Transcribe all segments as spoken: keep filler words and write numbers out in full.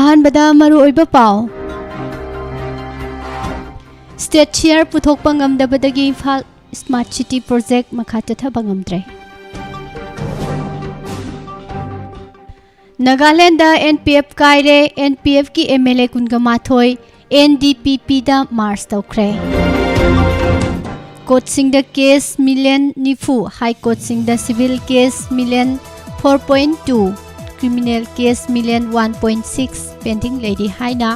ꯑꯍꯥꯟꯕꯗ ꯃꯔꯨꯑꯣꯏꯕ ꯄꯥꯎ꯫ State share ꯄꯨꯊꯣꯛꯄ ꯉꯝꯗꯕꯗꯒꯤ ꯏꯝꯐꯥꯜ Smart City Project ꯃꯈꯥ ꯆꯠꯊꯕ ꯉꯝꯗ꯭ꯔꯦ꯫ ꯅꯥꯒꯥꯂꯦꯟꯗ N P F ꯀꯥꯏꯔꯦ, N P Fꯀꯤ M L A ꯀꯨꯟꯒ ꯃꯥꯊꯣꯏ N D P Pꯗ merge ꯇꯧꯈ꯭ꯔꯦ꯫ Courtꯁꯤꯡꯗ case million ꯅꯤꯐꯨ, High Courtꯁꯤꯡꯗ civil case million four point two, criminal case million one point six pending ꯂꯩꯔꯤ ꯍꯥꯏꯅ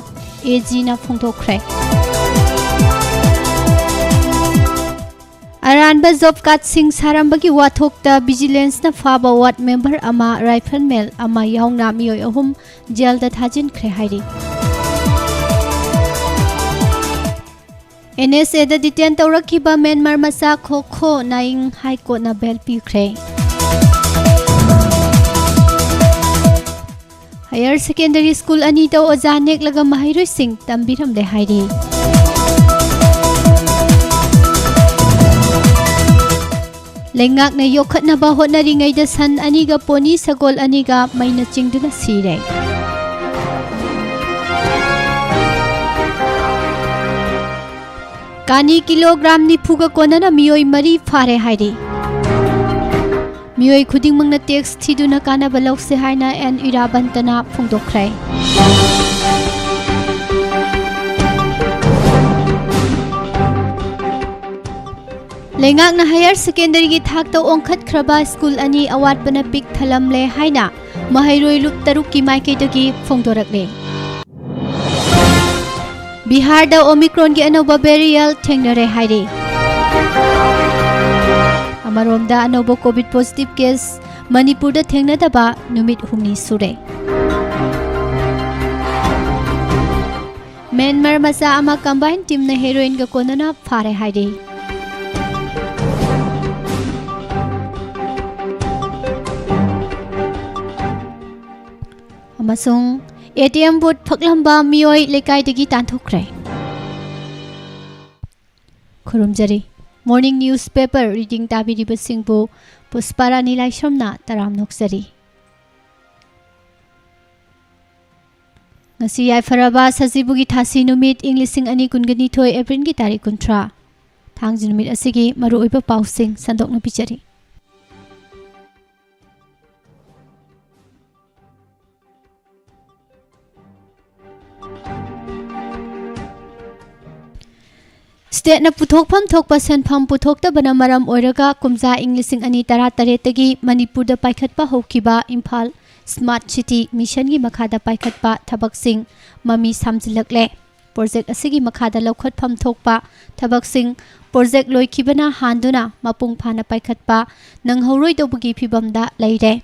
AGꯅ ꯐꯣꯡꯗꯣꯛꯈ꯭ꯔꯦ꯫ ꯑꯔꯥꯟꯕ job cardꯁꯤꯡ ꯁꯥꯔꯝꯕꯒꯤ ꯋꯥꯊꯣꯛꯇ Vigilanceꯅ ꯐꯥꯕ ward member ꯑꯃ, rifleman ꯑꯃ ꯌꯥꯎꯅ ꯃꯤꯑꯣꯏ ꯑꯍꯨꯝ jailꯗ ꯊꯥꯖꯤꯟꯈ꯭ꯔꯦ ꯍꯥꯏꯔꯤ꯫ NSAꯗ detain ꯇꯧꯔꯛꯈꯤꯕ Myanmar ꯃꯆꯥ Kho Kho Naing High Courtꯅ bail ꯄꯤꯈ꯭ꯔꯦ꯫ Higher Secondary School ꯑꯅꯤꯗ ꯑꯣꯖꯥ ꯅꯦꯛꯂꯒ ꯃꯍꯩꯔꯣꯏꯁꯤꯡ ꯇꯝꯕꯤꯔꯝꯂꯦ ꯍꯥꯏꯔꯤ꯫ ꯂꯩꯉꯥꯛꯅ ꯌꯣꯛꯈꯠꯅꯕ ꯍꯣꯠꯅꯔꯤꯉꯩꯗ ꯁꯟ ꯑꯅꯤꯒ pony ꯁꯒꯣꯜ ꯑꯅꯤꯒ ꯃꯩꯅ ꯆꯤꯡꯗꯨꯅ ꯁꯤꯔꯦ꯫ ꯀꯥꯅꯤ kilogram ꯅꯤꯐꯨꯒ ꯀꯣꯟꯅꯅ ꯃꯤꯑꯣꯏ ꯃꯔꯤ ꯐꯥꯔꯦ ꯍꯥꯏꯔꯤ꯫ ꯃꯤꯑꯣꯏ ꯈꯨꯗꯤꯡꯃꯛꯅ tax ꯊꯤꯗꯨꯅ ꯀꯥꯟꯅꯕ ꯂꯧꯁꯤ ꯍꯥꯏꯅ N ꯏꯔꯥꯕꯟꯇꯅ ꯐꯣꯡꯗꯣꯛꯈ꯭ꯔꯦ꯫ ꯂꯩꯉꯥꯛꯅ higher secondaryꯒꯤ ꯊꯥꯛꯇ ꯑꯣꯟꯈꯠꯈ꯭ꯔꯕ school ꯑꯅꯤ ꯑꯋꯥꯠꯄꯅ ꯄꯤꯛ ꯊꯜꯂꯝꯂꯦ ꯍꯥꯏꯅ ꯃꯍꯩꯔꯣꯏ ꯂꯨꯞ ꯇꯔꯨꯛꯀꯤ ꯃꯥꯏꯀꯩꯗꯒꯤ ꯐꯣꯡꯗꯣꯔꯛꯂꯦ꯫ ꯕꯤꯍꯥꯔꯗ Omicronꯒꯤ ꯑꯅꯧꯕ variant ꯊꯦꯡꯅꯔꯦ ꯍꯥꯏꯔꯤ꯫ ꯑꯃꯔꯣꯝꯗ ꯑꯅꯧꯕ COVID positive case ꯃꯅꯤꯄꯨꯔꯗ ꯊꯦꯡꯅꯗꯕ ꯅꯨꯃꯤꯠ ꯍꯨꯝꯅꯤ ꯁꯨꯔꯦ꯫ ꯃ꯭ꯌꯥꯟꯃꯥꯔ ꯃꯆꯥ ꯑꯃ combined teamꯅ heroinꯒ ꯀꯣꯟꯅꯅ ꯐꯥꯔꯦ ꯍꯥꯏꯔꯤ꯫ ꯑꯃꯁꯨꯡ ATM booth ꯐꯛꯂꯝꯕ ꯃꯤꯑꯣꯏ ꯂꯩꯀꯥꯏꯗꯒꯤ ꯇꯥꯟꯊꯣꯛꯈ꯭ꯔꯦ꯫ ꯈꯨꯔꯨꯝꯖꯔꯤ꯫ Morning newspaper reading ꯇꯥꯕꯤꯔꯤꯕꯁꯤꯡꯕꯨ ꯄꯨꯁꯄꯥꯔꯥꯅꯤ ꯂꯥꯏꯁ꯭ꯔꯝꯅ ꯇꯔꯥꯝꯅ ꯑꯣꯛꯆꯔꯤ꯫ ꯉꯁꯤ ꯌꯥꯏꯐꯔꯕ ꯁꯖꯤꯕꯨꯒꯤ ꯊꯥꯁꯤ ꯅꯨꯃꯤꯠ, ꯏꯪ ꯂꯤꯁꯤꯡ ꯑꯅꯤ ꯀꯨꯟꯒ ꯅꯤꯊꯣꯏ ꯑꯦꯄ꯭ꯔꯤꯜꯒꯤ ꯇꯥꯔꯤꯛ ꯀꯨꯟꯊ꯭ꯔꯥ꯫ ꯊꯥꯡꯖ ꯅꯨꯃꯤꯠ ꯑꯁꯤꯒꯤ ꯃꯔꯨꯑꯣꯏꯕ ꯄꯥꯎꯁꯤꯡ ꯁꯟꯗꯣꯛꯅ ꯄꯤꯖꯔꯤ꯫ ꯁ꯭ꯇꯦꯠꯅ ꯄꯨꯊꯣꯛꯐꯝ ꯊꯣꯛꯄ ꯁꯦꯟꯐꯝ ꯄꯨꯊꯣꯛꯇꯕꯅ ꯃꯔꯝ ꯑꯣꯏꯔꯒ ꯀꯨꯝꯖꯥ ꯏꯪ ꯂꯤꯁꯤꯡ ꯑꯅꯤ ꯇꯔꯥꯇꯔꯦꯠꯇꯒꯤ ꯃꯅꯤꯄꯨꯔꯗ ꯄꯥꯏꯈꯠꯄ ꯍꯧꯈꯤꯕ ꯏꯝꯐꯥꯜ ꯁ꯭ꯃꯥꯔꯠ ꯁꯤꯇꯤ ꯃꯤꯁꯟꯒꯤ ꯃꯈꯥꯗ ꯄꯥꯏꯈꯠꯄ ꯊꯕꯛꯁꯤꯡ ꯃꯃꯤ ꯁꯥꯝꯖꯤꯜꯂꯛꯂꯦ꯫ ꯄ꯭ꯔꯣꯖꯦꯛ ꯑꯁꯤꯒꯤ ꯃꯈꯥꯗ ꯂꯧꯈꯠꯐꯝ ꯊꯣꯛꯄ ꯊꯕꯛꯁꯤꯡ ꯄ꯭ꯔꯣꯖꯦꯛ ꯂꯣꯏꯈꯤꯕꯅ ꯍꯥꯟꯗꯨꯅ ꯃꯄꯨꯡ ꯐꯥꯅ ꯄꯥꯏꯈꯠꯄ ꯅꯪꯍꯧꯔꯣꯏꯗꯧꯕꯒꯤ ꯐꯤꯕꯝꯗ ꯂꯩꯔꯦ꯫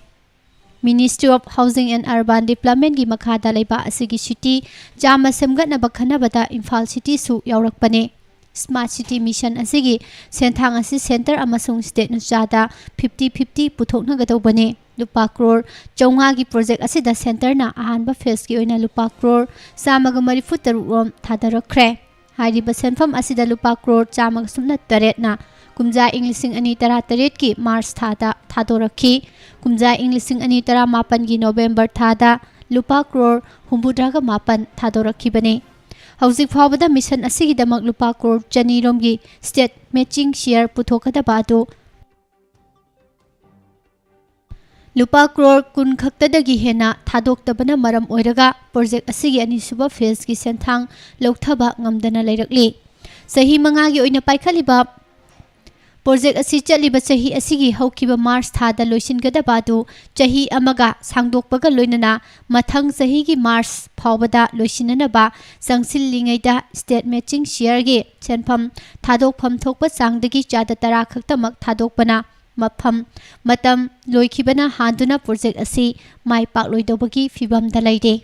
Ministry of Housing and Urban Developmentꯀꯤ ꯃꯈꯥꯗ ꯂꯩꯕꯥꯛ ꯑꯁꯤꯒꯤ ꯁꯤꯇꯤ ꯆꯥꯝꯃ ꯁꯦꯝꯒꯠꯅꯕ ꯈꯟꯅꯕꯗ ꯏꯝꯐꯥꯜ ꯁꯤꯇꯤꯁꯨ ꯌꯥꯎꯔꯛꯄꯅꯤ꯫ ꯁ꯭ꯃꯥꯔꯠ ꯁꯤꯇꯤ ꯃꯤꯁꯟ ꯑꯁꯤꯒꯤ ꯁꯦꯟꯊꯥꯡ ꯑꯁꯤ ꯁꯦꯟꯇꯔ ꯑꯃꯁꯨꯡ ꯁ꯭ꯇꯦꯠꯅ ꯆꯥꯗ ꯐꯤꯐꯇꯤ ꯐꯤꯐꯇꯤ ꯄꯨꯊꯣꯛꯅꯒꯗꯧꯕꯅꯤ꯫ ꯂꯨꯄꯥ ꯀ꯭ꯔꯣꯔ ꯆꯥꯝꯃꯉꯥꯒꯤ ꯄ꯭ꯔꯣꯖꯦꯛ ꯑꯁꯤꯗ ꯁꯦꯟꯇꯔꯅ ꯑꯍꯥꯟꯕ ꯐꯦꯖꯀꯤ ꯑꯣꯏꯅ ꯂꯨꯄꯥ ꯀ꯭ꯔꯣꯔ ꯆꯥꯝꯃꯒ ꯃꯔꯤꯐꯨ ꯇꯔꯨꯛ ꯔꯣꯝ ꯊꯥꯗꯔꯛꯈ꯭ꯔꯦ꯫ ꯍꯥꯏꯔꯤꯕ ꯁꯦꯟꯐꯝ ꯑꯁꯤꯗ ꯂꯨꯄꯥ ꯀ꯭ꯔꯣꯔ ꯆꯥꯝꯃꯒ ꯁꯨꯞꯅ ꯇꯔꯦꯠꯅ ꯀꯨꯝꯖꯥ ꯏꯪ ꯂꯤꯁꯤꯡ ꯑꯅꯤ ꯇꯔꯥꯇꯔꯦꯠꯀꯤ ꯃꯥꯔꯆ ꯊꯥꯗ ꯊꯥꯗꯣꯔꯛꯈꯤ꯫ ꯀꯨꯝꯖꯥ ꯏꯪ ꯂꯤꯁꯤꯡ ꯑꯅꯤ ꯇꯔꯥꯃꯥꯄꯟꯒꯤ ꯅꯣꯕꯦꯝꯕꯔ ꯊꯥꯗ ꯂꯨꯄꯥ ꯀ꯭ꯔꯣꯔ ꯍꯨꯝꯐꯨꯇꯔꯥꯒ ꯃꯥꯄꯟ ꯊꯥꯗꯣꯔꯛꯈꯤꯕꯅꯤ꯫ ꯍꯧꯖꯤꯛ ꯐꯥꯎꯕꯗ ꯃꯤꯁꯟ ꯑꯁꯤꯒꯤꯗꯃꯛ ꯂꯨꯄꯥ ꯀ꯭ꯔꯣꯔ ꯆꯅꯤ ꯔꯣꯝꯒꯤ ꯁ꯭ꯇꯦꯠ ꯃꯦꯆꯤꯡ ꯁꯤꯌꯔ ꯄꯨꯊꯣꯛꯀꯗꯕ ꯑꯗꯨ ꯂꯨꯄꯥ ꯀ꯭ꯔꯣꯔ ꯀꯨꯟ ꯈꯛꯇꯗꯒꯤ ꯍꯦꯟꯅ ꯊꯥꯗꯣꯛꯇꯕꯅ ꯃꯔꯝ ꯑꯣꯏꯔꯒ ꯄ꯭ꯔꯣꯖꯦꯛ ꯑꯁꯤꯒꯤ ꯑꯅꯤꯁꯨꯕ ꯐꯦꯖꯀꯤ ꯁꯦꯟꯊꯥꯡ ꯂꯧꯊꯕ ꯉꯝꯗꯅ ꯂꯩꯔꯛꯂꯤ꯫ ꯆꯍꯤ ꯃꯉꯥꯒꯤ ꯑꯣꯏꯅ ꯄꯥꯏꯈꯠꯂꯤꯕ ꯄ꯭ꯔꯣꯖꯦꯛ ꯑꯁꯤ ꯆꯠꯂꯤꯕ ꯆꯍꯤ ꯑꯁꯤꯒꯤ ꯍꯧꯈꯤꯕ ꯃꯥꯔꯆ ꯊꯥꯗ ꯂꯣꯏꯁꯤꯟꯒꯗꯕ ꯑꯗꯨ ꯆꯍꯤ ꯑꯃꯒ ꯁꯥꯡꯗꯣꯛꯄꯒ ꯂꯣꯏꯅꯅ ꯃꯊꯪ ꯆꯍꯤꯒꯤ ꯃꯥꯔꯆ ꯐꯥꯎꯕꯗ ꯂꯣꯏꯁꯤꯟꯅꯅꯕ ꯆꯪꯁꯤꯜꯂꯤꯉꯩꯗ ꯁ꯭ꯇꯦꯠ ꯃꯦꯆꯤꯡ ꯁꯤꯌꯔꯒꯤ ꯁꯦꯟꯐꯝ ꯊꯥꯗꯣꯛꯐꯝ ꯊꯣꯛꯄ ꯆꯥꯡꯗꯒꯤ ꯆꯥꯗ ꯇꯔꯥ ꯈꯛꯇꯃꯛ ꯊꯥꯗꯣꯛꯄꯅ ꯃꯐꯝ, ꯃꯇꯝ ꯂꯣꯏꯈꯤꯕꯅ ꯍꯥꯟꯗꯨꯅ ꯄ꯭ꯔꯣꯖꯦꯛ ꯑꯁꯤ ꯃꯥꯏ ꯄꯥꯛꯂꯣꯏꯗꯧꯕꯒꯤ ꯐꯤꯕꯝꯗ ꯂꯩꯔꯦ꯫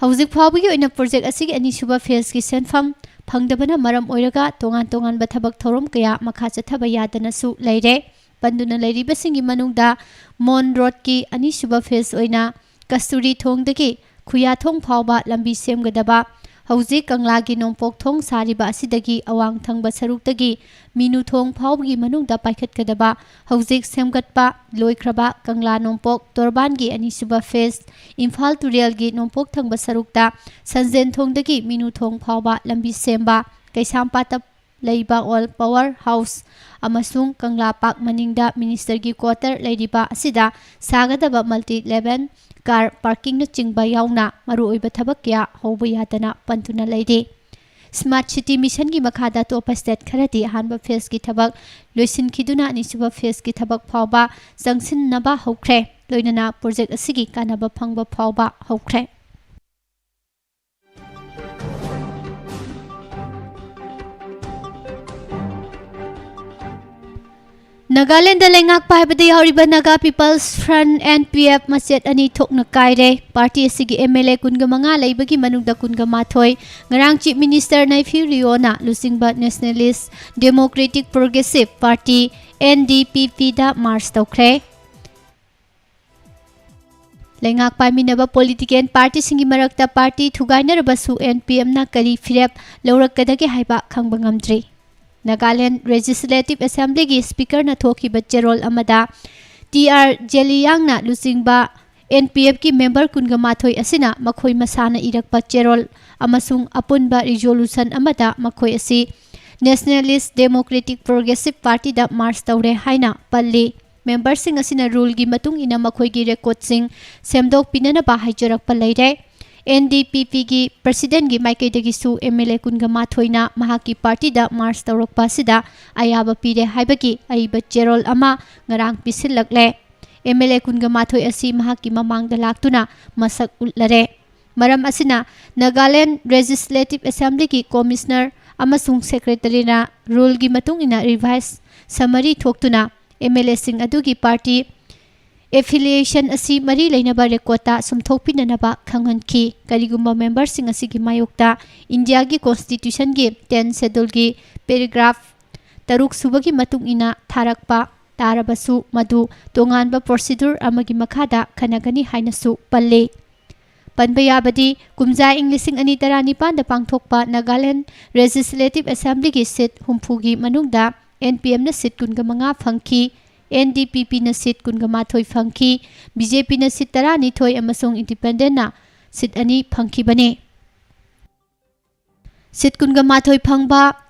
ꯍꯧꯖꯤꯛ ꯐꯥꯎꯕꯒꯤ ꯑꯣꯏꯅ ꯄ꯭ꯔꯣꯖꯦꯛ ꯑꯁꯤꯒꯤ ꯑꯅꯤꯁꯨꯕ ꯐꯦꯖꯀꯤ ꯁꯦꯟꯐꯝ ꯐꯪꯗꯕꯅ ꯃꯔꯝ ꯑꯣꯏꯔꯒ ꯇꯣꯉꯥꯟ ꯇꯣꯉꯥꯟꯕ ꯊꯕꯛ ꯊꯧꯔꯝ ꯀꯌꯥ ꯃꯈꯥ ꯆꯠꯊꯕ ꯌꯥꯗꯅꯁꯨ ꯂꯩꯔꯦ꯫ ꯄꯟꯗꯨꯅ ꯂꯩꯔꯤꯕꯁꯤꯡꯒꯤ ꯃꯅꯨꯡꯗ ꯃꯣꯟ ꯔꯣꯗꯀꯤ ꯑꯅꯤꯁꯨꯕ ꯐꯦꯖ ꯑꯣꯏꯅ ꯀꯁꯇꯨꯔꯤ ꯊꯣꯡꯗꯒꯤ ꯈꯨꯌꯥꯊꯣꯡ ꯐꯥꯎꯕ ꯂꯝꯕꯤ ꯁꯦꯝꯒꯗꯕ, ꯍꯧꯖꯤꯛ ꯀꯪꯂꯥꯒꯤ ꯅꯣꯡꯄꯣꯛ ꯊꯣꯡ ꯁꯥꯔꯤꯕ ꯑꯁꯤꯗꯒꯤ ꯑꯋꯥꯡ ꯊꯪꯕ ꯁꯔꯨꯛꯇꯒꯤ ꯃꯤꯅꯨ ꯊꯣꯡ ꯐꯥꯎꯕꯒꯤ ꯃꯅꯨꯡꯗ ꯄꯥꯏꯈꯠꯀꯗꯕ ꯍꯧꯖꯤꯛ ꯁꯦꯝꯒꯠꯄ ꯂꯣꯏꯈ꯭ꯔꯕ ꯀꯪꯂꯥ ꯅꯣꯡꯄꯣꯛ ꯇꯣꯔꯕꯥꯟꯒꯤ ꯑꯅꯤꯁꯨꯕ ꯐꯦꯖ, ꯏꯝꯐꯥꯜ ꯇꯨꯔꯦꯜꯒꯤ ꯅꯣꯡꯄꯣꯛ ꯊꯪꯕ ꯁꯔꯨꯛꯇ ꯁꯟꯖꯦꯟ ꯊꯣꯡꯗꯒꯤ ꯃꯤꯅꯨ ꯊꯣꯡ ꯐꯥꯎꯕ ꯂꯝꯕꯤ ꯁꯦꯝꯕ, ꯀꯩꯁꯥꯝꯄꯥꯠꯇ ꯂꯩꯕ ꯑꯣꯜ ꯄꯥꯋꯔ ꯍꯥꯎꯁ ꯑꯃꯁꯨꯡ ꯀꯪꯂꯥ ꯄꯥꯔꯛ ꯃꯅꯤꯡꯗ ꯃꯤꯅꯤꯁꯇꯔꯒꯤ ꯀ꯭ꯋꯥꯇꯔ ꯂꯩꯔꯤꯕ ꯑꯁꯤꯗ ꯁꯥꯒꯗꯕ ꯃꯜꯇꯤ ꯂꯦꯚꯦꯜ ꯀꯥꯔ ꯄꯥꯔꯀꯤꯡꯅꯆꯤꯡꯕ ꯌꯥꯎꯅ ꯃꯔꯨꯑꯣꯏꯕ ꯊꯕꯛ ꯀꯌꯥ ꯍꯧꯕ ꯌꯥꯗꯅ ꯄꯟꯗꯨꯅ ꯂꯩꯔꯤ꯫ ꯁ꯭ꯃꯥꯔꯠ ꯁꯤꯇꯤ ꯃꯤꯁꯟꯒꯤ ꯃꯈꯥꯗ ꯑꯇꯣꯞꯄ ꯁ꯭ꯇꯦꯠ ꯈꯔꯗꯤ ꯑꯍꯥꯟꯕ ꯐꯦꯖꯀꯤ ꯊꯕꯛ ꯂꯣꯏꯁꯤꯟꯈꯤꯗꯨꯅ ꯑꯅꯤꯁꯨꯕ ꯐꯦꯖꯀꯤ ꯊꯕꯛ ꯐꯥꯎꯕ ꯆꯪꯁꯤꯟꯅꯕ ꯍꯧꯈ꯭ꯔꯦ꯫ ꯂꯣꯏꯅꯅ ꯄ꯭ꯔꯣꯖꯦꯛ ꯑꯁꯤꯒꯤ ꯀꯥꯟꯅꯕ ꯐꯪꯕ ꯐꯥꯎꯕ ꯍꯧꯈ꯭ꯔꯦ꯫ ꯅꯥꯒꯥꯂꯦꯟꯗ ꯂꯩꯉꯥꯛ ꯄꯥꯏꯕꯗ ꯌꯥꯎꯔꯤꯕ Naga people's front, N P F, ꯃꯆꯦꯠ ꯑꯅꯤ ꯊꯣꯛꯅ ꯀꯥꯏꯔꯦ꯫ ꯄꯥꯔꯇꯤ ꯑꯁꯤꯒꯤ ꯑꯦꯝ ꯑꯦꯜ ꯑꯦ ꯀꯨꯟꯒ ꯃꯉꯥ ꯂꯩꯕꯒꯤ ꯃꯅꯨꯡꯗ ꯀꯨꯟꯒ ꯃꯥꯊꯣꯏ ꯉꯔꯥꯡ ꯆꯤꯐ ꯃꯤꯅꯤꯁꯇꯔ ꯅꯩꯐꯤꯌꯨ ꯔꯤꯑꯣꯅ ꯂꯨꯆꯤꯡꯕ nationalist democratic progressive party, N D ꯄꯤ ꯄꯤꯗ ꯃꯥꯔꯆ ꯇꯧꯈ꯭ꯔꯦ꯫ ꯂꯩꯉꯥꯛ ꯄꯥꯏꯃꯤꯟꯅꯕ ꯄꯣꯂꯤꯇꯤꯀꯦꯜ ꯄꯥꯔꯇꯤꯁꯤꯡꯒꯤ ꯃꯔꯛꯇ ꯄꯥꯔꯇꯤ ꯊꯨꯒꯥꯏꯅꯔꯕꯁꯨ, ꯑꯦꯟ ꯄꯤ ꯑꯦꯝꯅ ꯀꯔꯤ ꯐꯤꯔꯦꯞ ꯂꯧꯔꯛꯀꯗꯒꯦ ꯍꯥꯏꯕ ꯈꯪꯕ ꯉꯝꯗ꯭ꯔꯤ꯫ ꯅꯥꯒꯥꯂꯦꯟ ꯂꯦꯖꯤꯁꯂꯦꯇꯤꯚ ꯑꯦꯁꯦꯝꯕ꯭ꯂꯤꯒꯤ ꯁ꯭ꯄꯤꯀꯔꯅ ꯊꯣꯛꯈꯤꯕ ꯆꯦꯔꯣꯜ ꯑꯃꯗ ꯇꯤ ꯑꯥꯔ ꯖꯦꯂꯤꯌꯥꯡꯅ ꯂꯨꯆꯤꯡꯕ ꯑꯦꯟ ꯄꯤ ꯑꯦꯐꯀꯤ ꯃꯦꯝꯕꯔ ꯀꯨꯟꯒ ꯃꯥꯊꯣꯏ ꯑꯁꯤꯅ ꯃꯈꯣꯏ ꯃꯁꯥꯅ ꯏꯔꯛꯄ ꯆꯦꯔꯣꯜ ꯑꯃꯁꯨꯡ ꯑꯄꯨꯟꯕ ꯔꯤꯖꯣꯂꯨꯁꯟ ꯑꯃꯗ ꯃꯈꯣꯏ ꯑꯁꯤ ꯅꯦꯁꯅꯦꯂꯤꯁ ꯗꯦꯃꯣꯀ꯭ꯔꯦꯇꯤꯛ ꯄ꯭ꯔꯣꯒ꯭ꯔꯦꯁꯤꯚ ꯄꯥꯔꯇꯤꯗ ꯃꯥꯔꯆ ꯇꯧꯔꯦ ꯍꯥꯏꯅ ꯄꯜꯂꯤ꯫ ꯃꯦꯝꯕꯔꯁꯤꯡ ꯑꯁꯤꯅ ꯔꯨꯜꯒꯤ ꯃꯇꯨꯡ ꯏꯟꯅ ꯃꯈꯣꯏꯒꯤ ꯔꯦꯀꯣꯔꯗꯁꯤꯡ ꯁꯦꯝꯗꯣꯛꯄꯤꯅꯅꯕ ꯍꯥꯏꯖꯔꯛꯄ ꯂꯩꯔꯦ꯫ ꯑꯦꯟ ꯗꯤ ꯄꯤ ꯄꯤꯒꯤ ꯄ꯭ꯔꯁꯤꯗꯦꯟꯒꯤ ꯃꯥꯏꯀꯩꯗꯒꯤꯁꯨ ꯑꯦꯝ ꯑꯦꯜ ꯑꯦ ꯀꯨꯟꯒ ꯃꯥꯊꯣꯏꯅ ꯃꯍꯥꯛꯀꯤ ꯄꯥꯔꯇꯤꯗ ꯃꯥꯔꯆ ꯇꯧꯔꯛꯄ ꯑꯁꯤꯗ ꯑꯌꯥꯕ ꯄꯤꯔꯦ ꯍꯥꯏꯕꯒꯤ ꯑꯏꯕ ꯆꯦꯔꯣꯜ ꯑꯃ ꯉꯔꯥꯡ ꯄꯤꯁꯤꯜꯂꯛꯂꯦ꯫ ꯑꯦꯝ ꯑꯦꯜ ꯑꯦ ꯀꯨꯟꯒ ꯃꯥꯊꯣꯏ ꯑꯁꯤ ꯃꯍꯥꯛꯀꯤ ꯃꯃꯥꯡꯗ ꯂꯥꯛꯇꯨꯅ ꯃꯁꯛ ꯎꯠꯂꯔꯦ꯫ ꯃꯔꯝ ꯑꯁꯤꯅ, ꯅꯥꯒꯥꯂꯦꯟ ꯂꯦꯖꯤꯁꯂꯦꯇꯤꯚ ꯑꯦꯁꯦꯝꯕ꯭ꯂꯤꯒꯤ ꯀꯣꯃꯤꯁꯅꯔ ꯑꯃꯁꯨꯡ ꯁꯦꯀ꯭ꯔꯦꯇꯔꯤꯅ ꯔꯨꯜꯒꯤ ꯃꯇꯨꯡ ꯏꯟꯅ ꯔꯤꯚꯥꯏꯁ ꯁꯃꯔꯤ ꯊꯣꯛꯇꯨꯅ ꯑꯦꯝ ꯑꯦꯜ ꯑꯦꯁꯤꯡ ꯑꯗꯨꯒꯤ ꯄꯥꯔꯇꯤ ꯑꯦꯐꯤꯂꯤꯌꯦꯁꯟ ꯑꯁꯤ ꯃꯔꯤ ꯂꯩꯅꯕ ꯔꯦꯀꯣꯔꯗꯇ ꯁꯨꯝꯊꯣꯛꯄꯤꯅꯅꯕ ꯈꯪꯍꯟꯈꯤ꯫ ꯀꯔꯤꯒꯨꯝꯕ ꯃꯦꯝꯕꯔꯁꯤꯡ ꯑꯁꯤꯒꯤ ꯃꯥꯌꯣꯛꯇ ꯏꯟꯗꯤꯌꯥꯒꯤ ꯀꯣꯟꯁꯇꯤꯇ꯭ꯌꯨꯁꯟꯒꯤ ꯇꯦꯟ ꯁꯦꯗꯨꯜꯒꯤ ꯄꯦꯔꯥꯒ꯭ꯔꯥꯐ ꯇꯔꯨꯛ ꯁꯨꯕꯒꯤ ꯃꯇꯨꯡ ꯏꯟꯅ ꯊꯥꯔꯛꯄ ꯇꯥꯔꯕꯁꯨ, ꯃꯗꯨ ꯇꯣꯉꯥꯟꯕ ꯄ꯭ꯔꯣꯁꯤꯗꯨꯔ ꯑꯃꯒꯤ ꯃꯈꯥꯗ ꯈꯟꯅꯒꯅꯤ ꯍꯥꯏꯅꯁꯨ ꯄꯜꯂꯤ꯫ ꯄꯟꯕ ꯌꯥꯕꯗꯤ, ꯀꯨꯝꯖꯥ ꯏꯪ ꯂꯤꯁꯤꯡ ꯑꯅꯤ ꯇꯔꯥꯅꯤꯄꯥꯟꯗ ꯄꯥꯡꯊꯣꯛꯄ ꯅꯥꯒꯥꯂꯦꯟ ꯂꯦꯖꯤꯁꯂꯦꯇꯤꯚ ꯑꯦꯁꯦꯝꯕ꯭ꯂꯤꯒꯤ ꯁꯤꯠ ꯍꯨꯝꯐꯨꯒꯤ ꯃꯅꯨꯡꯗ ꯑꯦꯟ ꯄꯤ ꯑꯦꯝꯅ ꯁꯤꯠ ꯀꯨꯟꯒ ꯃꯉꯥ ꯐꯪꯈꯤ, ꯑꯦꯟ ꯗꯤ ꯄꯤ ꯄꯤꯅ ꯁꯤꯠ ꯀꯨꯟꯒ ꯃꯥꯊꯣꯏ ꯐꯪꯈꯤ, ꯕꯤ ꯖꯦ ꯄꯤꯅ ꯁꯤꯠ ꯇꯔꯥꯅꯤꯊꯣꯏ ꯑꯃꯁꯨꯡ ꯏꯟꯗꯤꯄꯦꯟꯗꯦꯟꯅ ꯁꯤꯠ ꯑꯅꯤ ꯐꯪꯈꯤꯕꯅꯤ꯫ ꯁꯤꯠ ꯀꯨꯟꯒ ꯃꯥꯊꯣꯏ ꯐꯪꯕ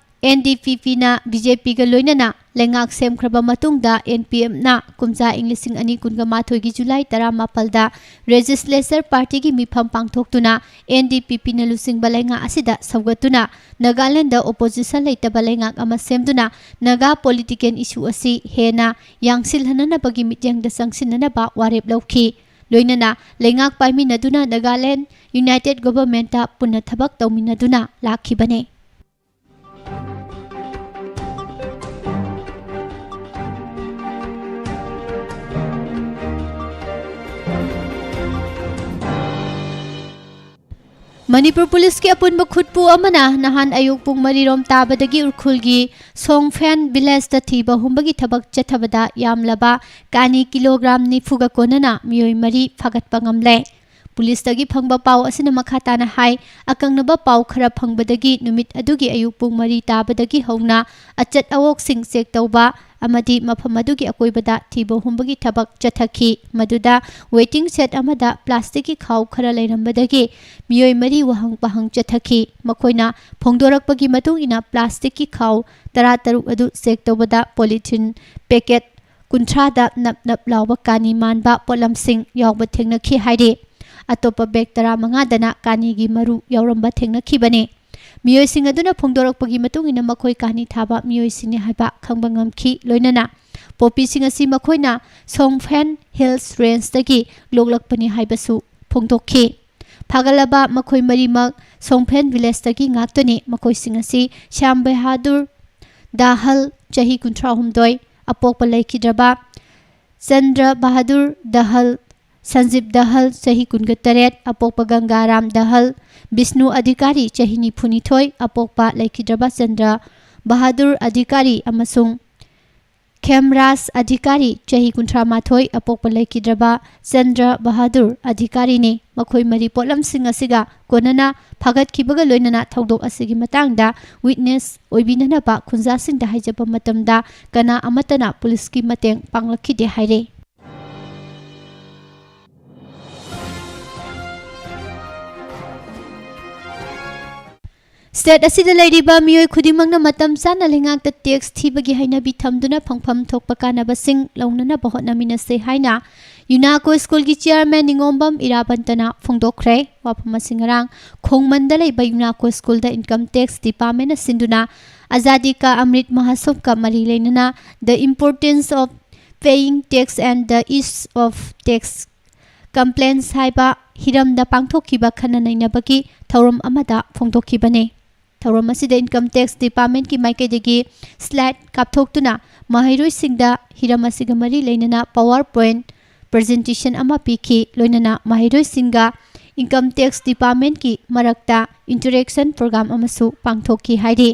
ꯑꯦꯟ ꯗꯤ ꯄꯤ ꯄꯤꯅ ꯕꯤ ꯖꯦ ꯄꯤꯒ ꯂꯣꯏꯅꯅ ꯂꯩꯉꯥꯛ ꯁꯦꯝꯈ꯭ꯔꯕ ꯃꯇꯨꯡꯗ, ꯑꯦꯟ ꯄꯤ ꯑꯦꯝꯅ ꯀꯨꯝꯖꯥ ꯏꯪ ꯂꯤꯁꯤꯡ ꯑꯅꯤ ꯀꯨꯟꯒ ꯃꯥꯊꯣꯏꯒꯤ ꯖꯨꯂꯥꯏ ꯇꯔꯥꯃꯥꯄꯜꯗ ꯂꯦꯖꯤꯁꯂꯦꯆꯔ ꯄꯥꯔꯇꯤꯒꯤ ꯃꯤꯐꯝ ꯄꯥꯡꯊꯣꯛꯇꯨꯅ ꯑꯦꯟ ꯗꯤ ꯄꯤ ꯄꯤꯅ ꯂꯨꯆꯤꯡꯕ ꯂꯩꯉꯥꯛ ꯑꯁꯤꯗ ꯁꯧꯒꯠꯇꯨꯅ ꯅꯥꯒꯥꯂꯦꯟꯗ ꯑꯣꯄꯣꯖꯤꯁꯟ ꯂꯩꯇꯕ ꯂꯩꯉꯥꯛ ꯑꯃ ꯁꯦꯝꯗꯨꯅ ꯅꯥꯒꯥ ꯄꯣꯂꯤꯇꯤꯀꯦꯜ ꯏꯁꯨ ꯑꯁꯤ ꯍꯦꯟꯅ ꯌꯥꯡꯁꯤꯜꯍꯟꯅꯅꯕꯒꯤ ꯃꯤꯠꯌꯦꯡꯗ ꯆꯪꯁꯤꯟꯅꯅꯕ ꯋꯥꯔꯦꯞ ꯂꯧꯈꯤ꯫ ꯂꯣꯏꯅꯅ ꯂꯩꯉꯥꯛ ꯄꯥꯏꯃꯤꯟꯅꯗꯨꯅ ꯅꯥꯒꯥꯂꯦꯟ ꯌꯨꯅꯥꯏꯇꯦꯗ ꯒꯣꯚꯔꯟꯃꯦꯟꯠꯇ ꯄꯨꯟꯅ ꯊꯕꯛ ꯇꯧꯃꯤꯟꯅꯗꯨꯅ ꯂꯥꯛꯈꯤꯕꯅꯤ꯫ ꯃꯅꯤꯄꯨꯔ ꯄꯨꯂꯤꯁꯀꯤ ꯑꯄꯨꯟꯕ ꯈꯨꯠꯄꯨ ꯑꯃꯅ ꯅꯍꯥꯟ ꯑꯌꯨꯛ ꯄꯨꯡ ꯃꯔꯤꯔꯣꯝ ꯇꯥꯕꯗꯒꯤ ꯎꯈ꯭ꯔꯨꯜꯒꯤ ꯁꯣꯡꯐꯦꯟ ꯚꯤꯂꯦꯖꯇ ꯊꯤꯕ ꯍꯨꯝꯕꯒꯤ ꯊꯕꯛ ꯆꯠꯊꯕꯗ ꯌꯥꯝꯂꯕ ꯀꯥꯅꯤ ꯀꯤꯂꯣꯒ꯭ꯔꯥꯝ ꯅꯤꯐꯨꯒ ꯀꯣꯟꯅꯅ ꯃꯤꯑꯣꯏ ꯃꯔꯤ ꯐꯥꯒꯠꯄ ꯉꯝꯂꯦ꯫ ꯄꯨꯂꯤꯁꯇꯒꯤ ꯐꯪꯕ ꯄꯥꯎ ꯑꯁꯤꯅ ꯃꯈꯥ ꯇꯥꯅ ꯍꯥꯏ, ꯑꯀꯛꯅꯕ ꯄꯥꯎ ꯈꯔ ꯐꯪꯕꯗꯒꯤ ꯅꯨꯃꯤꯠ ꯑꯗꯨꯒꯤ ꯑꯌꯨꯛ ꯄꯨꯡ ꯃꯔꯤ ꯇꯥꯕꯗꯒꯤ ꯍꯧꯅ ꯑꯆꯠ ꯑꯋꯣꯛꯁꯤꯡ ꯆꯦꯛ ꯇꯧꯕ ꯑꯃꯗꯤ ꯃꯐꯝ ꯑꯗꯨꯒꯤ ꯑꯀꯣꯏꯕꯗ ꯊꯤꯕ ꯍꯨꯝꯕꯒꯤ ꯊꯕꯛ ꯆꯠꯊꯈꯤ꯫ ꯃꯗꯨꯗ ꯋꯦꯇꯤꯡ ꯁꯦꯗ ꯑꯃꯗ ꯄ꯭ꯂꯥꯁꯇꯤꯛꯀꯤ ꯈꯥꯎ ꯈꯔ ꯂꯩꯔꯝꯕꯗꯒꯤ ꯃꯤꯑꯣꯏ ꯃꯔꯤ ꯋꯥꯍꯪ ꯄꯥꯍꯪ ꯆꯠꯊꯈꯤ꯫ ꯃꯈꯣꯏꯅ ꯐꯣꯡꯗꯣꯔꯛꯄꯒꯤ ꯃꯇꯨꯡ ꯏꯟꯅ ꯄ꯭ꯂꯥꯁꯇꯤꯛꯀꯤ ꯈꯥꯎ ꯇꯔꯥꯇꯔꯨꯛ ꯑꯗꯨ ꯆꯦꯛ ꯇꯧꯕꯗ ꯄꯣꯂꯤꯊꯤꯟ ꯄꯦꯀꯦꯠ ꯀꯨꯟꯊ꯭ꯔꯥꯗ ꯅꯞ ꯅꯞ ꯂꯥꯎꯕ ꯀꯥꯅꯤ ꯃꯥꯟꯕ ꯄꯣꯠꯂꯝꯁꯤꯡ ꯌꯥꯎꯕ ꯊꯦꯡꯅꯈꯤ ꯍꯥꯏꯔꯤ꯫ ꯑꯇꯣꯞꯄ ꯕꯦꯒ ꯇꯔꯥꯃꯉꯥꯗꯅ ꯀꯥꯅꯤꯒꯤ ꯃꯔꯨ ꯌꯥꯎꯔꯝꯕ ꯊꯦꯡꯅꯈꯤꯕꯅꯤ꯫ ꯃꯤꯑꯣꯏꯁꯤꯡ ꯑꯗꯨꯅ ꯐꯣꯡꯗꯣꯔꯛꯄꯒꯤ ꯃꯇꯨꯡ ꯏꯟꯅ ꯃꯈꯣꯏ ꯀꯥꯅꯤ ꯊꯥꯕ ꯃꯤꯑꯣꯏꯁꯤꯡꯅꯤ ꯍꯥꯏꯕ ꯈꯪꯕ ꯉꯝꯈꯤ꯫ ꯂꯣꯏꯅꯅ ꯄꯣꯄꯤꯁꯤꯡ ꯑꯁꯤ ꯃꯈꯣꯏꯅ ꯁꯣꯡꯐꯦꯟ ꯍꯤꯜꯁ ꯔꯦꯟꯖꯇꯒꯤ ꯂꯣꯛꯂꯛꯄꯅꯤ ꯍꯥꯏꯕꯁꯨ ꯐꯣꯡꯗꯣꯛꯈꯤ꯫ ꯐꯥꯒꯠꯂꯕ ꯃꯈꯣꯏ ꯃꯔꯤꯃꯛ ꯁꯣꯡꯐꯦꯟ ꯚꯤꯂꯦꯖꯇꯒꯤ ꯉꯥꯛꯇꯅꯤ꯫ ꯃꯈꯣꯏꯁꯤꯡ ꯑꯁꯤ ꯁ꯭ꯌꯥꯝ ꯕꯍꯥꯗꯨꯔ ꯗꯥꯍꯜ, ꯆꯍꯤ ꯀꯨꯟꯊ꯭ꯔꯥꯍꯨꯝꯗꯣꯏ, ꯑꯄꯣꯛꯄ ꯂꯩꯈꯤꯗ꯭ꯔꯕ, ꯆꯟꯗ꯭ꯔ ꯕꯍꯥꯗꯨꯔ ꯗꯍꯜ, ꯁꯟꯖꯤꯞ ꯗꯍꯜ, ꯆꯍꯤ ꯀꯨꯟꯒ ꯇꯔꯦꯠ, ꯑꯄꯣꯛꯄ ꯒꯪꯒꯥꯔꯥꯝ ꯗꯍꯜ, ꯕꯤꯁꯅꯨ ꯑꯙꯤꯀꯥꯔꯤ, ꯆꯍꯤ ꯅꯤꯐꯨꯅꯤꯊꯣꯏ, ꯑꯄꯣꯛꯄ ꯂꯩꯈꯤꯗ꯭ꯔꯕ ꯆꯟꯗ꯭ꯔ ꯕꯍꯥꯗꯨꯔ ꯑꯙꯤꯀꯥꯔꯤ, ꯑꯃꯁꯨꯡ ꯈꯦꯝꯔꯥꯖ ꯑꯙꯤꯀꯥꯔꯤ, ꯆꯍꯤ ꯀꯨꯟꯊ꯭ꯔꯥ ꯃꯥꯊꯣꯏ, ꯑꯄꯣꯛꯄ ꯂꯩꯈꯤꯗ꯭ꯔꯕ ꯆꯟꯗ꯭ꯔ ꯕꯍꯥꯗꯨꯔ ꯑꯙꯤꯀꯥꯔꯤꯅꯤ꯫ ꯃꯈꯣꯏ ꯃꯔꯤ ꯄꯣꯠꯂꯝꯁꯤꯡ ꯑꯁꯤꯒ ꯀꯣꯟꯅꯅ ꯐꯥꯒꯠꯈꯤꯕꯒ ꯂꯣꯏꯅꯅ ꯊꯧꯗꯣꯛ ꯑꯁꯤꯒꯤ ꯃꯇꯥꯡꯗ ꯋꯤꯠꯅꯦꯁ ꯑꯣꯏꯕꯤꯅꯅꯕ ꯈꯨꯟꯖꯥꯁꯤꯡꯗ ꯍꯥꯏꯖꯕ ꯃꯇꯝꯗ ꯀꯅꯥ ꯑꯃꯠꯇꯅ ꯄꯨꯂꯤꯁꯀꯤ ꯃꯇꯦꯡ ꯄꯥꯡꯂꯛꯈꯤꯗꯦ ꯍꯥꯏꯔꯦ꯫ ꯁ꯭ꯇꯦꯠ ꯑꯁꯤꯗ ꯂꯩꯔꯤꯕ ꯃꯤꯑꯣꯏ ꯈꯨꯗꯤꯡꯃꯛꯅ ꯃꯇꯝ ꯆꯥꯅ ꯂꯩꯉꯥꯛꯇ ꯇꯦꯛꯁ ꯊꯤꯕꯒꯤ ꯍꯩꯅꯕꯤ ꯊꯝꯗꯨꯅ ꯐꯪꯐꯝ ꯊꯣꯛꯄ ꯀꯥꯟꯅꯕꯁꯤꯡ ꯂꯧꯅꯅꯕ ꯍꯣꯠꯅꯃꯤꯟꯅꯁꯤ ꯍꯥꯏꯅ ꯌꯨꯅꯥꯀꯣ ꯁ꯭ꯀꯨꯜꯒꯤ ꯆꯤꯌꯔꯃꯦꯟ ꯅꯤꯉꯣꯝꯕꯝ ꯏꯔꯥꯕꯟꯇꯅ ꯐꯣꯡꯗꯣꯛꯈ꯭ꯔꯦ꯫ ꯋꯥꯐꯝ ꯑꯁꯤ ꯉꯔꯥꯡ ꯈꯣꯡꯃꯟꯗ ꯂꯩꯕ ꯌꯨꯅꯥꯀꯣ ꯁ꯭ꯀꯨꯜꯗ ꯏꯟꯀꯝ ꯇꯦꯛꯁ ꯗꯤꯄꯥꯔꯠꯃꯦꯟꯅ ꯁꯤꯟꯗꯨꯅ ꯑꯖꯥꯗꯤ ꯀꯥ ꯑꯃ꯭ꯔꯤꯠ ꯃꯍꯥꯁꯣꯕꯀ ꯃꯔꯤ ꯂꯩꯅꯅ The Importance of Paying Tax and the Ease of Tax Compliance ꯍꯥꯏꯕ ꯍꯤꯔꯝꯗ ꯄꯥꯡꯊꯣꯛꯈꯤꯕ ꯈꯟꯅ ꯅꯩꯅꯕꯒꯤ ꯊꯧꯔꯝ ꯑꯃꯗ ꯐꯣꯡꯗꯣꯛꯈꯤꯕꯅꯤ꯫ ꯊꯧꯔꯝ ꯑꯁꯤꯗ ꯏꯟꯀꯝ ꯇꯦꯛꯁ ꯗꯤꯄꯥꯔꯠꯃꯦꯟꯒꯤ ꯃꯥꯏꯀꯩꯗꯒꯤ ꯁ꯭ꯂꯥꯏꯗ ꯀꯥꯞꯊꯣꯛꯇꯨꯅ ꯃꯍꯩꯔꯣꯏꯁꯤꯡꯗ ꯍꯤꯔꯝ ꯑꯁꯤꯒ ꯃꯔꯤ ꯂꯩꯅꯅ ꯄꯥꯋꯔ ꯄꯣꯏꯟꯠ ꯄ꯭ꯔꯖꯦꯟꯇꯦꯁꯟ ꯑꯃ ꯄꯤꯈꯤ꯫ ꯂꯣꯏꯅꯅ ꯃꯍꯩꯔꯣꯏꯁꯤꯡꯒ ꯏꯟꯀꯝ ꯇꯦꯛꯁ ꯗꯤꯄꯥꯔꯠꯃꯦꯟꯒꯤ ꯃꯔꯛꯇ ꯏꯟꯇꯔꯦꯛꯁꯟ ꯄ꯭ꯔꯣꯒ꯭ꯔꯥꯝ ꯑꯃꯁꯨ ꯄꯥꯡꯊꯣꯛꯈꯤ ꯍꯥꯏꯔꯤ꯫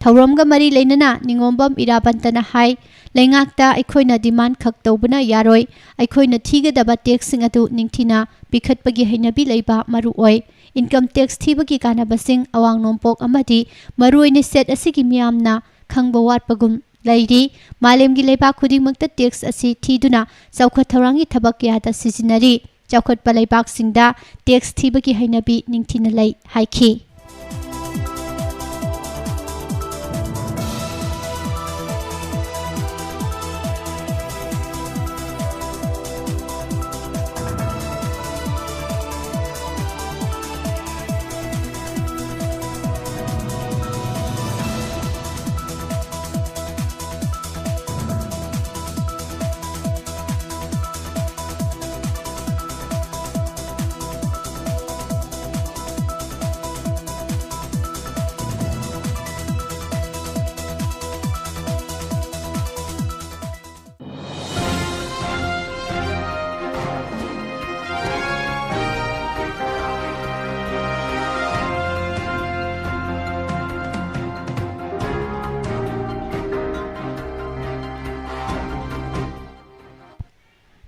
ꯊꯧꯔꯝꯒ ꯃꯔꯤ ꯂꯩꯅꯅ ꯅꯤꯉꯣꯝꯕꯝ ꯏꯔꯥꯕꯟꯇꯅ ꯍꯥꯏ, ꯂꯩꯉꯥꯛꯇ ꯑꯩꯈꯣꯏꯅ ꯗꯤꯃꯥꯟ ꯈꯛ ꯇꯧꯕꯅ ꯌꯥꯔꯣꯏ, ꯑꯩꯈꯣꯏꯅ ꯊꯤꯒꯗꯕ ꯇꯦꯛꯁꯁꯤꯡ ꯑꯗꯨ ꯅꯤꯡꯊꯤꯅ ꯄꯤꯈꯠꯄꯒꯤ ꯍꯩꯅꯕꯤ ꯂꯩꯕ ꯃꯔꯨ ꯑꯣꯏ꯫ ꯏꯟꯀꯝ ꯇꯦꯛꯁ ꯊꯤꯕꯒꯤ ꯀꯥꯟꯅꯕꯁꯤꯡ ꯑꯋꯥꯡ ꯅꯣꯡꯄꯣꯛ ꯑꯃꯗꯤ ꯃꯔꯨꯑꯣꯏꯅ ꯁ꯭ꯇꯦꯠ ꯑꯁꯤꯒꯤ ꯃꯤꯌꯥꯝꯅ ꯈꯪꯕ ꯋꯥꯠꯄꯒꯨꯝ ꯂꯩꯔꯤ꯫ ꯃꯥꯂꯦꯝꯒꯤ ꯂꯩꯕꯥꯛ ꯈꯨꯗꯤꯡꯃꯛꯇ ꯇꯦꯛꯁ ꯑꯁꯤ ꯊꯤꯗꯨꯅ ꯆꯥꯎꯈꯠ ꯊꯧꯔꯥꯡꯒꯤ ꯊꯕꯛ ꯀꯌꯥꯗ ꯁꯤꯖꯤꯟꯅꯔꯤ꯫ ꯆꯥꯎꯈꯠꯄ ꯂꯩꯕꯥꯛꯁꯤꯡꯗ ꯇꯦꯛꯁ ꯊꯤꯕꯒꯤ ꯍꯩꯅꯕꯤ ꯅꯤꯡꯊꯤꯅ ꯂꯩ ꯍꯥꯏꯈꯤ꯫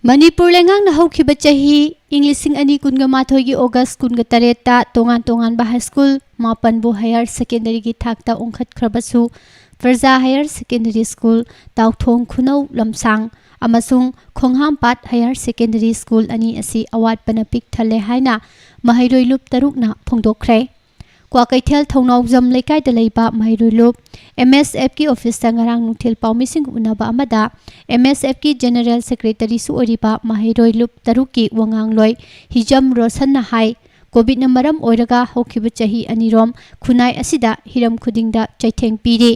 ꯃꯅꯤꯄꯨꯔ ꯂꯩꯉꯥꯛꯅ ꯍꯧꯈꯤꯕ ꯆꯍꯤ ꯏꯪ ꯂꯤꯁꯤꯡ ꯑꯅꯤ ꯀꯨꯟꯒ ꯃꯥꯊꯣꯏꯒꯤ ꯑꯣꯒꯁ ꯀꯨꯟꯒ ꯇꯔꯦꯠꯇ ꯇꯣꯉꯥꯟ ꯇꯣꯉꯥꯟꯕ ꯍꯥꯏ ꯁ꯭ꯀꯨꯜ ꯃꯥꯄꯟꯕꯨ ꯍꯥꯌꯔ ꯁꯦꯀꯦꯟꯗꯔꯤꯒꯤ ꯊꯥꯛꯇ ꯑꯣꯟꯈꯠꯈ꯭ꯔꯕꯁꯨ, ꯄ꯭ꯔꯖꯥ ꯍꯥꯌꯔ ꯁꯦꯀꯦꯟꯗꯔꯤ ꯁ꯭ꯀꯨꯜ, ꯇꯥꯎꯊꯣꯡ ꯈꯨꯅꯧ ꯂꯝꯁꯥꯡ ꯑꯃꯁꯨꯡ ꯈꯣꯡꯍꯥꯝꯄꯥꯠ ꯍꯥꯌꯔ ꯁꯦꯀꯦꯟꯗꯔꯤ ꯁ꯭ꯀꯨꯜ ꯑꯅꯤ ꯑꯁꯤ ꯑꯋꯥꯠꯄꯅ ꯄꯤꯛ ꯊꯜꯂꯦ ꯍꯥꯏꯅ ꯃꯍꯩꯔꯣꯏ ꯂꯨꯞ ꯇꯔꯨꯛꯅ ꯐꯣꯡꯗꯣꯛꯈ꯭ꯔꯦ꯫ ꯀ꯭ꯋꯥꯀꯩꯊꯦꯜ ꯊꯧꯅꯥꯎꯖꯝ ꯂꯩꯀꯥꯏꯗ ꯂꯩꯕ ꯃꯍꯩꯔꯣꯏ ꯂꯨꯞ ꯑꯦꯝ ꯑꯦꯁ ꯑꯦꯐꯀꯤ ꯑꯣꯐꯤꯁꯇ ꯉꯔꯥꯡ ꯅꯨꯡꯊꯤꯜ ꯄꯥꯎꯃꯤꯁꯤꯡꯒ ꯎꯅꯕ ꯑꯃꯗ ꯑꯦꯝ ꯑꯦꯁ ꯑꯦꯐꯀꯤ ꯖꯦꯅꯔꯦꯜ ꯁꯦꯀ꯭ꯔꯦꯇꯔꯤꯁꯨ ꯑꯣꯏꯔꯤꯕ ꯃꯍꯩꯔꯣꯏ ꯂꯨꯞ ꯇꯔꯨꯛꯀꯤ ꯋꯥꯉꯥꯡꯂꯣꯏ ꯍꯤꯖꯝ ꯔꯣꯁꯟꯅ ꯍꯥꯏ, ꯀꯣꯚꯤꯗꯅ ꯃꯔꯝ ꯑꯣꯏꯔꯒ ꯍꯧꯈꯤꯕ ꯆꯍꯤ ꯑꯅꯤꯔꯣꯝ ꯈꯨꯟꯅꯥꯏ ꯑꯁꯤꯗ ꯍꯤꯔꯝ ꯈꯨꯗꯤꯡꯗ ꯆꯩꯊꯦꯡ ꯄꯤꯔꯤ꯫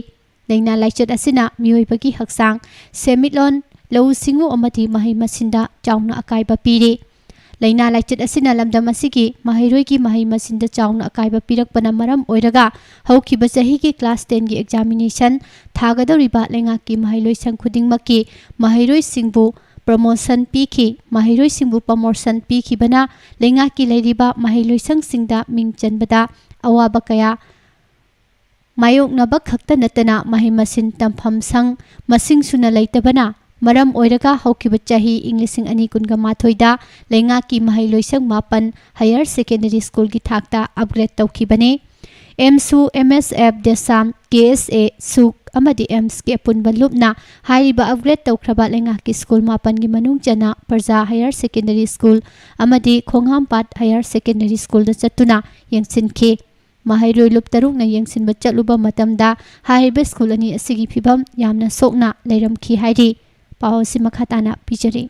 ꯂꯥꯏꯅꯥ ꯂꯥꯏꯆꯠ ꯑꯁꯤꯅ ꯃꯤꯑꯣꯏꯕꯒꯤ ꯍꯛꯆꯥꯡ, ꯁꯦꯟꯃꯤꯠꯂꯣꯟ, ꯂꯧꯎ ꯁꯤꯡꯎ ꯑꯃꯗꯤ ꯃꯍꯩ ꯃꯁꯤꯡꯗ ꯆꯥꯎꯅ ꯑꯀꯥꯏꯕ ꯄꯤꯔꯤ꯫ ꯂꯥꯏꯅꯥ ꯂꯥꯏꯆꯠ ꯑꯁꯤꯅ ꯂꯝꯗꯝ ꯑꯁꯤꯒꯤ ꯃꯍꯩꯔꯣꯏꯒꯤ ꯃꯍꯩ ꯃꯁꯤꯡꯗ ꯆꯥꯎꯅ ꯑꯀꯥꯏꯕ ꯄꯤꯔꯛꯄꯅ ꯃꯔꯝ ꯑꯣꯏꯔꯒ ꯍꯧꯈꯤꯕ ꯆꯍꯤꯒꯤ ꯀ꯭ꯂꯥꯁ ꯇꯦꯟꯒꯤ ꯑꯦꯛꯖꯥꯃꯤꯅꯦꯁꯟ ꯊꯥꯒꯗꯧꯔꯤꯕ ꯂꯩꯉꯥꯛꯀꯤ ꯃꯍꯩꯂꯣꯏꯁꯪ ꯈꯨꯗꯤꯡꯃꯛꯀꯤ ꯃꯍꯩꯔꯣꯏꯁꯤꯡꯕꯨ ꯄ꯭ꯔꯃꯣꯁꯟ ꯄꯤꯈꯤ꯫ ꯃꯍꯩꯔꯣꯏꯁꯤꯡꯕꯨ ꯄ꯭ꯔꯃꯣꯁꯟ ꯄꯤꯈꯤꯕꯅ ꯂꯩꯉꯥꯛꯀꯤ ꯂꯩꯔꯤꯕ ꯃꯍꯩꯂꯣꯏꯁꯪꯁꯤꯡꯗ ꯃꯤꯡ ꯆꯟꯕꯗ ꯑꯋꯥꯕ ꯀꯌꯥ ꯃꯥꯌꯣꯛꯅꯕ ꯈꯛꯇ ꯅꯠꯇꯅ ꯃꯍꯩ ꯃꯁꯤꯡ ꯇꯝꯐꯝ ꯁꯪ ꯃꯁꯤꯡ ꯁꯨꯅ ꯂꯩꯇꯕꯅ ꯃꯔꯝ ꯑꯣꯏꯔꯒ ꯍꯧꯈꯤꯕ ꯆꯍꯤ ꯏꯪ ꯂꯤꯁꯤꯡ ꯑꯅꯤ ꯀꯨꯟꯒ ꯃꯥꯊꯣꯏꯗ ꯂꯩꯉꯥꯛꯀꯤ ꯃꯍꯩꯂꯣꯏꯁꯪ ꯃꯥꯄꯟ ꯍꯥꯌꯔ ꯁꯦꯀꯦꯟꯗꯔꯤ ꯁ꯭ꯀꯨꯜꯒꯤ ꯊꯥꯛꯇ ꯑꯞꯒ꯭ꯔꯦꯗ ꯇꯧꯈꯤꯕꯅꯤ꯫ ꯑꯦꯝꯁꯨ, ꯑꯦꯝ ꯑꯦꯁ ꯑꯦꯐ, ꯗꯦꯁꯥꯝ, ꯀꯦ ꯑꯦꯁ ꯑꯦ, ꯁꯨꯛ ꯑꯃꯗꯤ ꯑꯦꯝꯁꯀꯤ ꯑꯄꯨꯟꯕ ꯂꯨꯞꯅ ꯍꯥꯏꯔꯤꯕ ꯑꯞꯒ꯭ꯔꯦꯗ ꯇꯧꯈ꯭ꯔꯕ ꯂꯩꯉꯥꯛꯀꯤ ꯁ꯭ꯀꯨꯜ ꯃꯥꯄꯟꯒꯤ ꯃꯅꯨꯡ ꯆꯟꯅ ꯄ꯭ꯔꯖꯥ ꯍꯥꯌꯔ ꯁꯦꯀꯦꯟꯗꯔꯤ ꯁ꯭ꯀꯨꯜ ꯑꯃꯗꯤ ꯈꯣꯡꯍꯥꯝꯄꯥꯠ ꯍꯥꯌꯔ ꯁꯦꯀꯦꯟꯗꯔꯤ ꯁ꯭ꯀꯨꯜꯗ ꯆꯠꯇꯨꯅ ꯌꯦꯡꯁꯤꯟꯈꯤ꯫ ꯃꯍꯩꯔꯣꯏ ꯂꯨꯞ ꯇꯔꯨꯛꯅ ꯌꯦꯡꯁꯤꯟꯕ ꯆꯠꯂꯨꯕ ꯃꯇꯝꯗ ꯍꯥꯏꯔꯤꯕ ꯁ꯭ꯀꯨꯜ ꯑꯅꯤ ꯑꯁꯤꯒꯤ ꯐꯤꯕꯝ ꯌꯥꯝꯅ ꯁꯣꯛꯅ ꯂꯩꯔꯝꯈꯤ ꯍꯥꯏꯔꯤ꯫ ꯄꯥꯎ ꯑꯁꯤ ꯃꯈꯥ ꯇꯥꯅ ꯄꯤꯖꯔꯤ꯫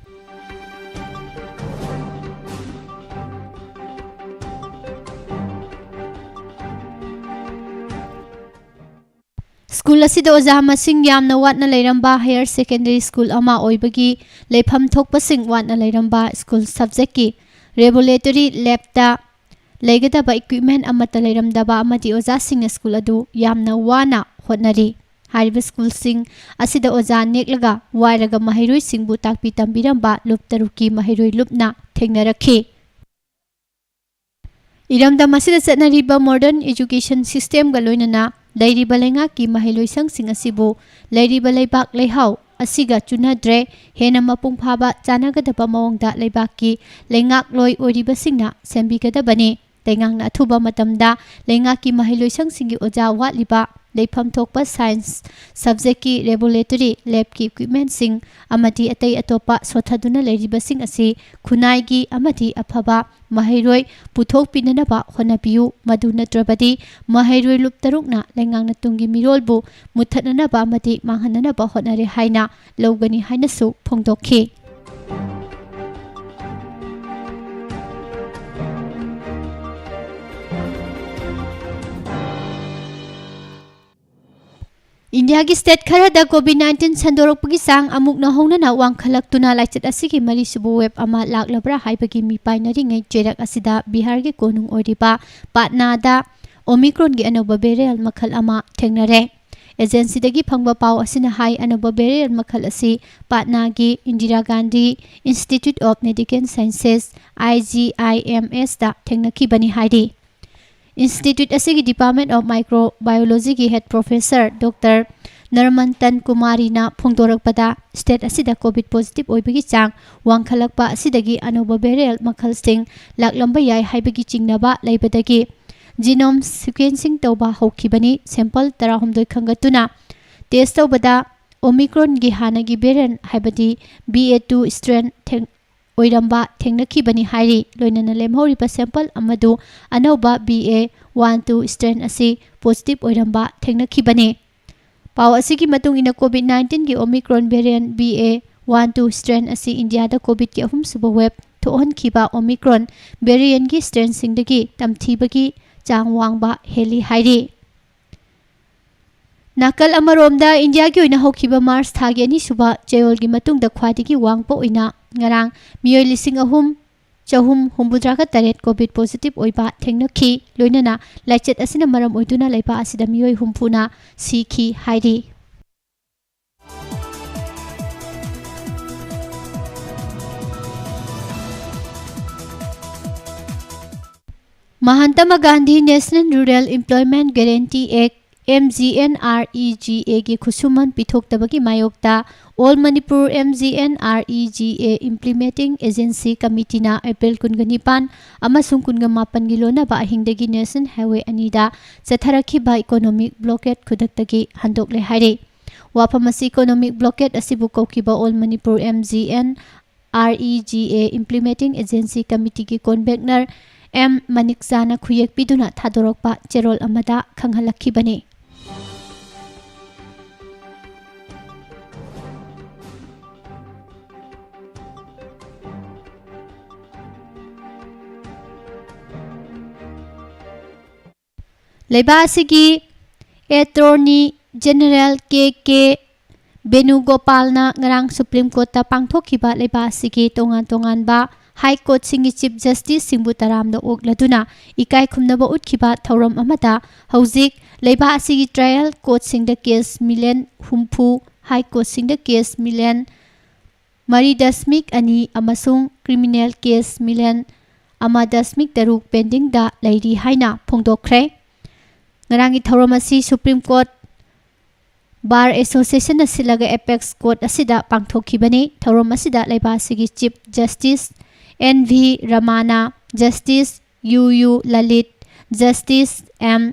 ꯁ꯭ꯀꯨꯜ ꯑꯁꯤꯗ ꯑꯣꯖꯥ ꯃꯁꯤꯡ ꯌꯥꯝꯅ ꯋꯥꯠꯅ ꯂꯩꯔꯝꯕ ꯍꯥꯌꯔ ꯁꯦꯀꯦꯟꯗꯔꯤ ꯁ꯭ꯀꯨꯜ ꯑꯃ ꯑꯣꯏꯕꯒꯤ ꯂꯩꯐꯝ ꯊꯣꯛꯄꯁꯤꯡ ꯋꯥꯠꯅ ꯂꯩꯔꯝꯕ, ꯁ꯭ꯀꯨꯜ ꯁꯕꯖꯦꯛꯀꯤ ꯂꯦꯕꯣꯔꯦꯇꯔꯤ ꯂꯦꯕꯇ ꯂꯩꯒꯗꯕ ꯏꯀ꯭ꯋꯤꯞꯃꯦꯟ ꯑꯃꯠꯇ ꯂꯩꯔꯝꯗꯕ ꯑꯃꯗꯤ ꯑꯣꯖꯥꯁꯤꯡꯅ ꯁ꯭ꯀꯨꯜ ꯑꯗꯨ ꯌꯥꯝꯅ ꯋꯥꯅ ꯍꯣꯠꯅꯔꯤ꯫ ꯍꯥꯏꯔꯤꯕ ꯁ꯭ꯀꯨꯜꯁꯤꯡ ꯑꯁꯤꯗ ꯑꯣꯖꯥ ꯅꯦꯛꯂꯒ ꯋꯥꯏꯔꯒ ꯃꯍꯩꯔꯣꯏꯁꯤꯡꯕꯨ ꯇꯥꯛꯄꯤ ꯇꯝꯕꯤꯔꯝꯕ ꯂꯨꯞ ꯇꯔꯨꯛꯀꯤ ꯃꯍꯩꯔꯣꯏ ꯂꯨꯞꯅ ꯊꯦꯡꯅꯔꯛꯈꯤ꯫ ꯏꯔꯝꯗꯝ ꯑꯁꯤꯗ ꯆꯠꯅꯔꯤꯕ ꯃꯣꯗꯔꯟ ꯑꯦꯖꯨꯀꯦꯁꯟ ꯁꯤꯁꯇꯦꯝꯒ ꯂꯣꯏꯅꯅ ꯂꯩꯔꯤꯕ ꯂꯩꯉꯥꯛꯀꯤ ꯃꯍꯩꯂꯣꯏꯁꯪꯁꯤꯡ ꯑꯁꯤꯕꯨ ꯂꯩꯔꯤꯕ ꯂꯩꯕꯥꯛ ꯂꯩꯍꯥꯎ ꯑꯁꯤꯒ ꯆꯨꯅꯗ꯭ꯔꯦ꯫ ꯍꯦꯟꯅ ꯃꯄꯨꯡ ꯐꯥꯕ ꯆꯥꯟꯅꯒꯗꯕ ꯃꯑꯣꯡꯗ ꯂꯩꯕꯥꯛꯀꯤ ꯂꯩꯉꯥꯛꯂꯣꯏ ꯑꯣꯏꯔꯤꯕꯁꯤꯡꯅ ꯁꯦꯝꯕꯤꯒꯗꯕꯅꯤ꯫ ꯂꯩꯉꯥꯛꯅ ꯑꯊꯨꯕ ꯃꯇꯝꯗ ꯂꯩꯉꯥꯛꯀꯤ ꯃꯍꯩꯂꯣꯏꯁꯪꯁꯤꯡꯒꯤ ꯑꯣꯖꯥ ꯋꯥꯠꯂꯤꯕ, ꯂꯩꯐꯝ ꯊꯣꯛꯄ ꯁꯥꯏꯟꯁ ꯁꯕꯖꯦꯛꯀꯤ ꯂꯦꯕꯣꯔꯦꯇꯔꯤ, ꯂꯦꯕꯀꯤ ꯏꯀ꯭ꯋꯤꯞꯃꯦꯟꯁꯤꯡ ꯑꯃꯗꯤ ꯑꯇꯩ ꯑꯇꯣꯞꯄ ꯁꯣꯠꯊꯗꯨꯅ ꯂꯩꯔꯤꯕꯁꯤꯡ ꯑꯁꯤ ꯈꯨꯟꯅꯥꯏꯒꯤ ꯑꯃꯗꯤ ꯑꯐꯕ ꯃꯍꯩꯔꯣꯏ ꯄꯨꯊꯣꯛꯄꯤꯅꯅꯕ ꯍꯣꯠꯅꯕꯤꯌꯨ꯫ ꯃꯗꯨ ꯅꯠꯇ꯭ꯔꯕꯗꯤ ꯃꯍꯩꯔꯣꯏ ꯂꯨꯞ ꯇꯔꯨꯛꯅ ꯂꯩꯉꯥꯛꯅ ꯇꯨꯡꯒꯤ ꯃꯤꯔꯣꯜꯕꯨ ꯃꯨꯠꯊꯠꯅꯅꯕ ꯑꯃꯗꯤ ꯃꯥꯡꯍꯟꯅꯅꯕ ꯍꯣꯠꯅꯔꯦ ꯍꯥꯏꯅ ꯂꯧꯒꯅꯤ ꯍꯥꯏꯅꯁꯨ ꯐꯣꯡꯗꯣꯛꯈꯤ꯫ ꯏꯟꯗꯤꯌꯥꯒꯤ ꯁ꯭ꯇꯦꯠ ꯈꯔꯗ ꯀꯣꯚꯤꯗ ꯅꯥꯏꯟꯇꯤꯟ ꯁꯟꯗꯣꯔꯛꯄꯒꯤ ꯆꯥꯡ ꯑꯃꯨꯛ ꯅꯧꯍꯧꯅꯅ ꯋꯥꯡꯈꯠꯂꯛꯇꯨꯅ ꯂꯥꯏꯆꯠ ꯑꯁꯤꯒꯤ ꯃꯔꯤꯁꯨꯕ ꯋꯦꯕ ꯑꯃ ꯂꯥꯛꯂꯕ꯭ꯔꯥ ꯍꯥꯏꯕꯒꯤ ꯃꯤꯄꯥꯏꯅꯔꯤꯉꯩ ꯆꯩꯔꯛ ꯑꯁꯤꯗ ꯕꯤꯍꯥꯔꯒꯤ ꯀꯣꯅꯨꯡ ꯑꯣꯏꯔꯤꯕ ꯄꯥꯠꯅꯥꯗ ꯑꯣꯃꯤꯀ꯭ꯔꯣꯟꯒꯤ ꯑꯅꯧꯕ ꯚꯦꯔꯤꯌꯦꯟ ꯃꯈꯜ ꯑꯃ ꯊꯦꯡꯅꯔꯦ꯫ ꯑꯦꯖꯦꯟꯁꯤꯗꯒꯤ ꯐꯪꯕ ꯄꯥꯎ ꯑꯁꯤꯅ ꯍꯥꯏ, ꯑꯅꯧꯕ ꯚꯦꯔꯤꯌꯦꯟ ꯃꯈꯜ ꯑꯁꯤ ꯄꯥꯠꯅꯥꯒꯤ Indira Gandhi institute of medical sciences, I G I M ꯑꯦꯁꯇ ꯊꯦꯡꯅꯈꯤꯕꯅꯤ ꯍꯥꯏꯔꯤ꯫ ꯏꯟꯁꯇꯤꯇ꯭ꯌꯨꯠ ꯑꯁꯤꯒꯤ ꯗꯤꯄꯥꯔꯠꯃꯦꯟ ꯑꯣꯐ ꯃꯥꯏꯀ꯭ꯔꯣꯕꯥꯏꯑꯣꯂꯣꯖꯤꯒꯤ ꯍꯦꯗ ꯄ꯭ꯔꯣꯐꯦꯁꯔ ꯗꯣꯛꯇꯔ ꯅꯔꯃꯟꯇꯟ ꯀꯨꯃꯥꯔꯤꯅ ꯐꯣꯡꯗꯣꯔꯛꯄꯗ, ꯁ꯭ꯇꯦꯠ ꯑꯁꯤꯗ ꯀꯣꯚꯤꯗ ꯄꯣꯖꯤꯇꯤꯚ ꯑꯣꯏꯕꯒꯤ ꯆꯥꯡ ꯋꯥꯡꯈꯠꯂꯛꯄ ꯑꯁꯤꯗꯒꯤ ꯑꯅꯧꯕ ꯚꯦꯔꯤꯌꯦꯟ ꯃꯈꯜꯁꯤꯡ ꯂꯥꯛꯂꯝꯕ ꯌꯥꯏ ꯍꯥꯏꯕꯒꯤ ꯆꯤꯡꯅꯕ ꯂꯩꯕꯗꯒꯤ ꯖꯤꯅꯣꯝ ꯁꯤꯀ꯭ꯋꯦꯟꯁꯤꯡ ꯇꯧꯕ ꯍꯧꯈꯤꯕꯅꯤ꯫ ꯁꯦꯝꯄꯜ ꯇꯔꯥꯍꯨꯝꯗꯣꯏ ꯈꯟꯒꯠꯇꯨꯅ ꯇꯦꯁ ꯇꯧꯕꯗ ꯑꯣꯃꯤꯀ꯭ꯔꯣꯟꯒꯤ ꯍꯥꯟꯅꯒꯤ ꯚꯦꯔꯤꯌꯦꯟ, ꯍꯥꯏꯕꯗꯤ ꯕꯤ ꯑꯦ ꯇꯨ ꯁ꯭ꯇ꯭ꯔꯦꯟ ꯊꯦꯡ-, ꯑꯣꯏꯔꯝꯕ ꯊꯦꯡꯅꯈꯤꯕꯅꯤ ꯍꯥꯏꯔꯤ꯫ ꯂꯣꯏꯅꯅ ꯂꯦꯝꯍꯧꯔꯤꯕ ꯁꯦꯝꯄꯜ ꯑꯃꯗꯨ ꯑꯅꯧꯕ B A one two strain ꯑꯁꯤ ꯄꯣꯖꯤꯇꯤꯚ ꯑꯣꯏꯔꯝꯕ ꯊꯦꯡꯅꯈꯤꯕꯅꯤ꯫ ꯄꯥꯎ ꯑꯁꯤꯒꯤ ꯃꯇꯨꯡ ꯏꯟꯅ, ꯀꯣꯚꯤꯗ ꯅꯥꯏꯟꯇꯤꯟꯒꯤ Omicron variant B A one two strain ꯑꯁꯤ ꯏꯟꯗꯤꯌꯥꯗ ꯀꯣꯚꯤꯗꯀꯤ ꯑꯍꯨꯝꯁꯨꯕ ꯋꯦꯕ ꯊꯣꯛꯍꯟꯈꯤꯕ ꯑꯣꯃꯤꯀ꯭ꯔꯣꯟ ꯚꯦꯔꯤꯌꯦꯟꯒꯤ ꯁ꯭ꯇ꯭ꯔꯦꯟꯁꯤꯡꯗꯒꯤ ꯇꯝꯊꯤꯕꯒꯤ ꯆꯥꯡ ꯋꯥꯡꯕ ꯍꯦꯜꯂꯤ ꯍꯥꯏꯔꯤ꯫ ꯅꯥꯀꯜ ꯑꯃꯔꯣꯝꯗ, ꯏꯟꯗꯤꯌꯥꯒꯤ ꯑꯣꯏꯅ ꯍꯧꯈꯤꯕ ꯃꯥꯔꯆ ꯊꯥꯒꯤ ꯑꯅꯤꯁꯨꯕ ꯆꯌꯣꯜꯒꯤ ꯃꯇꯨꯡꯗ ꯈ꯭ꯋꯥꯏꯗꯒꯤ ꯋꯥꯡꯕ ꯑꯣꯏꯅ ꯉꯔꯥꯡ ꯃꯤꯑꯣꯏ ꯂꯤꯁꯤꯡ ꯑꯍꯨꯝ ꯆꯍꯨꯝ ꯍꯨꯝꯐꯨꯇꯔꯥꯒ ꯇꯔꯦꯠ ꯀꯣꯚꯤꯗ ꯄꯣꯖꯤꯇꯤꯚ ꯑꯣꯏꯕ ꯊꯦꯡꯅꯈꯤ꯫ ꯂꯣꯏꯅꯅ ꯂꯥꯏꯆꯠ ꯑꯁꯤꯅ ꯃꯔꯝ ꯑꯣꯏꯗꯨꯅ ꯂꯩꯕꯥꯛ ꯑꯁꯤꯗ ꯃꯤꯑꯣꯏ ꯍꯨꯝꯐꯨꯅ ꯁꯤꯈꯤ ꯍꯥꯏꯔꯤ꯫ Mahatma Gandhi national rural employment guarantee act, M G N R E G ꯑꯦꯒꯤ ꯈꯨꯠꯁꯨꯃꯟ ꯄꯤꯊꯣꯛꯇꯕꯒꯤ ꯃꯥꯌꯣꯛꯇ All Manipur M G N R E G A Implementing Agency Committeeꯅ ꯑꯦꯄ꯭ꯔꯤꯜ ꯀꯨꯟꯒ ꯅꯤꯄꯥꯟ ꯑꯃꯁꯨꯡ ꯀꯨꯟꯒ ꯃꯥꯄꯟꯒꯤ ꯂꯣꯟꯅꯕ ꯑꯍꯤꯡꯗꯒꯤ National Highway ꯑꯅꯤꯗ ꯆꯠꯊꯔꯛꯈꯤꯕ economic blockade ꯈꯨꯗꯛꯇꯒꯤ ꯍꯟꯗꯣꯛꯂꯦ ꯍꯥꯏꯔꯤ꯫ ꯋꯥꯐꯝ ꯑꯁꯤ economic blockade ꯑꯁꯤꯕꯨ ꯀꯧꯈꯤꯕ All Manipur M G N R E G A Implementing Agency Committeeꯒꯤ convener ꯑꯦꯝ ꯃꯅꯤꯛ ꯖꯥꯅ ꯈꯨꯌꯦꯛ ꯄꯤꯗꯨꯅ ꯊꯥꯗꯣꯔꯛꯄ ꯆꯦꯔꯣꯜ ꯑꯃꯗ ꯈꯪꯍꯜꯂꯛꯈꯤꯕꯅꯤ꯫ ꯂꯩꯕꯥꯛ ꯑꯁꯤꯒꯤ Attorney General ꯀꯦ ꯀꯦ ꯕꯦꯅꯨꯒꯣꯄꯥꯜꯅ ꯉꯔꯥꯡ Supreme Courtꯇ ꯄꯥꯡꯊꯣꯛꯈꯤꯕ ꯂꯩꯕꯥꯛ ꯑꯁꯤꯒꯤ ꯇꯣꯉꯥꯟ ꯇꯣꯉꯥꯟꯕ High Courtꯁꯤꯡꯒꯤ Chief Justiceꯁꯤꯡꯕꯨ ꯇꯔꯥꯝꯅ ꯑꯣꯛꯂꯗꯨꯅ ꯏꯀꯥꯏ ꯈꯨꯝꯅꯕ ꯎꯠꯈꯤꯕ ꯊꯧꯔꯝ ꯑꯃꯗ ꯍꯧꯖꯤꯛ ꯂꯩꯕꯥꯛ ꯑꯁꯤꯒꯤ trial courtꯁꯤꯡꯗ case million ꯍꯨꯝꯐꯨ, High Courtꯁꯤꯡꯗ case million ꯃꯔꯤ ꯗꯁꯃꯤꯛ ꯑꯅꯤ ꯑꯃꯁꯨꯡ criminal case million ꯑꯃ ꯗꯁꯃꯤꯛ ꯇꯔꯨꯛ pendingꯗ ꯂꯩꯔꯤ ꯍꯥꯏꯅ ꯐꯣꯡꯗꯣꯛꯈ꯭ꯔꯦ꯫ ꯉꯔꯥꯡꯒꯤ ꯊꯧꯔꯝ ꯑꯁꯤ Supreme Court Bar Associationꯅ ꯁꯤꯜꯂꯒ Apex Court ꯑꯁꯤꯗ ꯄꯥꯡꯊꯣꯛꯈꯤꯕꯅꯤ꯫ ꯊꯧꯔꯝ ꯑꯁꯤꯗ ꯂꯩꯕꯥꯛ ꯑꯁꯤꯒꯤ Chief Justice N V Ramana, Justice U U Lalit, Justice M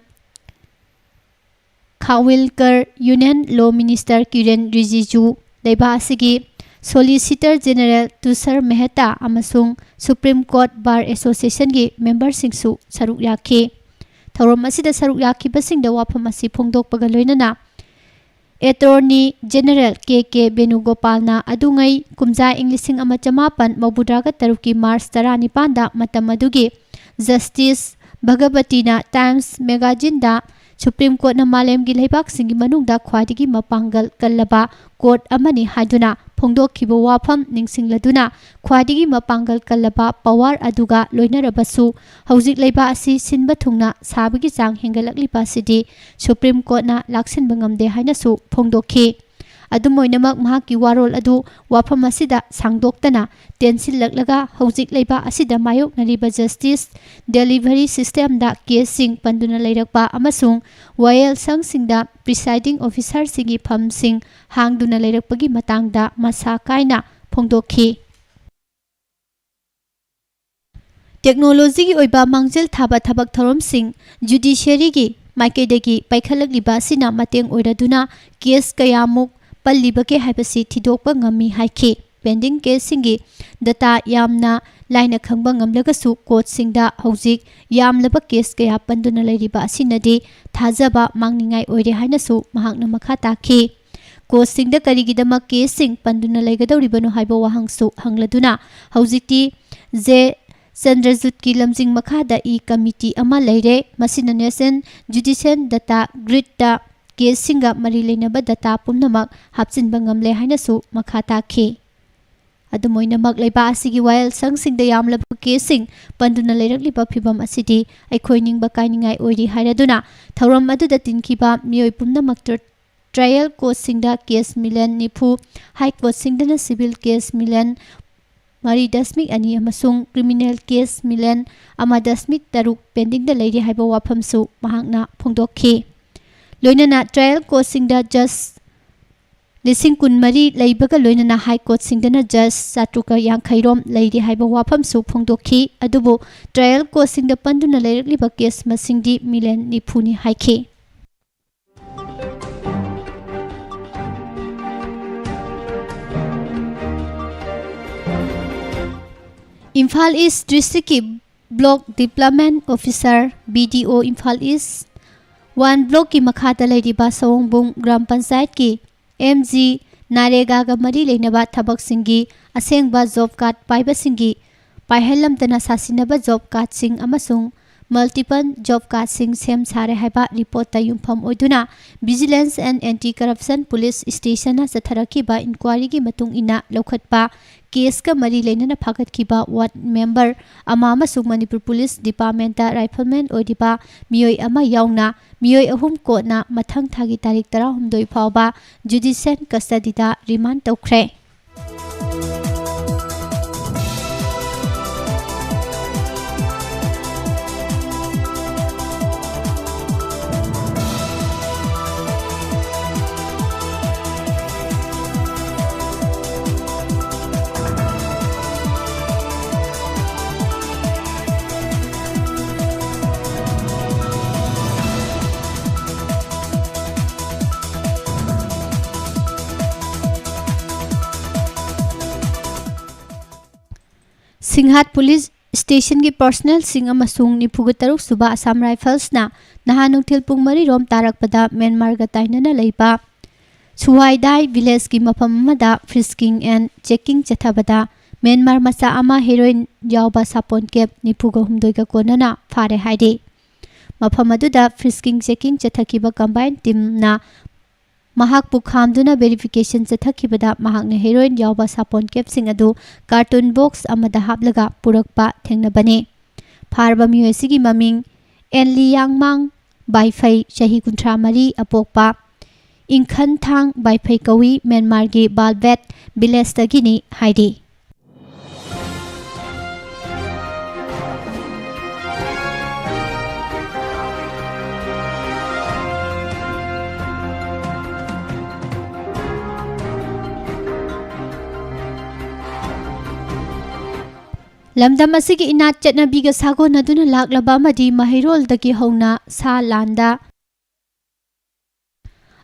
Khanwilkar, Union Law Minister Kiren Rijiju, ꯂꯩꯕꯥꯛ ꯑꯁꯤꯒꯤ Solicitor General ꯇꯨꯁꯥꯔ ꯃꯦꯍꯇꯥ ꯑꯃꯁꯨꯡ Supreme Court Bar Associationꯒꯤ memberꯁꯤꯡꯁꯨ ꯁꯔꯨꯛ ꯌꯥꯈꯤ꯫ ꯊꯧꯔꯝ ꯑꯁꯤꯗ ꯁꯔꯨꯛ ꯌꯥꯈꯤꯕꯁꯤꯡꯗ ꯋꯥꯐꯝ ꯑꯁꯤ ꯐꯣꯡꯗꯣꯛꯄꯒ ꯂꯣꯏꯅꯅ Attorney General ꯀꯦ ꯀꯦ ꯕꯦꯅꯨꯒꯣꯄꯥꯜꯅ ꯑꯗꯨꯉꯩ ꯀꯨꯝꯖꯥ ꯏꯪ ꯂꯤꯁꯤꯡ ꯑꯃ ꯆꯃꯥꯄꯟ ꯃꯧꯗ꯭ꯔꯥꯒ ꯇꯔꯨꯛꯀꯤ March ꯇꯔꯥꯅꯤꯄꯥꯟꯗ ꯃꯇꯝ ꯑꯗꯨꯒꯤ Justice ꯚꯒꯕꯇꯤꯅ Times Magazineꯗ Supreme Courtꯅ ꯃꯥꯂꯦꯝꯒꯤ ꯂꯩꯕꯥꯛꯁꯤꯡꯒꯤ ꯃꯅꯨꯡꯗ ꯈ꯭ꯋꯥꯏꯗꯒꯤ ꯃꯄꯥꯡꯒꯜ ꯀꯜꯂꯕ court ꯑꯃꯅꯤ ꯍꯥꯏꯗꯨꯅ ꯐꯣꯡꯗꯣꯛꯈꯤꯕ ꯋꯥꯐꯝ ꯅꯤꯡꯁꯤꯡꯂꯗꯨꯅ ꯈ꯭ꯋꯥꯏꯗꯒꯤ ꯃꯄꯥꯡꯒꯜ ꯀꯜꯂꯕ power ꯑꯗꯨꯒ ꯂꯣꯏꯅꯔꯕꯁꯨ ꯍꯧꯖꯤꯛ ꯂꯩꯕꯥꯛ ꯑꯁꯤ ꯁꯤꯟꯕ ꯊꯨꯡꯅ ꯁꯥꯕꯒꯤ ꯆꯥꯡ ꯍꯦꯟꯒꯠꯂꯛꯂꯤꯕ ꯑꯁꯤꯗꯤ Supreme Courtꯅ ꯂꯥꯛꯁꯤꯟꯕ ꯉꯝꯗꯦ ꯍꯥꯏꯅꯁꯨ ꯐꯣꯡꯗꯣꯛꯈꯤ꯫ ꯑꯗꯨꯝ ꯑꯣꯏꯅꯃꯛ, ꯃꯍꯥꯛꯀꯤ ꯋꯥꯔꯣꯜ ꯑꯗꯨ ꯋꯥꯐꯝ ꯑꯁꯤꯗ ꯁꯥꯡꯗꯣꯛꯇꯅ ꯇꯦꯟꯁꯤꯜꯂꯛꯂꯒ, ꯍꯧꯖꯤꯛ ꯂꯩꯕꯥꯛ ꯑꯁꯤꯗ ꯃꯥꯌꯣꯛꯅꯔꯤꯕ justice delivery system ꯗ case ꯁꯤꯡ ꯄꯟꯗꯨꯅ ꯂꯩꯔꯛꯄ ꯑꯃꯁꯨꯡ ꯋꯥꯌꯦꯜꯁꯪꯁꯤꯡꯗ presiding officer ꯁꯤꯡꯒꯤ ꯐꯝꯁꯤꯡ ꯍꯥꯡꯗꯨꯅ ꯂꯩꯔꯛꯄꯒꯤ ꯃꯇꯥꯡꯗ ꯃꯁꯥ ꯀꯥꯏꯅ ꯐꯣꯡꯗꯣꯛꯈꯤ꯫ ꯇꯦꯛꯅꯣꯂꯣꯖꯤꯒꯤ ꯑꯣꯏꯕ ꯃꯥꯡꯖꯤꯜ ꯊꯥꯕ ꯊꯕꯛ ꯊꯧꯔꯝꯁꯤꯡ judiciary ꯒꯤ ꯃꯥꯏꯀꯩꯗꯒꯤ ꯄꯥꯏꯈꯠꯂꯛꯂꯤꯕ ꯑꯁꯤꯅ ꯃꯇꯦꯡ ꯑꯣꯏꯔꯗꯨꯅ case ꯀꯌꯥꯃꯨꯛ ꯄꯜꯂꯤꯕꯒꯦ ꯍꯥꯏꯕꯁꯤ ꯊꯤꯗꯣꯛꯄ ꯉꯝꯃꯤ ꯍꯥꯏꯈꯤ꯫ Pending case ꯁꯤꯡꯒꯤ data ꯌꯥꯝꯅ ꯂꯥꯏꯅ ꯈꯪꯕ ꯉꯝꯂꯒꯁꯨ, court ꯁꯤꯡꯗ ꯍꯧꯖꯤꯛ ꯌꯥꯝꯂꯕ case ꯀꯌꯥ ꯄꯟꯗꯨꯅ ꯂꯩꯔꯤꯕ ꯑꯁꯤꯅꯗꯤ ꯊꯥꯖꯕ ꯃꯥꯡꯅꯤꯡꯉꯥꯏ ꯑꯣꯏꯔꯦ ꯍꯥꯏꯅꯁꯨ ꯃꯍꯥꯛꯅ ꯃꯈꯥ ꯇꯥꯈꯤ꯫ Court ꯁꯤꯡꯗ ꯀꯔꯤꯒꯤꯗꯃꯛ case ꯁꯤꯡ ꯄꯟꯗꯨꯅ ꯂꯩꯒꯗꯧꯔꯤꯕꯅꯣ ꯍꯥꯏꯕ ꯋꯥꯍꯪꯁꯨ ꯍꯪꯂꯗꯨꯅ, ꯍꯧꯖꯤꯛꯇꯤ ꯖꯦ ꯆꯟꯗ꯭ꯔꯖꯨꯠꯀꯤ ꯂꯝꯖꯤꯡ ꯃꯈꯥꯗ e committee ꯑꯃ ꯂꯩꯔꯦ, ꯃꯁꯤꯅ National Judicial Data Grid ꯇ case ꯁꯤꯡꯒ ꯃꯔꯤ ꯂꯩꯅꯕ data ꯄꯨꯝꯅꯃꯛ ꯍꯥꯞꯆꯤꯟꯕ ꯉꯝꯂꯦ ꯍꯥꯏꯅꯁꯨ ꯃꯈꯥ ꯇꯥꯈꯤ꯫ ꯑꯗꯨꯝ ꯑꯣꯏꯅꯃꯛ, ꯂꯩꯕꯥꯛ ꯑꯁꯤꯒꯤ ꯋꯥꯌꯦꯜꯁꯪꯁꯤꯡꯗ ꯌꯥꯝꯂꯕ case ꯁꯤꯡ ꯄꯟꯗꯨꯅ ꯂꯩꯔꯛꯂꯤꯕ ꯐꯤꯚꯝ ꯑꯁꯤꯗꯤ ꯑꯩꯈꯣꯏ ꯅꯤꯡꯕ ꯀꯥꯏꯅꯤꯡꯉꯥꯏ ꯑꯣꯏꯔꯤ ꯍꯥꯏꯔꯗꯨꯅ, ꯊꯧꯔꯝ ꯑꯗꯨꯗ ꯇꯤꯟꯈꯤꯕ ꯃꯤꯑꯣꯏ ꯄꯨꯝꯅꯃꯛꯇ trial court ꯁꯤꯡꯗ case million ꯅꯤꯐꯨ, High Court ꯁꯤꯡꯗꯅ civil case million ꯃꯔꯤ ꯗꯁꯃꯤꯛ ꯑꯅꯤ ꯑꯃꯁꯨꯡ criminal case million ꯑꯃ ꯗꯁꯃꯤꯛ ꯇꯔꯨꯛ pending ꯗ ꯂꯩꯔꯤ ꯍꯥꯏꯕ ꯋꯥꯐꯝꯁꯨ ꯃꯍꯥꯛꯅ ꯐꯣꯡꯗꯣꯛꯈꯤ꯫ ꯂꯣꯏꯅꯅ trial court ꯁꯤꯡꯗ judge ꯂꯤꯁꯤꯡ ꯀꯨꯟꯃꯔꯤ ꯂꯩꯕꯒ ꯂꯣꯏꯅꯅ High Court ꯁꯤꯡꯗꯅ judge ꯆꯥꯇ꯭ꯔꯨꯛꯀ ꯌꯥꯡꯈꯩ ꯔꯣꯝ ꯂꯩꯔꯤ ꯍꯥꯏꯕ ꯋꯥꯐꯝꯁꯨ ꯐꯣꯡꯗꯣꯛꯈꯤ꯫ ꯑꯗꯨꯕꯨ trial court ꯁꯤꯡꯗ ꯄꯟꯗꯨꯅ ꯂꯩꯔꯛꯂꯤꯕ case ꯃꯁꯤꯡꯗꯤ million ꯅꯤꯐꯨꯅꯤ ꯍꯥꯏꯈꯤ꯫ ꯏꯝꯐꯥꯜ East District ꯀꯤ Block Development Officer, B D O Imphal East One Block ꯀꯤ ꯃꯈꯥꯗ ꯂꯩꯔꯤꯕ ꯁꯑꯣꯡꯕꯨꯡ ꯒ꯭ꯔꯥꯝ ꯄꯟꯆꯥꯌꯠꯀꯤ M G ꯅꯔꯦꯒꯥꯒ ꯃꯔꯤ ꯂꯩꯅꯕ ꯊꯕꯛꯁꯤꯡꯒꯤ ꯑꯁꯦꯡꯕ job card ꯄꯥꯏꯕꯁꯤꯡꯒꯤ ꯄꯥꯏꯍꯜꯂꯝꯗꯅ ꯁꯥꯁꯤꯟꯅꯕ job card ꯁꯤꯡ ꯑꯃꯁꯨꯡ multiple job cardꯁꯤꯡ ꯁꯦꯝ ꯁꯥꯔꯦ ꯍꯥꯏꯕ ꯔꯤꯄꯣꯔꯠꯇ ꯌꯨꯝꯐꯝ ꯑꯣꯏꯗꯨꯅ Vigilance and Anti Corruption Police Stationꯅ ꯆꯠꯊꯔꯛꯈꯤꯕ ꯏꯟꯀ꯭ꯋꯥꯔꯤꯒꯤ ꯃꯇꯨꯡ ꯏꯟꯅ ꯂꯧꯈꯠꯄ ꯀꯦꯁꯀ ꯃꯔꯤ ꯂꯩꯅꯅ ꯐꯥꯒꯠꯈꯤꯕ ꯋꯥꯔꯗ ꯃꯦꯝꯕꯔ ꯑꯃ ꯑꯃꯁꯨꯡ ꯃꯅꯤꯄꯨꯔ ꯄꯨꯂꯤꯁ ꯗꯤꯄꯥꯔꯠꯃꯦꯟꯇ ꯔꯥꯏꯐꯜꯃꯦꯟ ꯑꯣꯏꯔꯤꯕ ꯃꯤꯑꯣꯏ ꯑꯃ ꯌꯥꯎꯅ ꯃꯤꯑꯣꯏ ꯑꯍꯨꯝ ꯀꯣꯔꯠꯅ ꯃꯊꯪ ꯊꯥꯒꯤ ꯇꯥꯔꯤꯛ ꯇꯔꯥꯍꯨꯝꯗꯣꯏ ꯐꯥꯎꯕ ꯖꯨꯗꯤꯁꯤꯌꯦꯜ ꯀꯁꯇꯗꯤꯗ ꯔꯤꯃꯥꯟ ꯇꯧꯈ꯭ꯔꯦ꯫ ꯁꯤꯡꯍꯥꯠ ꯄꯨꯂꯤꯁ ꯁ꯭ꯇꯦꯁꯟꯒꯤ ꯄꯔꯁꯅꯦꯜꯁꯤꯡ ꯑꯃꯁꯨꯡ ꯅꯤꯐꯨꯒ ꯇꯔꯨꯛ ꯁꯨꯕ ꯑꯁꯥꯝ ꯔꯥꯏꯐꯜꯁꯅ ꯅꯍꯥꯟ ꯅꯨꯡꯊꯤꯜ ꯄꯨꯡ ꯃꯔꯤ ꯔꯣꯝ ꯇꯥꯔꯛꯄꯗ ꯃ꯭ꯌꯥꯟꯃꯥꯔꯒ ꯇꯥꯏꯅꯅ ꯂꯩꯕ ꯁꯨꯋꯥꯏꯗꯥꯏ ꯚꯤꯂꯦꯖꯀꯤ ꯃꯐꯝ ꯑꯃꯗ friskingand checking ꯆꯠꯊꯕꯗ ꯃ꯭ꯌꯥꯟꯃꯥꯔ ꯃꯆꯥ ꯑꯃ ꯍꯦꯔꯣꯏꯟ ꯌꯥꯎꯕ ꯁꯥꯄꯣꯟ ꯀꯦꯞ ꯅꯤꯐꯨꯒ ꯍꯨꯝꯗꯣꯏꯒ ꯀꯣꯟꯅꯅ ꯐꯥꯔꯦ ꯍꯥꯏꯔꯤ꯫ ꯃꯐꯝ ꯑꯗꯨꯗ frisking checking ꯆꯠꯊꯈꯤꯕ ꯀꯝꯕꯥꯏꯟ ꯇꯤꯝꯅ ꯃꯍꯥꯛꯄꯨ ꯈꯥꯝꯗꯨꯅ ꯚꯦꯔꯤꯐꯤꯀꯦꯁꯟ ꯆꯠꯊꯈꯤꯕꯗ ꯃꯍꯥꯛꯅ ꯍꯦꯔꯣꯏꯟ ꯌꯥꯎꯕ ꯁꯥꯄꯣꯟ ꯀꯦꯞꯁꯤꯡ ꯑꯗꯨ ꯀꯥꯔꯇꯨꯟ ꯕꯣꯛꯁ ꯑꯃꯗ ꯍꯥꯞꯂꯒ ꯄꯨꯔꯛꯄ ꯊꯦꯡꯅꯕꯅꯤ꯫ ꯐꯥꯔꯕ ꯃꯤꯑꯣꯏ ꯑꯁꯤꯒꯤ ꯃꯃꯤꯡ ꯑꯦꯟꯂꯤ ꯌꯥꯡꯃꯥꯡ ꯕꯥꯏꯐꯩ, ꯆꯍꯤ ꯀꯨꯟꯊ꯭ꯔꯥ ꯃꯔꯤ, ꯑꯄꯣꯛꯄ ꯏꯪꯈꯟꯊꯥꯡ ꯕꯥꯏꯐꯩ ꯀꯧꯏ, ꯃ꯭ꯌꯥꯟꯃꯥꯔꯒꯤ ꯕꯥꯜꯕꯦꯠ ꯚꯤꯂꯦꯖꯇꯒꯤꯅꯤ ꯍꯥꯏꯔꯤ꯫ ꯂꯝꯗꯝ ꯑꯁꯤꯒꯤ ꯏꯅꯥꯠ ꯆꯠꯅꯕꯤꯒ ꯁꯥꯒꯣꯟꯅꯗꯨꯅ ꯂꯥꯛꯂꯕ ꯑꯃꯗꯤ ꯃꯍꯩꯔꯣꯜꯗꯒꯤ ꯍꯧꯅ ꯁꯥ ꯂꯥꯟꯗ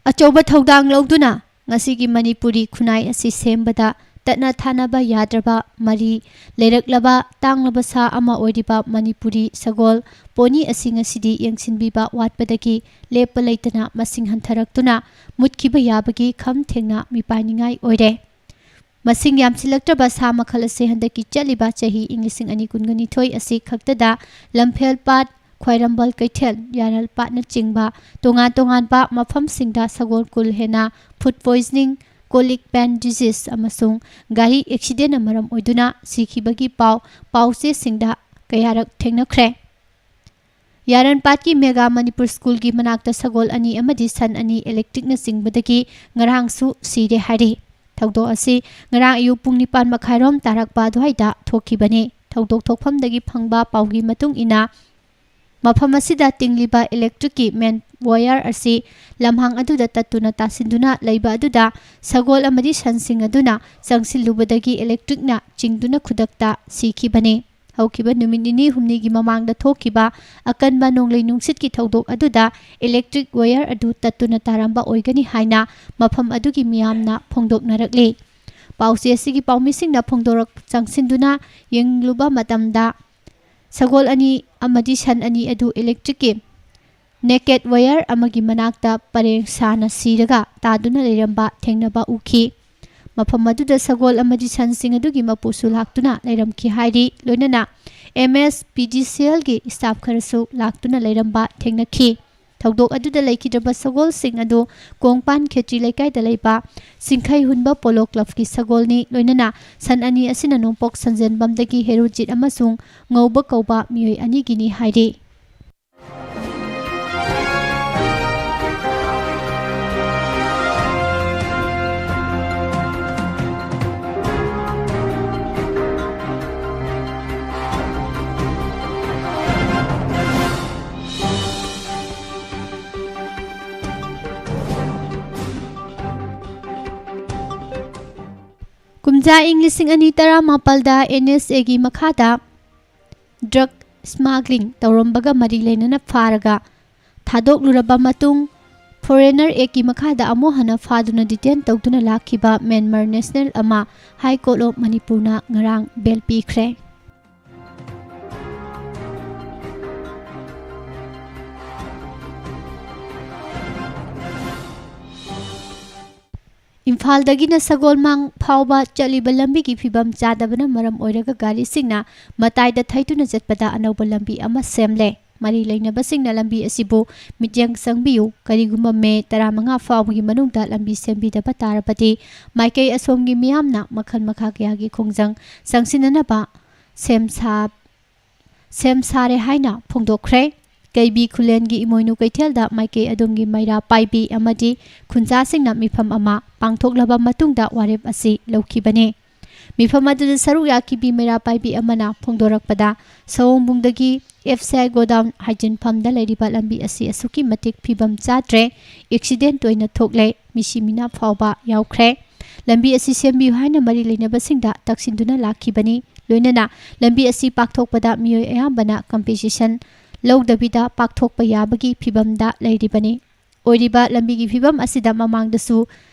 ꯑꯆꯧꯕ ꯊꯧꯗꯥꯡ ꯂꯧꯗꯨꯅ ꯉꯁꯤꯒꯤ ꯃꯅꯤꯄꯨꯔꯤ ꯈꯨꯟꯅꯥꯏ ꯑꯁꯤ ꯁꯦꯝꯕꯗ ꯇꯠꯅ ꯊꯥꯅꯕ ꯌꯥꯗ꯭ꯔꯕ ꯃꯔꯤ ꯂꯩꯔꯛꯂꯕ ꯇꯥꯡꯂꯕ ꯁꯥ ꯑꯃ ꯑꯣꯏꯔꯤꯕ ꯃꯅꯤꯄꯨꯔꯤ ꯁꯒꯣꯜ ꯄꯣꯅꯤ ꯑꯁꯤ ꯉꯁꯤꯗꯤ ꯌꯦꯡꯁꯤꯟꯕꯤꯕ ꯋꯥꯠꯄꯗꯒꯤ ꯂꯦꯞꯄ ꯂꯩꯇꯅ ꯃꯁꯤꯡ ꯍꯟꯊꯔꯛꯇꯨꯅ ꯃꯨꯠꯈꯤꯕ ꯌꯥꯕꯒꯤ ꯈꯝ ꯊꯦꯡꯅ ꯃꯤꯄꯥꯏꯅꯤꯡꯉꯥꯏ ꯑꯣꯏꯔꯦ꯫ ꯃꯁꯤꯡ ꯌꯥꯝꯁꯤꯜꯂꯛꯇ꯭ꯔꯕ ꯁꯥ ꯃꯈꯜ ꯑꯁꯤ ꯍꯟꯗꯛꯀꯤ ꯆꯠꯂꯤꯕ ꯆꯍꯤ ꯏꯪ ꯂꯤꯁꯤꯡ ꯑꯅꯤ ꯀꯨꯟꯒ ꯅꯤꯊꯣꯏ ꯑꯁꯤ ꯈꯛꯇꯗ ꯂꯝꯐꯦꯜ ꯄꯥꯠ, ꯈ꯭ꯋꯥꯏꯔꯝꯕꯜ ꯀꯩꯊꯦꯜ, ꯌꯥꯔꯜ ꯄꯥꯠꯅꯆꯤꯡꯕ ꯇꯣꯉꯥꯟ ꯇꯣꯉꯥꯟꯕ ꯃꯐꯝꯁꯤꯡꯗ ꯁꯒꯣꯜ ꯀꯨꯜ ꯍꯦꯟꯅ ꯐꯨꯗ ꯄꯣꯏꯖꯅꯤꯡ, ꯀꯣꯂꯤꯛ ꯕꯦꯟ ꯗꯤꯖꯤꯖ ꯑꯃꯁꯨꯡ ꯒꯥꯔꯤ ꯑꯦꯛꯁꯤꯗꯦꯟꯅ ꯃꯔꯝ ꯑꯣꯏꯗꯨꯅ ꯁꯤꯈꯤꯕꯒꯤ ꯄꯥꯎ ꯄꯥꯎꯆꯦꯁꯤꯡꯗ ꯀꯌꯥꯔꯛ ꯊꯦꯡꯅꯈ꯭ꯔꯦ꯫ ꯌꯥꯔꯟꯄꯥꯠꯀꯤ ꯃꯦꯒꯥ ꯃꯅꯤꯄꯨꯔ ꯁ꯭ꯀꯨꯜꯒꯤ ꯃꯅꯥꯛꯇ ꯁꯒꯣꯜ ꯑꯅꯤ ꯑꯃꯗꯤ ꯁꯟ ꯑꯅꯤ ꯏꯂꯦꯛꯇ꯭ꯔꯤꯛꯅ ꯆꯤꯡꯕꯗꯒꯤ ꯉꯔꯥꯡꯁꯨ ꯁꯤꯔꯦ ꯍꯥꯏꯔꯤ꯫ ꯊꯧꯗꯣꯛ ꯑꯁꯤ ꯉꯔꯥꯡ ꯑꯌꯨꯛ ꯄꯨꯡ ꯅꯤꯄꯥꯟ ꯃꯈꯥꯏꯔꯣꯝ ꯇꯥꯔꯛꯄ ꯑꯗꯨꯋꯥꯏꯗ ꯊꯣꯛꯈꯤꯕꯅꯤ꯫ ꯊꯧꯗꯣꯛ ꯊꯣꯛꯐꯝꯗꯒꯤ ꯐꯪꯕ ꯄꯥꯎꯒꯤ ꯃꯇꯨꯡ ꯏꯟꯅ, ꯃꯐꯝ ꯑꯁꯤꯗ ꯇꯤꯡꯂꯤꯕ ꯏꯂꯦꯛꯇ꯭ꯔꯤꯛꯀꯤ ꯃꯦꯟ ꯋꯥꯌꯔ ꯑꯁꯤ ꯂꯝꯍꯥꯡ ꯑꯗꯨꯗ ꯇꯠꯇꯨꯅ ꯇꯥꯁꯤꯟꯗꯨꯅ ꯂꯩꯕ ꯑꯗꯨꯗ ꯁꯒꯣꯜ ꯑꯃꯗꯤ ꯁꯟꯁꯤꯡ ꯑꯗꯨꯅ ꯆꯪꯁꯤꯜꯂꯨꯕꯗꯒꯤ ꯏꯂꯦꯛꯇ꯭ꯔꯤꯛꯅ ꯆꯤꯡꯗꯨꯅ ꯈꯨꯗꯛꯇ ꯁꯤꯈꯤꯕꯅꯤ꯫ ꯍꯧꯈꯤꯕ ꯅꯨꯃꯤꯠ ꯅꯤꯅꯤ ꯍꯨꯝꯅꯤꯒꯤ ꯃꯃꯥꯡꯗ ꯊꯣꯛꯈꯤꯕ ꯑꯀꯟꯕ ꯅꯣꯡꯂꯩ ꯅꯨꯡꯁꯤꯠꯀꯤ ꯊꯧꯗꯣꯛ ꯑꯗꯨꯗ ꯏꯂꯦꯛꯇ꯭ꯔꯤꯛ ꯋꯥꯌꯔ ꯑꯗꯨ ꯇꯠꯇꯨꯅ ꯇꯥꯔꯝꯕ ꯑꯣꯏꯒꯅꯤ ꯍꯥꯏꯅ ꯃꯐꯝ ꯑꯗꯨꯒꯤ ꯃꯤꯌꯥꯝꯅ ꯐꯣꯡꯗꯣꯛꯅꯔꯛꯂꯤ꯫ ꯄꯥꯎꯆꯦ ꯑꯁꯤꯒꯤ ꯄꯥꯎꯃꯤꯁꯤꯡꯅ ꯐꯣꯡꯗꯣꯔꯛ ꯆꯪꯁꯤꯟꯗꯨꯅ ꯌꯦꯡꯂꯨꯕ ꯃꯇꯝꯗ, ꯁꯒꯣꯜ ꯑꯅꯤ ꯑꯃꯗꯤ ꯁꯟ ꯑꯅꯤ ꯑꯗꯨ ꯏꯂꯦꯛꯇ꯭ꯔꯤꯛꯀꯤ ꯅꯦꯀꯦꯠ ꯋꯥꯌꯔ ꯑꯃꯒꯤ ꯃꯅꯥꯛꯇ ꯄꯔꯦꯡ ꯁꯥꯅ ꯁꯤꯔꯒ ꯇꯥꯗꯨꯅ ꯂꯩꯔꯝꯕ ꯊꯦꯡꯅꯕ ꯎꯈꯤ꯫ ꯃꯐꯝ ꯑꯗꯨꯗ ꯁꯒꯣꯜ ꯑꯃꯗꯤ ꯁꯟꯁꯤꯡ ꯑꯗꯨꯒꯤ ꯃꯄꯨꯁꯨ ꯂꯥꯛꯇꯨꯅ ꯂꯩꯔꯝꯈꯤ ꯍꯥꯏꯔꯤ, ꯂꯣꯏꯅꯅ M S P G C ꯑꯦꯜꯒꯤ ꯁ꯭ꯇꯥꯐ ꯈꯔꯁꯨ ꯂꯥꯛꯇꯨꯅ ꯂꯩꯔꯝꯕ ꯊꯦꯡꯅꯈꯤ꯫ ꯊꯧꯗꯣꯛ ꯑꯗꯨꯗ ꯂꯩꯈꯤꯗ꯭ꯔꯕ ꯁꯒꯣꯜꯁꯤꯡ ꯑꯗꯨ ꯀꯣꯡꯄꯥꯟ ꯈꯦꯇ꯭ꯔꯤ ꯂꯩꯀꯥꯏꯗ ꯂꯩꯕ ꯁꯤꯡꯈꯩ ꯍꯨꯟꯕ ꯄꯣꯂꯣ ꯀ꯭ꯂꯕꯀꯤ ꯁꯒꯣꯜꯅꯤ, ꯂꯣꯏꯅꯅ ꯁꯟ ꯑꯅꯤ ꯑꯁꯤꯅ ꯅꯣꯡꯄꯣꯛ ꯁꯟꯖꯦꯟꯕꯝꯗꯒꯤ ꯍꯦꯔꯣꯖꯤꯠ ꯑꯃꯁꯨꯡ ꯉꯧꯕ ꯀꯧꯕ ꯃꯤꯑꯣꯏ ꯑꯅꯤꯒꯤꯅꯤ ꯍꯥꯏꯔꯤ꯫ ꯀꯨꯝꯖꯥ ꯏꯪ ꯂꯤꯁꯤꯡ ꯑꯅꯤ ꯇꯔꯥꯃꯥꯄꯜꯗ ꯑꯦꯟ ꯑꯦꯁ ꯑꯦꯒꯤ ꯃꯈꯥꯗ ꯗ꯭ꯔꯒ ꯁ꯭ꯃꯥꯒ꯭ꯂꯤꯡ ꯇꯧꯔꯝꯕꯒ ꯃꯔꯤ ꯂꯩꯅꯅ ꯐꯥꯔꯒ ꯊꯥꯗꯣꯛꯂꯨꯔꯕ ꯃꯇꯨꯡ, ꯐꯣꯔꯦꯅꯔ ꯑꯦꯛꯀꯤ ꯃꯈꯥꯗ ꯑꯃꯨꯛ ꯍꯟꯅ ꯐꯥꯗꯨꯅ ꯗꯤꯇꯦꯟ ꯇꯧꯗꯨꯅ ꯂꯥꯛꯈꯤꯕ ꯃ꯭ꯌꯥꯟꯃꯥꯔ ꯅꯦꯁꯅꯦꯜ ꯑꯃ ꯍꯥꯏ ꯀꯣꯔꯠ ꯑꯣꯐ ꯃꯅꯤꯄꯨꯔꯅ ꯉꯔꯥꯡ ꯕꯦꯜ ꯄꯤꯈ꯭ꯔꯦ꯫ ꯏꯝꯐꯥꯜꯗꯒꯤꯅ ꯁꯒꯣꯜꯃꯥꯡ ꯐꯥꯎꯕ ꯆꯠꯂꯤꯕ ꯂꯝꯕꯤꯒꯤ ꯐꯤꯕꯝ ꯆꯥꯗꯕꯅ ꯃꯔꯝ ꯑꯣꯏꯔꯒ ꯒꯥꯔꯤꯁꯤꯡꯅ ꯃꯇꯥꯏꯗ ꯊꯩꯗꯨꯅ ꯆꯠꯄꯗ ꯑꯅꯧꯕ ꯂꯝꯕꯤ ꯑꯃ ꯁꯦꯝꯂꯦ꯫ ꯃꯔꯤ ꯂꯩꯅꯕꯁꯤꯡꯅ ꯂꯝꯕꯤ ꯑꯁꯤꯕꯨ ꯃꯤꯠꯌꯦꯡ ꯆꯪꯕꯤꯌꯨ, ꯀꯔꯤꯒꯨꯝꯕ ꯃꯦ ꯇꯔꯥꯃꯉꯥ ꯐꯥꯎꯕꯒꯤ ꯃꯅꯨꯡꯗ ꯂꯝꯕꯤ ꯁꯦꯝꯕꯤꯗꯕ ꯇꯥꯔꯕꯗꯤ ꯃꯥꯏꯀꯩ ꯑꯁꯣꯝꯒꯤ ꯃꯤꯌꯥꯝꯅ ꯃꯈꯜ ꯃꯈꯥ ꯀꯌꯥꯒꯤ ꯈꯣꯡꯖꯪ ꯆꯪꯁꯤꯟꯅꯅꯕ ꯁꯦꯝ ꯁꯥ-, ꯁꯦꯝ ꯁꯥꯔꯦ ꯍꯥꯏꯅ ꯐꯣꯡꯗꯣꯛꯈ꯭ꯔꯦ꯫ ꯀꯩꯕꯤ ꯈꯨꯂꯦꯟꯒꯤ ꯏꯃꯣꯏꯅꯨ ꯀꯩꯊꯦꯜꯗ ꯃꯥꯏꯀꯩ ꯑꯗꯣꯝꯒꯤ ꯃꯩꯔꯥ ꯄꯥꯏꯕꯤ ꯑꯃꯗꯤ ꯈꯨꯟꯖꯥꯁꯤꯡꯅ ꯃꯤꯐꯝ ꯑꯃ ꯄꯥꯡꯊꯣꯛꯂꯕ ꯃꯇꯨꯡꯗ ꯋꯥꯔꯦꯞ ꯑꯁꯤ ꯂꯧꯈꯤꯕꯅꯤ꯫ ꯃꯤꯐꯝ ꯑꯗꯨꯗ ꯁꯔꯨꯛ ꯌꯥꯈꯤꯕꯤ ꯃꯩꯔꯥ ꯄꯥꯏꯕꯤ ꯑꯃꯅ ꯐꯣꯡꯗꯣꯔꯛꯄꯗ, ꯁꯑꯣꯝꯕꯨꯡꯗꯒꯤ F C I ꯒꯣꯗꯥꯎꯟ ꯍꯥꯏꯖꯤꯟꯐꯝꯗ ꯂꯩꯔꯤꯕ ꯂꯝꯕꯤ ꯑꯁꯤ ꯑꯁꯨꯛꯀꯤ ꯃꯇꯤꯛ ꯐꯤꯕꯝ ꯆꯥꯗ꯭ꯔꯦ, ꯑꯦꯛꯁꯤꯗꯦꯟ ꯇꯣꯏꯅ ꯊꯣꯛꯂꯦ, ꯃꯤꯁꯤ ꯃꯤꯅꯥ ꯐꯥꯎꯕ ꯌꯥꯎꯈ꯭ꯔꯦ꯫ ꯂꯝꯕꯤ ꯑꯁꯤ ꯁꯦꯝꯕꯤꯌꯨ ꯍꯥꯏꯅ ꯃꯔꯤ ꯂꯩꯅꯕꯁꯤꯡꯗ ꯇꯛꯁꯤꯟꯗꯨꯅ ꯂꯥꯛꯈꯤꯕꯅꯤ꯫ ꯂꯣꯏꯅꯅ ꯂꯝꯕꯤ ꯑꯁꯤ ꯄꯥꯛꯊꯣꯛꯄꯗ ꯃꯤꯑꯣꯏ ꯑꯌꯥꯝꯕꯅ ꯀꯝꯄꯦꯟꯁꯦꯁꯟ ꯂꯧꯗꯕꯤꯗ ꯄꯥꯛꯊꯣꯛꯄ ꯌꯥꯕꯒꯤ ꯐꯤꯕꯝꯗ ꯂꯩꯔꯤꯕꯅꯤ꯫ ꯑꯣꯏꯔꯤꯕ ꯂꯝꯕꯤꯒꯤ ꯐꯤꯕꯝ ꯑꯁꯤꯗ ꯃꯃꯥꯡꯗꯁꯨ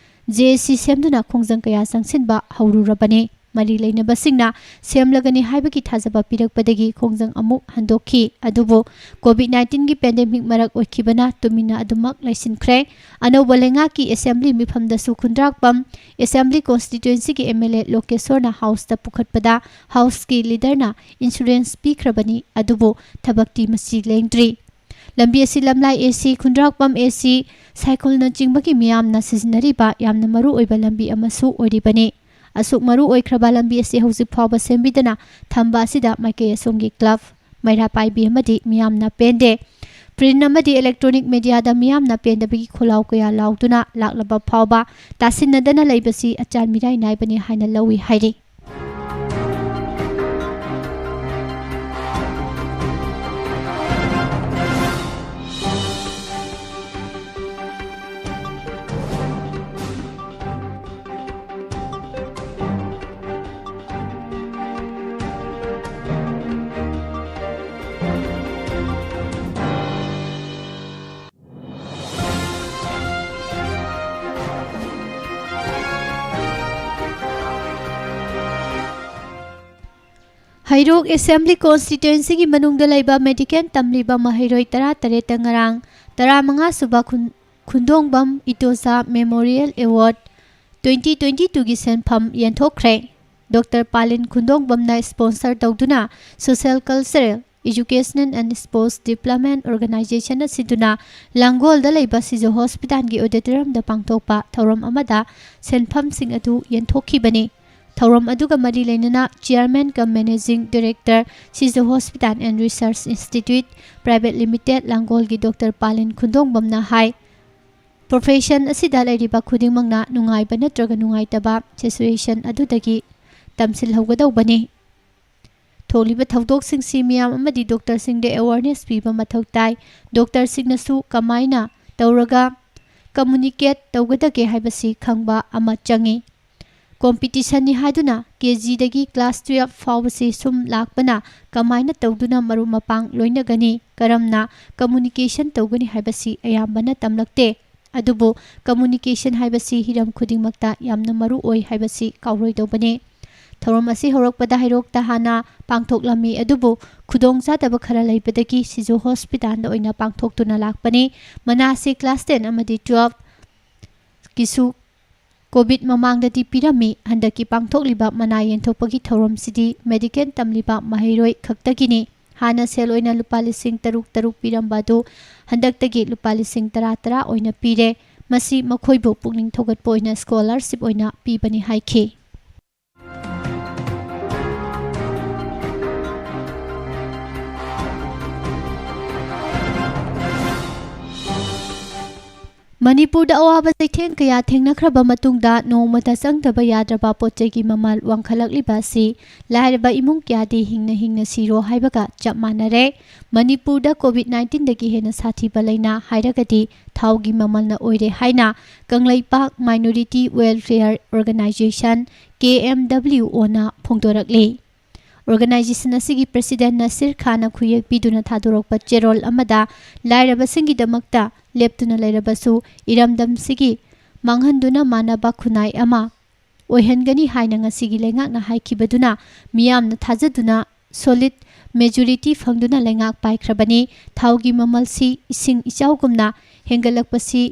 J C ꯁꯦꯝꯗꯨꯅ ꯈꯣꯡꯖꯪ ꯀꯌꯥ ꯆꯪꯁꯤꯟꯕ ꯍꯧꯔꯨꯔꯕꯅꯤ꯫ ꯃꯔꯤ ꯂꯩꯅꯕꯁꯤꯡꯅ ꯁꯦꯝꯂꯒꯅꯤ ꯍꯥꯏꯕꯒꯤ ꯊꯥꯖꯕ ꯄꯤꯔꯛꯄꯗꯒꯤ ꯈꯣꯡꯖꯪ ꯑꯃꯨꯛ ꯍꯟꯗꯣꯛꯈꯤ꯫ ꯑꯗꯨꯕꯨ COVID nineteen ꯒꯤ ꯄꯦꯟꯗꯦꯃꯤꯛ ꯃꯔꯛ ꯑꯣꯏꯈꯤꯕꯅ ꯇꯨꯃꯤꯟꯅ ꯑꯗꯨꯃꯛ ꯂꯩꯁꯤꯟꯈ꯭ꯔꯦ꯫ ꯑꯅꯧꯕ ꯂꯩꯉꯥꯛꯀꯤ ꯑꯦꯁꯦꯝꯕ꯭ꯂꯤ ꯃꯤꯐꯝꯗꯁꯨ ꯈꯨꯟꯗ꯭ꯔꯥꯛꯄꯝ ꯑꯦꯁꯦꯝꯕ꯭ꯂꯤ ꯀꯣꯟꯁꯇꯤꯇ꯭ꯋꯦꯟꯁꯤꯒꯤ M L A ꯂꯣꯀꯦꯁꯣꯔꯅ ꯍꯥꯎꯁꯇ ꯄꯨꯈꯠꯄꯗ ꯍꯥꯎꯁꯀꯤ ꯂꯤꯗꯔꯅ ꯏꯟꯁꯨꯔꯦꯟꯁ ꯄꯤꯈ꯭ꯔꯕꯅꯤ, ꯑꯗꯨꯕꯨ ꯊꯕꯛꯇꯤ ꯃꯁꯤ ꯂꯦꯡꯗ꯭ꯔꯤ꯫ ꯂꯝꯕꯤ ꯑꯁꯤ ꯂꯝꯂꯥꯏ A C, Khundrakpam A C, ꯁꯥꯏꯈꯨꯜꯅꯆꯤꯡꯕꯒꯤ ꯃꯤꯌꯥꯝꯅ ꯁꯤꯖꯤꯟꯅꯔꯤꯕ ꯌꯥꯝꯅ ꯃꯔꯨ ꯑꯣꯏꯕ ꯂꯝꯕꯤ ꯑꯃꯁꯨ ꯑꯣꯏꯔꯤꯕꯅꯤ꯫ ꯑꯁꯨꯛ ꯃꯔꯨ ꯑꯣꯏꯈ꯭ꯔꯕ ꯂꯝꯕꯤ ꯑꯁꯤ ꯍꯧꯖꯤꯛ ꯐꯥꯎꯕ ꯁꯦꯝꯕꯤꯗꯅ ꯊꯝꯕ ꯑꯁꯤꯗ ꯃꯥꯏꯀꯩ ꯑꯁꯣꯝꯒꯤ ꯀ꯭ꯂꯕ, ꯃꯩꯔꯥ ꯄꯥꯏꯕꯤ ꯑꯃꯗꯤ ꯃꯤꯌꯥꯝꯅ ꯄꯦꯟꯗꯦ꯫ ꯄ꯭ꯔꯤꯟ ꯑꯃꯗꯤ ꯏꯂꯦꯛꯇ꯭ꯔꯣꯅꯤꯛ ꯃꯦꯗꯤꯌꯥꯗ ꯃꯤꯌꯥꯝꯅ ꯄꯦꯟꯗꯕꯒꯤ ꯈꯣꯜꯂꯥꯎ ꯀꯌꯥ ꯂꯥꯎꯗꯨꯅ ꯂꯥꯛꯂꯕ ꯐꯥꯎꯕ ꯇꯥꯁꯤꯟꯅꯗꯅ ꯂꯩꯕꯁꯤ ꯑꯆꯥꯟ ꯃꯤꯔꯥꯏ ꯅꯥꯏꯕꯅꯤ ꯍꯥꯏꯅ ꯂꯧꯏ ꯍꯥꯏꯔꯤ꯫ ꯍꯩꯔꯣꯛ ꯑꯦꯁꯦꯝꯕ꯭ꯂꯤ ꯀꯣꯟꯁꯇꯤꯇ꯭ꯋꯦꯟꯁꯤꯒꯤ ꯃꯅꯨꯡꯗ ꯂꯩꯕ ꯃꯦꯗꯤꯀꯦꯜ ꯇꯝꯂꯤꯕ ꯃꯍꯩꯔꯣꯏ ꯇꯔꯥꯇꯔꯦꯠꯇ ꯉꯔꯥꯡ ꯇꯔꯥꯃꯉꯥ ꯁꯨꯕ ꯈꯨꯟ-, ꯈꯨꯟꯗꯣꯡꯕꯝ ꯏꯇꯣꯆꯥ ꯃꯦꯃꯣꯔꯤꯌꯦꯜ ꯑꯦꯋꯥꯔꯗ ꯇ꯭ꯋꯦꯟꯇꯤ ꯇ꯭ꯋꯦꯟꯇꯤ ꯇꯨꯒꯤ ꯁꯦꯟꯐꯝ ꯌꯦꯟꯊꯣꯛꯈ꯭ꯔꯦ꯫ ꯗꯣꯛꯇꯔ ꯄꯥꯂꯤꯟ ꯈꯨꯟꯗꯣꯡꯕꯝꯅ sponsor ꯇꯧꯗꯨꯅ Social Cultural, Educational and Sports Development Organization ꯑꯁꯤꯗꯨꯅ ꯂꯥꯡꯒꯣꯜꯗ ꯂꯩꯕ ꯁꯤꯖꯣ ꯍꯣꯁꯄꯤꯇꯥꯜꯒꯤ auditoriumꯗ ꯄꯥꯡꯊꯣꯛꯄ ꯊꯧꯔꯝ ꯑꯃꯗ ꯁꯦꯟꯐꯝꯁꯤꯡ ꯑꯗꯨ ꯌꯦꯟꯊꯣꯛꯈꯤꯕꯅꯤ꯫ ꯊꯧꯔꯝ ꯑꯗꯨꯒ ꯃꯔꯤ ꯂꯩꯅꯅ Chairman cum Managing Director, Shija Hospital and Research Institute Private Limited, ꯂꯥꯡꯒꯣꯜꯒꯤ ꯗꯣꯛꯇꯔ ꯄꯥꯂꯤꯟ ꯈꯨꯟꯗꯣꯡꯕꯝꯅ ꯍꯥꯏ, profession ꯑꯁꯤꯗ ꯂꯩꯔꯤꯕ ꯈꯨꯗꯤꯡꯃꯛꯅ ꯅꯨꯡꯉꯥꯏꯕ ꯅꯠꯇ꯭ꯔꯒ ꯅꯨꯡꯉꯥꯏꯇꯕ situation ꯑꯗꯨꯗꯒꯤ ꯇꯝꯁꯤꯜꯍꯧꯒꯗꯧꯕꯅꯤ꯫ ꯊꯣꯛꯂꯤꯕ ꯊꯧꯗꯣꯛꯁꯤꯡꯁꯤ ꯃꯤꯌꯥꯝ ꯑꯃꯗꯤ ꯗꯣꯛꯇꯔꯁꯤꯡꯗ awareness ꯄꯤꯕ ꯃꯊꯧ ꯇꯥꯏ꯫ ꯗꯣꯛꯇꯔꯁꯤꯡꯅꯁꯨ ꯀꯃꯥꯏꯅ ꯇꯧꯔꯒ communicate ꯇꯧꯒꯗꯒꯦ ꯍꯥꯏꯕꯁꯤ ꯈꯪꯕ ꯑꯃ ꯆꯪꯏ꯫ Competitionꯅꯤ ꯍꯥꯏꯗꯨꯅ KGꯗꯒꯤ class twelve ꯐꯥꯎꯕꯁꯤ ꯁꯨꯝ ꯂꯥꯛꯄꯅ ꯀꯃꯥꯏꯅ ꯇꯧꯗꯨꯅ ꯃꯔꯨꯞ ꯃꯄꯥꯡ ꯂꯣꯏꯅꯒꯅꯤ, ꯀꯔꯝꯅ communication ꯇꯧꯒꯅꯤ ꯍꯥꯏꯕꯁꯤ ꯑꯌꯥꯝꯕꯅ ꯇꯝꯂꯛꯇꯦ꯫ ꯑꯗꯨꯕꯨ communication ꯍꯥꯏꯕꯁꯤ ꯍꯤꯔꯝ ꯈꯨꯗꯤꯡꯃꯛꯇ ꯌꯥꯝꯅ ꯃꯔꯨ ꯑꯣꯏ ꯍꯥꯏꯕꯁꯤ ꯀꯥꯎꯔꯣꯏꯗꯧꯕꯅꯤ꯫ ꯊꯧꯔꯝ ꯑꯁꯤ ꯍꯧꯔꯛꯄꯗ ꯍꯩꯔꯣꯛꯇ ꯍꯥꯟꯅ ꯄꯥꯡꯊꯣꯛꯂꯝꯃꯤ, ꯑꯗꯨꯕꯨ ꯈꯨꯗꯣꯡꯆꯥꯗꯕ ꯈꯔ ꯂꯩꯕꯗꯒꯤ ꯁꯤꯖꯣ ꯍꯣꯁꯄꯤꯇꯥꯜꯗ ꯑꯣꯏꯅ ꯄꯥꯡꯊꯣꯛꯇꯨꯅ ꯂꯥꯛꯄꯅꯤ꯫ ꯃꯅꯥꯁꯤ class ten ꯑꯃꯗꯤ twelveꯀꯤꯁꯨ COVID ꯃꯃꯥꯡꯗꯗꯤ ꯄꯤꯔꯝꯃꯤ꯫ ꯍꯟꯗꯛꯀꯤ ꯄꯥꯡꯊꯣꯛꯂꯤꯕ ꯃꯅꯥ ꯌꯦꯟꯊꯣꯛꯄꯒꯤ ꯊꯧꯔꯝꯁꯤꯗꯤ medical ꯇꯝꯂꯤꯕ ꯃꯍꯩꯔꯣꯏ ꯈꯛꯇꯒꯤꯅꯤ꯫ ꯍꯥꯟꯅ ꯁꯦꯜ ꯑꯣꯏꯅ ꯂꯨꯄꯥ ꯂꯤꯁꯤꯡ ꯇꯔꯨꯛ ꯇꯔꯨꯛ ꯄꯤꯔꯝꯕ ꯑꯗꯨ ꯍꯟꯗꯛꯇꯒꯤ ꯂꯨꯄꯥ ꯂꯤꯁꯤꯡ ꯇꯔꯥ ꯇꯔꯥ ꯑꯣꯏꯅ ꯄꯤꯔꯦ꯫ ꯃꯁꯤ ꯃꯈꯣꯏꯕꯨ ꯄꯨꯛꯅꯤꯡ ꯊꯧꯒꯠꯄ ꯑꯣꯏꯅ scholarship ꯑꯣꯏꯅ ꯄꯤꯕꯅꯤ ꯍꯥꯏꯈꯤ꯫ ꯃꯅꯤꯄꯨꯔꯗ ꯑꯋꯥꯕ ꯆꯩꯊꯦꯡ ꯀꯌꯥ ꯊꯦꯡꯅꯈ꯭ꯔꯕ ꯃꯇꯨꯡꯗ ꯅꯣꯡꯃꯇ ꯆꯪꯗꯕ ꯌꯥꯗ꯭ꯔꯕ ꯄꯣꯠ ꯆꯩꯒꯤ ꯃꯃꯜ ꯋꯥꯡꯈꯠꯂꯛꯂꯤꯕ ꯑꯁꯤ ꯂꯥꯏꯔꯕ ꯏꯃꯨꯡ ꯀꯌꯥꯗꯤ ꯍꯤꯡꯅ ꯍꯤꯡꯅ ꯁꯤꯔꯣ ꯍꯥꯏꯕꯒ ꯆꯞ ꯃꯥꯟꯅꯔꯦ꯫ ꯃꯅꯤꯄꯨꯔꯗ COVID nineteenꯗꯒꯤ ꯍꯦꯟꯅ ꯁꯥꯊꯤꯕ ꯂꯩꯅꯥ ꯍꯥꯏꯔꯒꯗꯤ ꯊꯥꯎꯒꯤ ꯃꯃꯜꯅ ꯑꯣꯏꯔꯦ ꯍꯥꯏꯅ Kangleipak Minority Welfare Organization, KMWOꯅ ꯐꯣꯡꯗꯣꯔꯛꯂꯤ꯫ Organization ꯑꯁꯤꯒꯤ president ꯅꯁꯤꯔ ꯈꯥꯟꯅ ꯈꯨꯌꯦꯛ ꯄꯤꯗꯨꯅ ꯊꯥꯗꯣꯔꯛꯄ ꯆꯦꯔꯣꯜ ꯑꯃꯗ ꯂꯥꯏꯔꯕꯁꯤꯡꯒꯤꯗꯃꯛꯇ ꯂꯦꯞꯇꯨꯅ ꯂꯩꯔꯕꯁꯨ ꯏꯔꯝꯗꯝꯁꯤꯒꯤ ꯃꯥꯡꯍꯟꯗꯨꯅ ꯃꯥꯟꯅꯕ ꯈꯨꯟꯅꯥꯏ ꯑꯃ ꯑꯣꯏꯍꯟꯒꯅꯤ ꯍꯥꯏꯅ ꯉꯁꯤꯒꯤ ꯂꯩꯉꯥꯛꯅ ꯍꯥꯏꯈꯤꯕꯗꯨꯅ ꯃꯤꯌꯥꯝꯅ ꯊꯥꯖꯗꯨꯅ solid majority ꯐꯪꯗꯨꯅ ꯂꯩꯉꯥꯛ ꯄꯥꯏꯈ꯭ꯔꯕꯅꯤ꯫ ꯊꯥꯎꯒꯤ ꯃꯃꯜꯁꯤ ꯏꯁꯤꯡ ꯏꯆꯥꯎꯒꯨꯝꯅ ꯍꯦꯟꯒꯠꯂꯛꯄꯁꯤ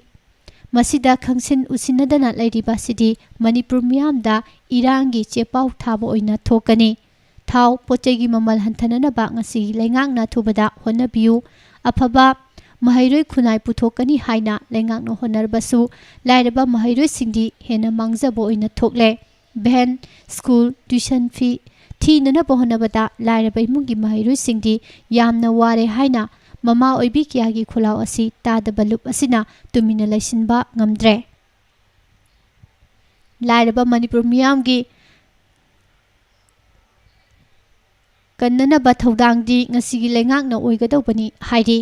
ꯃꯁꯤꯗ ꯈꯪꯁꯤꯟ ꯎꯁꯤꯟꯅꯗꯅ ꯂꯩꯔꯤꯕ ꯑꯁꯤꯗꯤ ꯃꯅꯤꯄꯨꯔ ꯃꯤꯌꯥꯝꯗ ꯏꯔꯥꯡꯒꯤ ꯆꯦꯄꯥꯎ ꯊꯥꯕ ꯑꯣꯏꯅ ꯊꯣꯛꯀꯅꯤ꯫ ꯊꯥꯎ ꯄꯣꯠ ꯆꯩꯒꯤ ꯃꯃꯜ ꯍꯟꯊꯅꯅꯕ ꯉꯁꯤꯒꯤ ꯂꯩꯉꯥꯛꯅ ꯑꯊꯨꯕꯗ ꯍꯣꯠꯅꯕꯤꯌꯨ꯫ ꯑꯐꯕ ꯃꯍꯩꯔꯣꯏ ꯈꯨꯟꯅꯥꯏ ꯄꯨꯊꯣꯛꯀꯅꯤ ꯍꯥꯏꯅ ꯂꯩꯉꯥꯛꯅ ꯍꯣꯠꯅꯔꯕꯁꯨ ꯂꯥꯏꯔꯕ ꯃꯍꯩꯔꯣꯏꯁꯤꯡꯗꯤ ꯍꯦꯟꯅ ꯃꯥꯡꯖꯕ ꯑꯣꯏꯅ ꯊꯣꯛꯂꯦ꯫ ꯚꯦꯟ, ꯁ꯭ꯀꯨꯜ, ꯇ꯭ꯌꯨꯁꯟ ꯐꯤ ꯊꯤꯅꯅꯕ ꯍꯣꯠꯅꯕꯗ ꯂꯥꯏꯔꯕ ꯏꯃꯨꯡꯒꯤ ꯃꯍꯩꯔꯣꯏꯁꯤꯡꯗꯤ ꯌꯥꯝꯅ ꯋꯥꯔꯦ ꯍꯥꯏꯅ ꯃꯃꯥ ꯑꯣꯏꯕꯤ ꯀꯌꯥꯒꯤ ꯈꯣꯜꯂꯥꯎ ꯑꯁꯤ ꯇꯥꯗꯕ ꯂꯨꯞ ꯑꯁꯤꯅ ꯇꯨꯃꯤꯟꯅ ꯂꯩꯁꯤꯟꯕ ꯉꯝꯗ꯭ꯔꯦ꯫ ꯂꯥꯏꯔꯕ ꯃꯅꯤꯄꯨꯔ ꯃꯤꯌꯥꯝꯒꯤ ꯀꯟꯅꯅꯕ ꯊꯧꯗꯥꯡꯗꯤ ꯉꯁꯤꯒꯤ ꯂꯩꯉꯥꯛꯅ ꯑꯣꯏꯒꯗꯧꯕꯅꯤ ꯍꯥꯏꯔꯤ꯫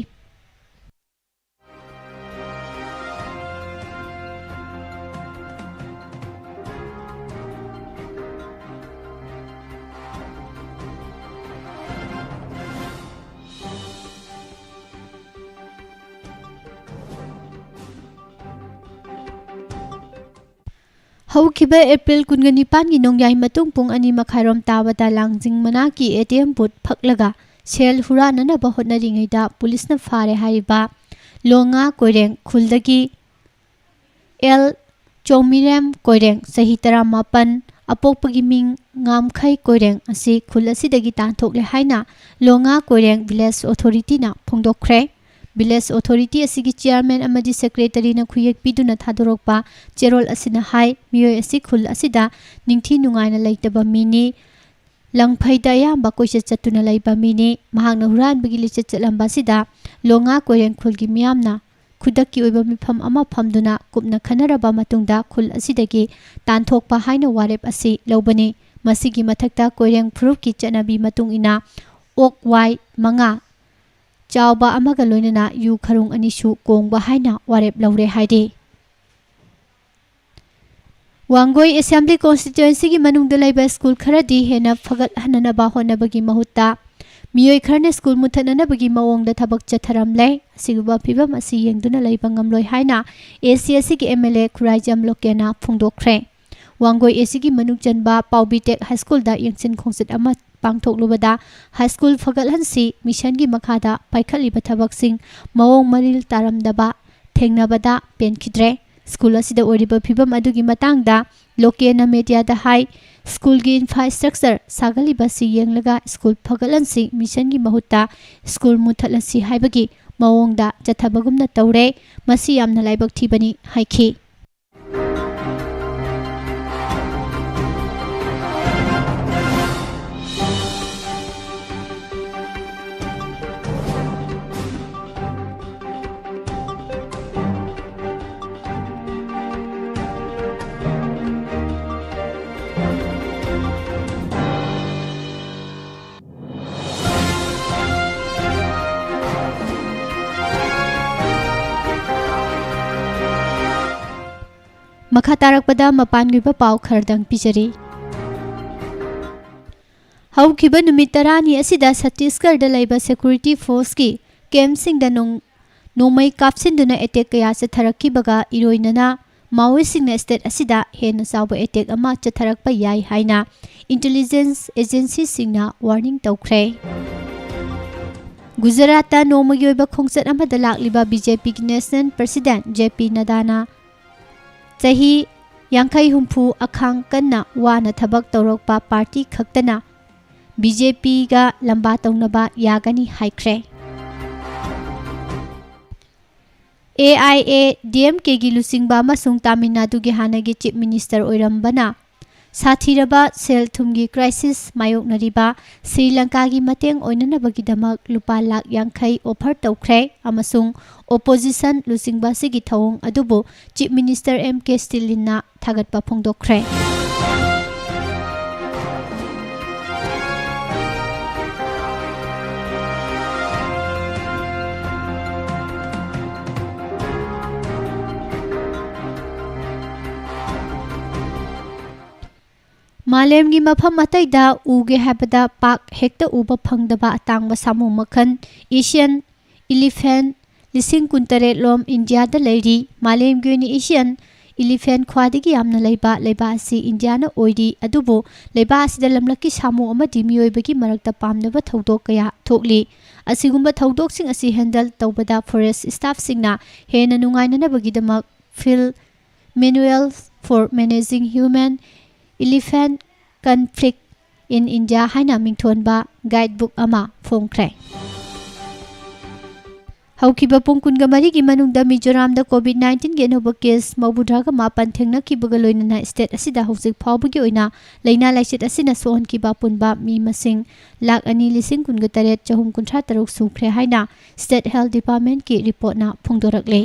ꯍꯧꯈꯤꯕ ꯑꯦꯄ꯭ꯔꯤꯜ ꯀꯨꯟꯒ ꯅꯤꯄꯥꯟꯒꯤ ꯅꯣꯡꯌꯥꯏ ꯃꯇꯨꯡ ꯄꯨꯡ ꯑꯅꯤ ꯃꯈꯥꯏꯔꯣꯝ ꯇꯥꯕꯗ ꯂꯥꯡꯖꯤꯡ ꯃꯅꯥꯛꯀꯤ ꯑꯦ ꯇꯤ ꯑꯦꯝ ꯕꯨꯠ ꯐꯛꯂꯒ ꯁꯦꯜ ꯍꯨꯔꯥꯟꯅꯅꯕ ꯍꯣꯠꯅꯔꯤꯉꯩꯗ ꯄꯨꯂꯤꯁꯅ ꯐꯥꯔꯦ ꯍꯥꯏꯔꯤꯕ ꯂꯣꯉꯥ ꯀꯣꯏꯔꯦꯡ ꯈꯨꯜꯗꯒꯤ ꯑꯦꯜ ꯆꯧꯃꯤꯔꯦꯝ ꯀꯣꯏꯔꯦꯡ, ꯆꯍꯤ ꯇꯔꯥꯃꯥꯄꯟ, ꯑꯄꯣꯛꯄꯒꯤ ꯃꯤꯡ ꯉꯥꯝꯈꯩ ꯀꯣꯏꯔꯦꯡ ꯑꯁꯤ ꯈꯨꯜ ꯑꯁꯤꯗꯒꯤ ꯇꯥꯟꯊꯣꯛꯂꯦ ꯍꯥꯏꯅ ꯂꯣꯉꯥ ꯀꯣꯏꯔꯦꯡ ꯚꯤꯂꯦꯖ ꯑꯣꯊꯣꯔꯤꯇꯤꯅ ꯐꯣꯡꯗꯣꯛꯈ꯭ꯔꯦ꯫ ꯚꯤꯂꯦꯖ ꯑꯣꯊꯣꯔꯤꯇꯤ ꯑꯁꯤꯒꯤ ꯆꯤꯌꯥꯔꯃꯦꯟ ꯑꯃꯗꯤ ꯁꯦꯀ꯭ꯔꯦꯇꯔꯤꯅ ꯈꯨꯌꯦꯛ ꯄꯤꯗꯨꯅ ꯊꯥꯗꯣꯔꯛꯄ ꯆꯦꯔꯣꯜ ꯑꯁꯤꯅ ꯍꯥꯏ, ꯃꯤꯑꯣꯏ ꯑꯁꯤ ꯈꯨꯜ ꯑꯁꯤꯗ ꯅꯤꯡꯊꯤ ꯅꯨꯡꯉꯥꯏꯅ ꯂꯩꯇꯕ ꯃꯤꯅꯤ꯫ ꯂꯪꯐꯩꯗ ꯑꯌꯥꯝꯕ ꯀꯣꯏꯆꯠ ꯆꯠꯇꯨꯅ ꯂꯩꯕ ꯃꯤꯅꯤ꯫ ꯃꯍꯥꯛꯅ ꯍꯨꯔꯥꯟꯕꯒꯤ ꯂꯤꯆꯠ ꯆꯠꯂꯝꯕ ꯑꯁꯤꯗ ꯂꯣꯉꯥ ꯀꯣꯏꯔꯦꯡ ꯈꯨꯜꯒꯤ ꯃꯤꯌꯥꯝꯅ ꯈꯨꯗꯛꯀꯤ ꯑꯣꯏꯕ ꯃꯤꯐꯝ ꯑꯃ ꯐꯝꯗꯨꯅ ꯀꯨꯞꯅ ꯈꯟꯅꯔꯕ ꯃꯇꯨꯡꯗ ꯈꯨꯜ ꯑꯁꯤꯗꯒꯤ ꯇꯥꯟꯊꯣꯛꯄ ꯍꯥꯏꯅ ꯋꯥꯔꯦꯞ ꯑꯁꯤ ꯂꯧꯕꯅꯤ꯫ ꯃꯁꯤꯒꯤ ꯃꯊꯛꯇ ꯀꯣꯏꯔꯦꯡ ꯐꯨꯔꯨꯞꯀꯤ ꯆꯠꯅꯕꯤ ꯃꯇꯨꯡ ꯏꯟꯅ ꯑꯣꯛ ꯋꯥꯏ ꯃꯉꯥ, ꯆꯥꯎꯕ ꯑꯃꯒ ꯂꯣꯏꯅꯅ ꯌꯨ ꯈꯔꯨꯡ ꯑꯅꯤꯁꯨ ꯀꯣꯡꯕ ꯍꯥꯏꯅ ꯋꯥꯔꯦꯞ ꯂꯧꯔꯦ ꯍꯥꯏꯔꯤ꯫ ꯋꯥꯡꯒꯣꯏ ꯑꯦꯁꯦꯝꯕ꯭ꯂꯤ ꯀꯣꯟꯁꯇꯤꯇ꯭ꯋꯦꯟꯁꯤꯒꯤ ꯃꯅꯨꯡꯗ ꯂꯩꯕ ꯁ꯭ꯀꯨꯜ ꯈꯔꯗꯤ ꯍꯦꯟꯅ ꯐꯒꯠꯍꯟꯅꯅꯕ ꯍꯣꯠꯅꯕꯒꯤ ꯃꯍꯨꯠꯇ ꯃꯤꯑꯣꯏ ꯈꯔꯅ ꯁ꯭ꯀꯨꯜ ꯃꯨꯠꯊꯠꯅꯅꯕꯒꯤ ꯃꯑꯣꯡꯗ ꯊꯕꯛ ꯆꯠꯊꯔꯝꯂꯦ꯫ ꯑꯁꯤꯒꯨꯝꯕ ꯐꯤꯕꯝ ꯑꯁꯤ ꯌꯦꯡꯗꯨꯅ ꯂꯩꯕ ꯉꯝꯂꯣꯏ ꯍꯥꯏꯅ ꯑꯦ ꯁꯤ ꯑꯁꯤꯒꯤ M L A Khuraijam ꯂꯣꯀꯦꯟꯅ ꯐꯣꯡꯗꯣꯛꯈ꯭ꯔꯦ꯫ Wangoi ꯑꯦ ꯁꯤꯒꯤ ꯃꯅꯨꯡ ꯆꯟꯕ ꯄꯥꯎꯕꯤꯇꯦꯛ ꯍꯥꯏ ꯁ꯭ꯀꯨꯜꯗ ꯌꯦꯡꯁꯤꯟ ꯈꯣꯡꯆꯠ ꯑꯃ ꯄꯥꯡꯊꯣꯛꯂꯨꯕꯗ ꯍꯥꯏ ꯁ꯭ꯀꯨꯜ ꯐꯒꯠꯍꯟꯁꯤ ꯃꯤꯁꯟꯒꯤ ꯃꯈꯥꯗ ꯄꯥꯏꯈꯠꯂꯤꯕ ꯊꯕꯛꯁꯤꯡ ꯃꯑꯣꯡ ꯃꯔꯤꯜ ꯇꯥꯔꯝꯗꯕ, ꯊꯦꯡꯅꯕꯗ ꯄꯦꯟꯈꯤꯗ꯭ꯔꯦ꯫ ꯁ꯭ꯀꯨꯜ ꯑꯁꯤꯗ ꯑꯣꯏꯔꯤꯕ ꯐꯤꯕꯝ ꯑꯗꯨꯒꯤ ꯃꯇꯥꯡꯗ ꯂꯣꯀꯦꯅ ꯃꯦꯗꯤꯌꯥꯗ ꯍꯥꯏ, "ꯁ꯭ꯀꯨꯜꯒꯤ ꯏꯟꯐ꯭ꯔꯥꯁ꯭ꯇ꯭ꯔꯛꯆꯔ ꯁꯥꯒꯠꯂꯤꯕ ꯑꯁꯤ ꯌꯦꯡꯂꯒ ꯁ꯭ꯀꯨꯜ ꯐꯒꯠꯍꯟꯁꯤ ꯃꯤꯁꯟꯒꯤ ꯃꯍꯨꯠꯇ ꯁ꯭ꯀꯨꯜ ꯃꯨꯠꯊꯠꯂꯁꯤ ꯍꯥꯏꯕꯒꯤ ꯃꯑꯣꯡꯗ ꯆꯠꯊꯕꯒꯨꯝꯅ ꯇꯧꯔꯦ꯫ ꯃꯁꯤ ꯌꯥꯝꯅ ꯂꯥꯏꯕꯛ ꯊꯤꯕꯅꯤ" ꯍꯥꯏꯈꯤ꯫ ꯃꯈꯥ ꯇꯥꯔꯛꯄꯗ ꯃꯄꯥꯟꯒꯤ ꯑꯣꯏꯕ ꯄꯥꯎ ꯈꯔꯗꯪ ꯄꯤꯖꯔꯤ꯫ ꯍꯧꯈꯤꯕ ꯅꯨꯃꯤꯠ ꯇꯔꯥꯅꯤ ꯑꯁꯤꯗ ꯁꯠꯇꯤꯁꯒꯔꯗ ꯂꯩꯕ ꯁꯦꯀ꯭ꯌꯨꯔꯤꯇꯤ ꯐꯣꯔꯁꯀꯤ ꯀꯦꯝꯞꯁꯤꯡꯗ ꯅꯣꯡ-, ꯅꯣꯡꯃꯩ ꯀꯥꯞꯁꯤꯟꯗꯨꯅ ꯑꯦꯇꯦꯛ ꯀꯌꯥ ꯆꯠꯊꯔꯛꯈꯤꯕꯒ ꯏꯔꯣꯏꯅꯅ ꯃꯥꯑꯣꯏꯁꯤꯡꯅ ꯁ꯭ꯇꯦꯠ ꯑꯁꯤꯗ ꯍꯦꯟꯅ ꯆꯥꯎꯕ ꯑꯦꯇꯦꯛ ꯑꯃ ꯆꯠꯊꯔꯛꯄ ꯌꯥꯏ ꯍꯥꯏꯅ ꯏꯟꯇꯦꯂꯤꯖꯦꯟꯁ ꯑꯦꯖꯦꯟꯁꯤꯁꯤꯡꯅ ꯋꯥꯔꯅꯤꯡ ꯇꯧꯈ꯭ꯔꯦ꯫ ꯒꯨꯖꯔꯥꯠꯇ ꯅꯣꯡꯃꯒꯤ ꯑꯣꯏꯕ ꯈꯣꯡꯆꯠ ꯑꯃꯗ ꯂꯥꯛꯂꯤꯕ ꯕꯤ ꯖꯦ ꯄꯤꯒꯤ ꯅꯦꯁꯅꯦꯜ ꯄ꯭ꯔꯁꯤꯗꯦꯟꯠ ꯖꯦ ꯄꯤ ꯅꯗꯥꯅ ꯆꯍꯤ ꯌꯥꯡꯈꯩ ꯍꯨꯝꯐꯨ ꯑꯈꯥꯡ ꯀꯟꯅ ꯋꯥꯅ ꯊꯕꯛ ꯇꯧꯔꯛꯄ ꯄꯥꯔꯇꯤ ꯈꯛꯇꯅ ꯕꯤ ꯖꯦ ꯄꯤꯒ ꯂꯝꯕꯥ ꯇꯧꯅꯕ ꯌꯥꯒꯅꯤ ꯍꯥꯏꯈ꯭ꯔꯦ꯫ A I A D M ꯀꯦꯒꯤ ꯂꯨꯆꯤꯡꯕ ꯑꯃꯁꯨꯡ ꯇꯥꯃꯤꯜ ꯅꯥꯗꯨꯒꯤ ꯍꯥꯟꯅꯒꯤ ꯆꯤꯐ ꯃꯤꯅꯤꯁꯇꯔ ꯑꯣꯏꯔꯝꯕꯅ ꯁꯥꯊꯤꯔꯕ ꯁꯦꯜ ꯊꯨꯝꯒꯤ ꯀ꯭ꯔꯥꯏꯁꯤꯁ ꯃꯥꯌꯣꯛꯅꯔꯤꯕ ꯁ꯭ꯔꯤ ꯂꯪꯀꯥꯒꯤ ꯃꯇꯦꯡ ꯑꯣꯏꯅꯅꯕꯒꯤꯗꯃꯛ ꯂꯨꯄꯥ ꯂꯥꯈ ꯌꯥꯡꯈꯩ ꯑꯣꯐꯔ ꯇꯧꯈ꯭ꯔꯦ ꯑꯃꯁꯨꯡ ꯑꯣꯄꯣꯖꯤꯁꯟ ꯂꯨꯆꯤꯡꯕ ꯑꯁꯤꯒꯤ ꯊꯧꯑꯣꯡ ꯑꯗꯨꯕꯨ ꯆꯤꯐ ꯃꯤꯅꯤꯁꯇꯔ ꯑꯦꯝ ꯀꯦ ꯁ꯭ꯇꯦꯂꯤꯟꯅ ꯊꯥꯒꯠꯄ ꯐꯣꯡꯗꯣꯛꯈ꯭ꯔꯦ꯫ ꯃꯥꯂꯦꯝꯒꯤ ꯃꯐꯝ ꯑꯇꯩꯗ ꯎꯒꯦ ꯍꯥꯏꯕꯗ ꯄꯥꯛ ꯍꯦꯛꯇ ꯎꯕ ꯐꯪꯗꯕ ꯑꯇꯥꯡꯕ ꯁꯥꯃꯨ ꯃꯈꯜ ꯑꯦꯁꯤꯌꯟ ꯏꯂꯤꯐꯦꯟꯠ ꯂꯤꯁꯤꯡ ꯀꯨꯟꯇꯔꯦꯠ ꯂꯣꯝ ꯏꯟꯗꯤꯌꯥꯗ ꯂꯩꯔꯤ꯫ ꯃꯥꯂꯦꯝꯒꯤ ꯑꯣꯏꯅ ꯑꯦꯁꯤꯌꯟ elephant ꯈ꯭ꯋꯥꯏꯗꯒꯤ ꯌꯥꯝꯅ ꯂꯩꯕ ꯂꯩꯕꯥꯛ ꯑꯁꯤ ꯏꯟꯗꯤꯌꯥꯅ ꯑꯣꯏꯔꯤ꯫ ꯑꯗꯨꯕꯨ ꯂꯩꯕꯥꯛ ꯑꯁꯤꯗ ꯂꯝꯂꯛꯀꯤ ꯁꯥꯃꯨ ꯑꯃꯗꯤ ꯃꯤꯑꯣꯏꯕꯒꯤ ꯃꯔꯛꯇ ꯄꯥꯝꯅꯕ ꯊꯧꯗꯣꯛ ꯀꯌꯥ ꯊꯣꯛꯂꯤ꯫ ꯑꯁꯤꯒꯨꯝꯕ ꯊꯧꯗꯣꯛꯁꯤꯡ ꯑꯁꯤ handle ꯇꯧꯕꯗ forest staffꯁꯤꯡꯅ ꯍꯦꯟꯅ ꯅꯨꯡꯉꯥꯏꯅꯅꯕꯒꯤꯗꯃꯛ Field Manual for Managing Human Elephant Conflict in India ꯍꯥꯏꯅ ꯃꯤꯡꯊꯣꯟꯕ guidebook ꯑꯃ ꯐꯣꯡꯈ꯭ꯔꯦ꯫ ꯍꯧꯈꯤꯕ ꯄꯨꯡ ꯀꯨꯟꯒ ꯃꯔꯤꯒꯤ ꯃꯅꯨꯡꯗ ꯃꯤꯖꯣꯔꯥꯝꯗ COVID nineteenꯒꯤ ꯑꯅꯧꯕ case ꯃꯧꯗ꯭ꯔꯥꯒ ꯃꯥꯄꯟ ꯊꯦꯡꯅꯈꯤꯕꯒ ꯂꯣꯏꯅꯅ state ꯑꯁꯤꯗ ꯍꯧꯖꯤꯛ ꯐꯥꯎꯕꯒꯤ ꯑꯣꯏꯅ ꯂꯥꯏꯅꯥ ꯂꯥꯏꯆꯠ ꯑꯁꯤꯅ ꯁꯣꯛꯍꯟꯈꯤꯕ ꯑꯄꯨꯟꯕ ꯃꯤ ꯃꯁꯤꯡ ꯂꯥꯈ ꯑꯅꯤ ꯂꯤꯁꯤꯡ ꯀꯨꯟꯒ ꯇꯔꯦꯠ ꯆꯍꯨꯝ ꯀꯨꯟꯊ꯭ꯔꯥ ꯇꯔꯨꯛ ꯁꯨꯈ꯭ꯔꯦ ꯍꯥꯏꯅ State Health Departmentꯀꯤ reportꯅ ꯐꯣꯡꯗꯣꯔꯛꯂꯦ꯫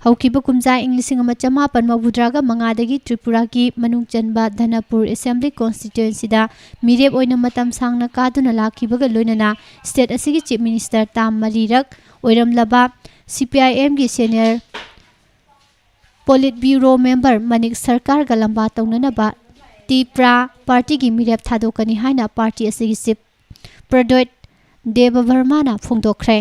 ꯍꯧꯈꯤꯕ ꯀꯨꯝꯖꯥ ꯏꯪ ꯂꯤꯁꯤꯡ ꯑꯃ ꯆꯃꯥꯄꯟ ꯃꯧꯗ꯭ꯔꯥꯒ ꯃꯉꯥꯗꯒꯤ ꯇ꯭ꯔꯤꯄꯨꯔꯥꯒꯤ ꯃꯅꯨꯡ ꯆꯟꯕ ꯙꯅꯄꯨꯔ Assembly Constituencyꯗ ꯃꯤꯔꯦꯞ ꯑꯣꯏꯅ ꯃꯇꯝ ꯁꯥꯡꯅ ꯀꯥꯗꯨꯅ ꯂꯥꯛꯈꯤꯕꯒ ꯂꯣꯏꯅꯅ state ꯑꯁꯤꯒꯤ Chief Minister ꯇꯥꯝ ꯃꯔꯤꯔꯛ ꯑꯣꯏꯔꯝꯂꯕ CPIMꯒꯤ senior Politburo member ꯃꯅꯤꯛ ꯁꯔꯀꯥꯔꯒ ꯂꯝꯕꯥ ꯇꯧꯅꯅꯕ ꯇꯤꯄ꯭ꯔꯥ partyꯒꯤ ꯃꯤꯔꯦꯞ ꯊꯥꯗꯣꯛꯀꯅꯤ ꯍꯥꯏꯅ party ꯑꯁꯤꯒꯤ chief ꯄ꯭ꯔꯗꯣꯠ ꯗꯦꯕꯕꯔꯃꯥꯅ ꯐꯣꯡꯗꯣꯛꯈ꯭ꯔꯦ꯫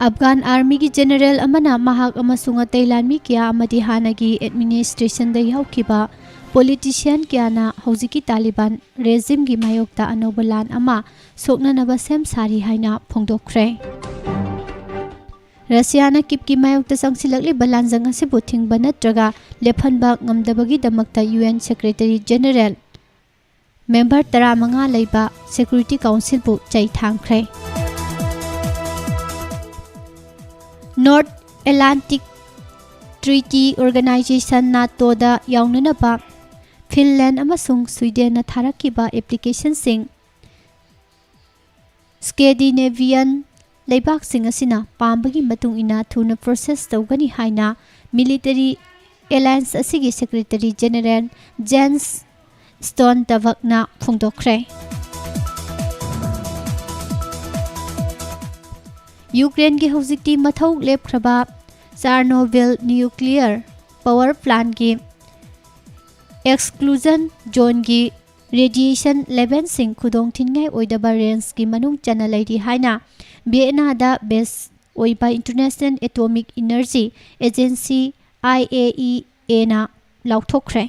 ꯑꯐꯒꯥꯟ ꯑꯥꯔꯃꯤꯒꯤ ꯖꯦꯅꯔꯦꯜ ꯑꯃꯅ ꯃꯍꯥꯛ ꯑꯃꯁꯨꯡ ꯑꯇꯩ ꯂꯥꯟꯃꯤ ꯀꯌꯥ ꯑꯃꯗꯤ ꯍꯥꯟꯅꯒꯤ ꯑꯦꯗꯃꯤꯅꯤꯁꯇ꯭ꯔꯦꯁꯟꯗ ꯌꯥꯎꯈꯤꯕ ꯄꯣꯂꯤꯇꯤꯁꯤꯌꯥꯟ ꯀꯌꯥꯅ ꯍꯧꯖꯤꯛꯀꯤ ꯇꯥꯂꯤꯕꯥꯟ ꯔꯦꯖꯤꯝꯒꯤ ꯃꯥꯌꯣꯛꯇ ꯑꯅꯧꯕ ꯂꯥꯟ ꯑꯃ ꯁꯣꯛꯅꯅꯕ ꯁꯦꯝ ꯁꯥꯔꯤ ꯍꯥꯏꯅ ꯐꯣꯡꯗꯣꯛꯈ꯭ꯔꯦ꯫ ꯔꯁꯤꯌꯥꯅ ꯀꯤꯞꯀꯤ ꯃꯥꯌꯣꯛꯇ ꯆꯪꯁꯤꯜꯂꯛꯂꯤꯕ ꯂꯥꯟꯖꯪ ꯑꯁꯤꯕꯨ ꯊꯤꯡꯕ ꯅꯠꯇ꯭ꯔꯒ ꯂꯦꯞꯍꯟꯕ ꯉꯝꯗꯕꯒꯤꯗꯃꯛꯇ UN Secretary General member ꯇꯔꯥꯃꯉꯥ ꯂꯩꯕ Security Councilꯕꯨ ꯆꯩ ꯊꯥꯡꯈ꯭ꯔꯦ꯫ North Atlantic Treaty Organization NATOꯗ ꯌꯥꯎꯅꯅꯕ ꯐꯤꯟꯂꯦꯟ ꯑꯃꯁꯨꯡ ꯁ꯭ꯋꯤꯗꯦꯟꯅ ꯊꯥꯔꯛꯈꯤꯕ applicationꯁꯤꯡ Scandinavian ꯂꯩꯕꯥꯛꯁꯤꯡ ꯑꯁꯤꯅ ꯄꯥꯝꯕꯒꯤ ꯃꯇꯨꯡ ꯏꯟꯅ ꯊꯨꯅ process ꯇꯧꯒꯅꯤ ꯍꯥꯏꯅ military alliance ꯑꯁꯤꯒꯤ Secretary General Jens Stoltenbergꯅ ꯐꯣꯡꯗꯣꯛꯈ꯭ꯔꯦ꯫ ꯌꯨꯀ꯭ꯔꯦꯟꯒꯤ ꯍꯧꯖꯤꯛꯇꯤ ꯃꯊꯧ ꯂꯦꯞꯈ꯭ꯔꯕ Chernobyl nuclear power plantꯀꯤ ꯑꯦꯛꯁꯀ꯭ꯂꯨꯖꯟ ꯖꯣꯟꯒꯤ ꯔꯦꯗꯤꯌꯦꯁꯟ ꯂꯦꯚꯦꯜꯁꯤꯡ ꯈꯨꯗꯣꯡ ꯊꯤꯅꯤꯡꯉꯥꯏ ꯑꯣꯏꯗꯕ ꯔꯦꯟꯖꯀꯤ ꯃꯅꯨꯡ ꯆꯟꯅ ꯂꯩꯔꯤ ꯍꯥꯏꯅ ꯚꯤꯌꯦꯅꯥꯗ ꯕꯦꯁ ꯑꯣꯏꯕ international atomic energy agency, I A E ꯑꯦꯅ, ꯂꯥꯎꯊꯣꯛꯈ꯭ꯔꯦ꯫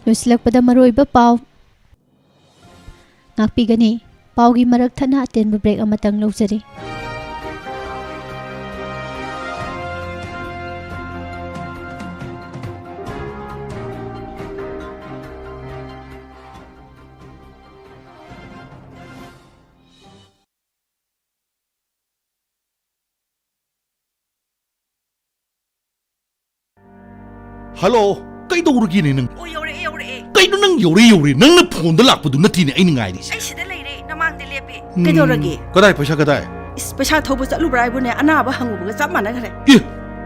ꯂꯣꯏꯁꯤꯜꯂꯛꯄꯗ ꯃꯔꯨꯑꯣꯏꯕ ꯄꯥꯎ ꯉꯥꯛꯄꯤꯒꯅꯤ꯫ ꯄꯥꯎꯒꯤ ꯃꯔꯛ ꯊꯠꯅ ꯑꯇꯦꯟꯕ ꯕ꯭ꯔꯦꯛ ꯑꯃꯇꯪ ꯂꯧꯖꯔꯤ꯫ ꯍꯜꯂꯣ, ꯀꯩꯗꯧꯔꯒꯦꯅꯦ ꯅꯪ? ꯑꯣ, ꯌꯧꯔꯛꯑꯦ, ꯌꯧꯔꯛꯑꯦ꯫ ꯀꯩꯅꯣ ꯅꯪ ꯌꯧꯔꯦ, ꯌꯧꯔꯦ? ꯅꯪꯅ ꯐꯣꯟꯗ ꯂꯥꯛꯄꯗꯨ ꯅꯠꯇꯦꯅꯦ ꯑꯩꯅ ꯉꯥꯏꯔꯤꯁꯦ꯫ ꯑꯩ ꯁꯤꯗ ꯂꯩꯔꯦ, ꯅꯃꯥꯡꯗ ꯂꯦꯞꯄꯦ꯫ ꯎꯝ, ꯀꯩꯗꯧꯔꯒꯦ? ꯀꯗꯥꯏ, ꯄꯩꯁꯥ ꯀꯗꯥꯏ? ꯏꯁ, ꯄꯩꯁꯥ ꯊꯧꯕ ꯆꯠꯂꯨꯕ꯭ꯔꯥ ꯍꯥꯏꯕꯨꯅꯦ, ꯑꯅꯥꯕ ꯍꯪꯉꯨꯕꯒ ꯆꯞ ꯃꯥꯟꯅꯈ꯭ꯔꯦ꯫ ꯑꯦ,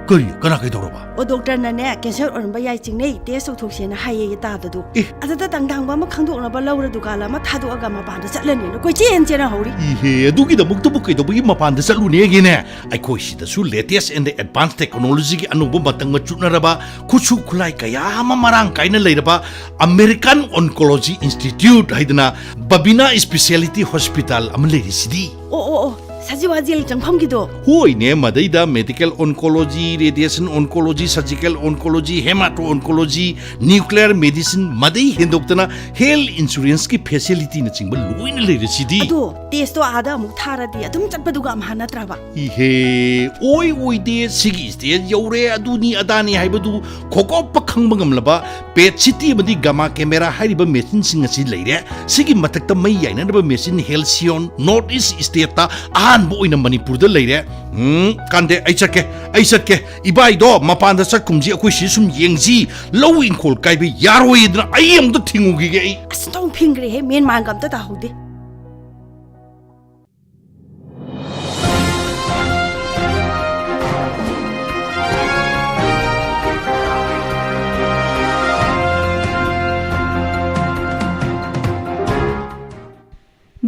ꯀꯔꯤ? ꯀꯅꯥ ꯀꯩꯗꯧꯔꯕ? ꯑꯣ, ꯗꯣꯛꯇꯔꯅꯅꯦ, ꯀꯦꯟꯁꯔ ꯑꯣꯏꯔꯝꯕ ꯌꯥꯏ, ꯆꯤꯡꯅꯩ, ꯇꯦꯁ ꯇꯧꯊꯣꯛꯁꯦꯅ ꯍꯥꯏꯌꯦ ꯇꯥꯗꯗꯨ꯫ ꯑꯦ꯫ ꯑꯗꯨꯗ ꯇꯪꯗꯥꯡꯕ ꯑꯃ ꯈꯪꯗꯣꯛꯅꯕ ꯂꯧꯔ ꯗꯨꯀꯥꯟ ꯑꯃ ꯊꯥꯗꯣꯛꯑꯒ ꯃꯄꯥꯟꯗ ꯆꯠꯂꯅꯦꯅ ꯀꯣꯏꯆꯦꯟ ꯆꯦꯟꯅ ꯍꯧꯔꯤ꯫ ꯏꯍꯦ, ꯑꯗꯨꯒꯤꯗꯃꯛꯇꯕꯨ ꯀꯩꯗꯧꯕꯒꯤ ꯃꯄꯥꯟꯗ ꯆꯠꯂꯨꯅꯦꯒꯦꯅꯦ? ꯑꯩꯈꯣꯏ ꯁꯤꯗꯁꯨ latest and advanced technologyꯒꯤ ꯑꯅꯧꯕ ꯃꯇꯝꯒ ꯆꯨꯠꯅꯔꯕ ꯈꯨꯠꯁꯨ ꯈꯨꯠꯂꯥꯏ ꯀꯌꯥ ꯑꯃ ꯃꯔꯥꯡ ꯀꯥꯏꯅ ꯂꯩꯔꯕ American Oncology Institute ꯍꯥꯏꯗꯅ ꯕꯕꯤꯅꯥ Speciality Hospital ꯑꯃ ꯂꯩꯔꯤꯁꯤꯗꯤ꯫ ꯑꯣ, ꯑꯣ, ꯑꯣ, ꯁꯖꯤꯋꯥ ꯖꯦꯜ ꯆꯪꯐꯝꯒꯤꯗꯣ? ꯍꯣꯏꯅꯦ, ꯃꯗꯩꯗ medical oncology, radiation oncology, surgical oncology, hemato-oncology, nuclear medicine, ꯃꯗꯩ ꯍꯦꯟꯗꯣꯛꯇꯅ health insuranceꯀꯤ facilityꯅꯆꯤꯡꯕ ꯂꯣꯏꯅ ꯂꯩꯔꯤꯁꯤꯗꯤ꯫ ꯑꯗꯣ ꯇꯦꯁꯇꯣ ꯑꯥꯗ ꯑꯃꯨꯛ ꯊꯥꯔꯗꯤ ꯑꯗꯨꯝ ꯆꯠꯄꯗꯨꯒ ꯑꯝꯍꯥ ꯅꯠꯇ꯭ꯔꯕ? ꯏꯍꯦ, ꯑꯣꯏ ꯑꯣꯏꯗꯦ, ꯁꯤꯒꯤ stage ꯌꯧꯔꯦ, ꯑꯗꯨꯅꯤ ꯑꯗꯥꯅꯤ ꯍꯥꯏꯕꯗꯨ ꯈꯣꯀꯣꯞꯄ ꯈꯪꯕ ꯉꯝꯂꯕ PET CT ꯑꯃꯗꯤ gamma camera ꯍꯥꯏꯔꯤꯕ machineꯁꯤꯡ ꯑꯁꯤ ꯂꯩꯔꯦ꯫ ꯁꯤꯒꯤ ꯃꯊꯛꯇ ꯃꯩ ꯌꯥꯏꯅꯅꯕ machine Halcyon North East stateꯇ ꯑꯍꯥꯟꯕ ꯑꯣꯏꯅ ꯃꯅꯤꯄꯨꯔꯗ ꯂꯩꯔꯦ꯫ ꯎꯝ, ꯀꯥꯟꯗꯦ, ꯑꯩ ꯆꯠꯀꯦ, ꯑꯩ ꯆꯠꯀꯦ꯫ ꯏꯕꯥꯏꯗꯣ ꯃꯄꯥꯟꯗ ꯆꯠꯈꯨꯝꯁꯤ, ꯑꯩꯈꯣꯏ ꯁꯤ ꯁꯨꯝ ꯌꯦꯡꯁꯤ꯫ ꯂꯧ ꯏꯪꯈꯣꯜ ꯀꯥꯏꯕ ꯌꯥꯔꯣꯏꯗꯅ ꯑꯩ ꯑꯃꯨꯛꯇ ꯊꯤꯡꯉꯨꯈꯤꯒꯦ ꯑꯩ꯫ ꯑꯁ, ꯑꯣꯟꯊꯣꯛ ꯐꯤꯡꯈ꯭ꯔꯦꯍꯦ, ꯃꯦꯟ ꯃꯥꯟꯒ ꯑꯝꯇ ꯇꯥꯍꯧꯗꯦ꯫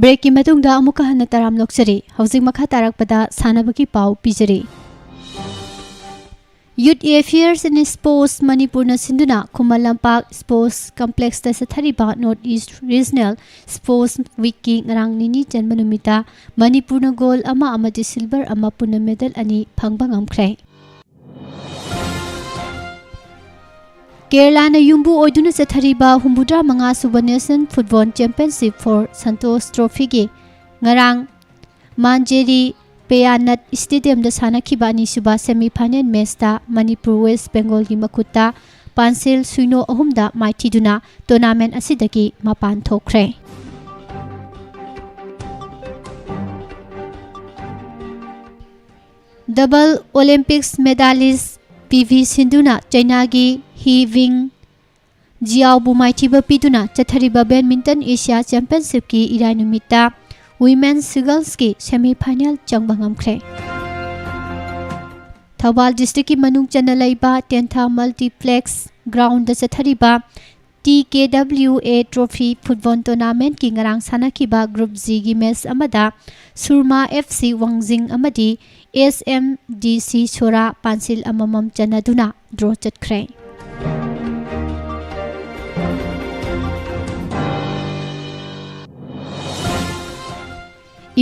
ꯕ꯭ꯔꯦꯛꯀꯤ ꯃꯇꯨꯡꯗ ꯑꯃꯨꯛꯀ ꯍꯟꯅ ꯇꯔꯥꯝ ꯂꯧꯖꯔꯤ꯫ ꯍꯧꯖꯤꯛ ꯃꯈꯥ ꯇꯥꯔꯛꯄꯗ ꯁꯥꯟꯅꯕꯒꯤ ꯄꯥꯎ ꯄꯤꯖꯔꯤ꯫ Youth Affairs and Sports ꯃꯅꯤꯄꯨꯔꯅ ꯁꯤꯟꯗꯨꯅ ꯈꯨꯃꯟ ꯂꯝꯄꯥꯛ Sports Complexꯇ ꯆꯠꯊꯔꯤꯕ North East Regional Sports Weekꯀꯤ ꯉꯔꯥꯡ ꯅꯤꯅꯤ ꯆꯟꯕ ꯅꯨꯃꯤꯠꯇ ꯃꯅꯤꯄꯨꯔꯅ gold ꯑꯃ ꯑꯃꯗꯤ silver ꯑꯃ, ꯄꯨꯟꯅ medal ꯑꯅꯤ ꯐꯪꯕ ꯉꯝꯈ꯭ꯔꯦ꯫ ꯀꯦꯔꯂꯥꯅ ꯌꯨꯝꯕꯨ ꯑꯣꯏꯗꯨꯅ ꯆꯠꯊꯔꯤꯕ ꯍꯨꯝꯐꯨꯇꯔꯥ ꯃꯉꯥ ꯁꯨꯕ Nation Football Championship for Santosh Trophyꯒꯤ ꯉꯔꯥꯡ ꯃꯥꯟꯖꯦꯔꯤ ꯄꯦꯌꯥꯅꯠ Stadiumꯗ ꯁꯥꯟꯅꯈꯤꯕ ꯑꯅꯤꯁꯨꯕ semi final matchꯇ ꯃꯅꯤꯄꯨꯔ West Bengalꯒꯤ ꯃꯈꯨꯠꯇ ꯄꯥꯟꯁꯤꯜ ꯁꯨꯏꯅꯣ ꯑꯍꯨꯝꯗ ꯃꯥꯏꯊꯤꯗꯨꯅ tournament ꯑꯁꯤꯗꯒꯤ ꯃꯄꯥꯟ ꯊꯣꯛꯈ꯭ꯔꯦ꯫ Double Olympics medalist P V ꯁꯤꯟꯙꯨꯅ ꯆꯩꯅꯥꯒꯤ ꯍꯤ ꯋꯤꯡ ꯖꯤꯌꯥꯎꯕꯨ ꯃꯥꯏꯊꯤꯕ ꯄꯤꯗꯨꯅ ꯆꯠꯊꯔꯤꯕ Badminton Asia Championshipꯀꯤ ꯏꯔꯥꯏ ꯅꯨꯃꯤꯠꯇ Women Singlesꯀꯤ semi final ꯆꯪꯕ ꯉꯝꯈ꯭ꯔꯦ꯫ ꯊꯧꯕꯥꯜ districtꯀꯤ ꯃꯅꯨꯡ ꯆꯟꯅ ꯂꯩꯕ ꯇꯦꯟꯊꯥ Multiplex Groundꯗ ꯆꯠꯊꯔꯤꯕ T K W A Trophy Football Tournamentꯀꯤ ꯉꯔꯥꯡ ꯁꯥꯟꯅꯈꯤꯕ Group Gꯒꯤ match ꯑꯃꯗ ꯁꯨꯔꯃꯥ F C ꯋꯥꯡꯖꯤꯡ ꯑꯃꯗꯤ S M D C ꯁꯣꯔꯥ ꯄꯥꯟꯁꯤꯜ ꯑꯃꯃꯝ ꯆꯟꯅꯗꯨꯅ draw ꯆꯠꯈ꯭ꯔꯦ꯫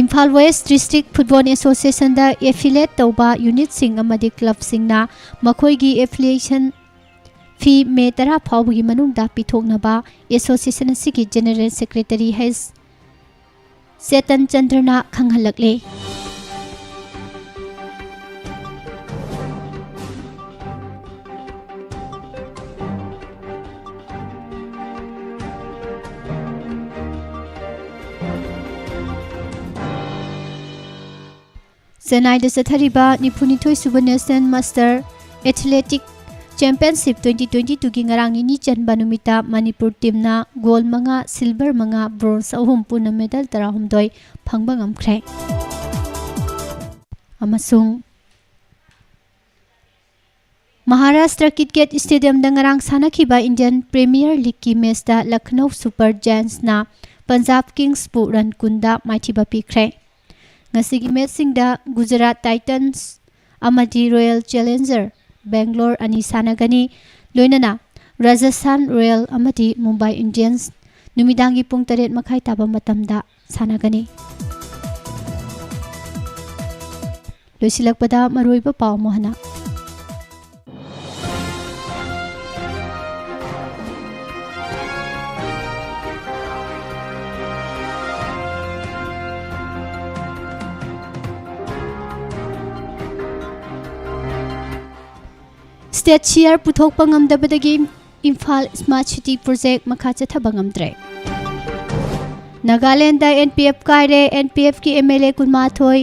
Imphal West District Football Associationꯗ affiliate ꯇꯧꯕ unitꯁꯤꯡ ꯑꯃꯗꯤ clubꯁꯤꯡꯅ ꯃꯈꯣꯏꯒꯤ affiliation fee May ꯇꯔꯥ ꯐꯥꯎꯕꯒꯤ ꯃꯅꯨꯡꯗ ꯄꯤꯊꯣꯛꯅꯕ association ꯑꯁꯤꯒꯤ General Secretary H ꯆꯦꯇꯟ ꯆꯟꯗ꯭ꯔꯅ ꯈꯪꯍꯜꯂꯛꯂꯦ꯫ ꯆꯦꯟꯅꯥꯏꯗ ꯆꯠꯊꯔꯤꯕ ꯅꯤꯐꯨꯅꯤꯊꯣꯏ ꯁꯨꯕ National Master Athletic Championship twenty twenty-twoꯒꯤ ꯉꯔꯥꯡ ꯅꯤꯅꯤ ꯆꯟꯕ ꯅꯨꯃꯤꯠꯇ ꯃꯅꯤꯄꯨꯔ teamꯅ gold ꯃꯉꯥ, silver ꯃꯉꯥ, bronze ꯑꯍꯨꯝ, ꯄꯨꯟꯅ medal ꯇꯔꯥꯍꯨꯝꯗꯣꯏ ꯐꯪꯕ ꯉꯝꯈ꯭ꯔꯦ꯫ ꯑꯃꯁꯨꯡ ꯃꯍꯥꯔꯥꯁꯇ꯭ꯔ ꯀꯤꯠꯀꯦꯠ Stadiumꯗ ꯉꯔꯥꯡ ꯁꯥꯟꯅꯈꯤꯕ Indian Premier Leagueꯀꯤ matchꯇ Lucknow Super Giantsꯅ ꯄꯟꯖꯥꯕ ꯀꯤꯡꯁꯄꯨ ꯔꯟ ꯀꯨꯟꯗ ꯃꯥꯏꯊꯤꯕ ꯄꯤꯈ꯭ꯔꯦ꯫ ꯉꯁꯤꯒꯤ ꯃꯦꯆꯁꯤꯡꯗ ꯒꯨꯖꯔꯥꯠ ꯇꯥꯏꯇꯟꯁ ꯑꯃꯗꯤ ꯔꯣꯌꯦꯜ ꯆꯦꯂꯦꯟꯖꯔ ꯕꯦꯡꯒ꯭ꯂꯣꯔ ꯑꯅꯤ ꯁꯥꯟꯅꯒꯅꯤ, ꯂꯣꯏꯅꯅ ꯔꯥꯖꯁꯊꯥꯟ ꯔꯣꯌꯦꯜ ꯑꯃꯗꯤ ꯃꯨꯝꯕꯥꯏ ꯏꯟꯗꯤꯌꯟꯁ ꯅꯨꯃꯤꯗꯥꯡꯒꯤ ꯄꯨꯡ ꯇꯔꯦꯠ ꯃꯈꯥꯏ ꯇꯥꯕ ꯃꯇꯝꯗ ꯁꯥꯟꯅꯒꯅꯤ꯫ ꯂꯣꯏꯁꯤꯜꯂꯛꯄꯗ ꯃꯔꯨꯑꯣꯏꯕ ꯄꯥꯎ ꯑꯃꯨꯛ ꯍꯟꯅ꯫ ꯁ꯭ꯇꯦꯠ ꯁꯤꯌꯔ ꯄꯨꯊꯣꯛꯄ ꯉꯝꯗꯕꯗꯒꯤ ꯏꯝꯐꯥꯜ ꯁ꯭ꯃꯥꯔꯠ ꯁꯤꯇꯤ ꯄ꯭ꯔꯣꯖꯦꯛ ꯃꯈꯥ ꯆꯠꯊꯕ ꯉꯝꯗ꯭ꯔꯦ꯫ ꯅꯥꯒꯥꯂꯦꯟꯗ NPF ꯀꯥꯏꯔꯦ, NPFꯀꯤ MLA ꯀꯨꯟꯃꯥꯊꯣꯏ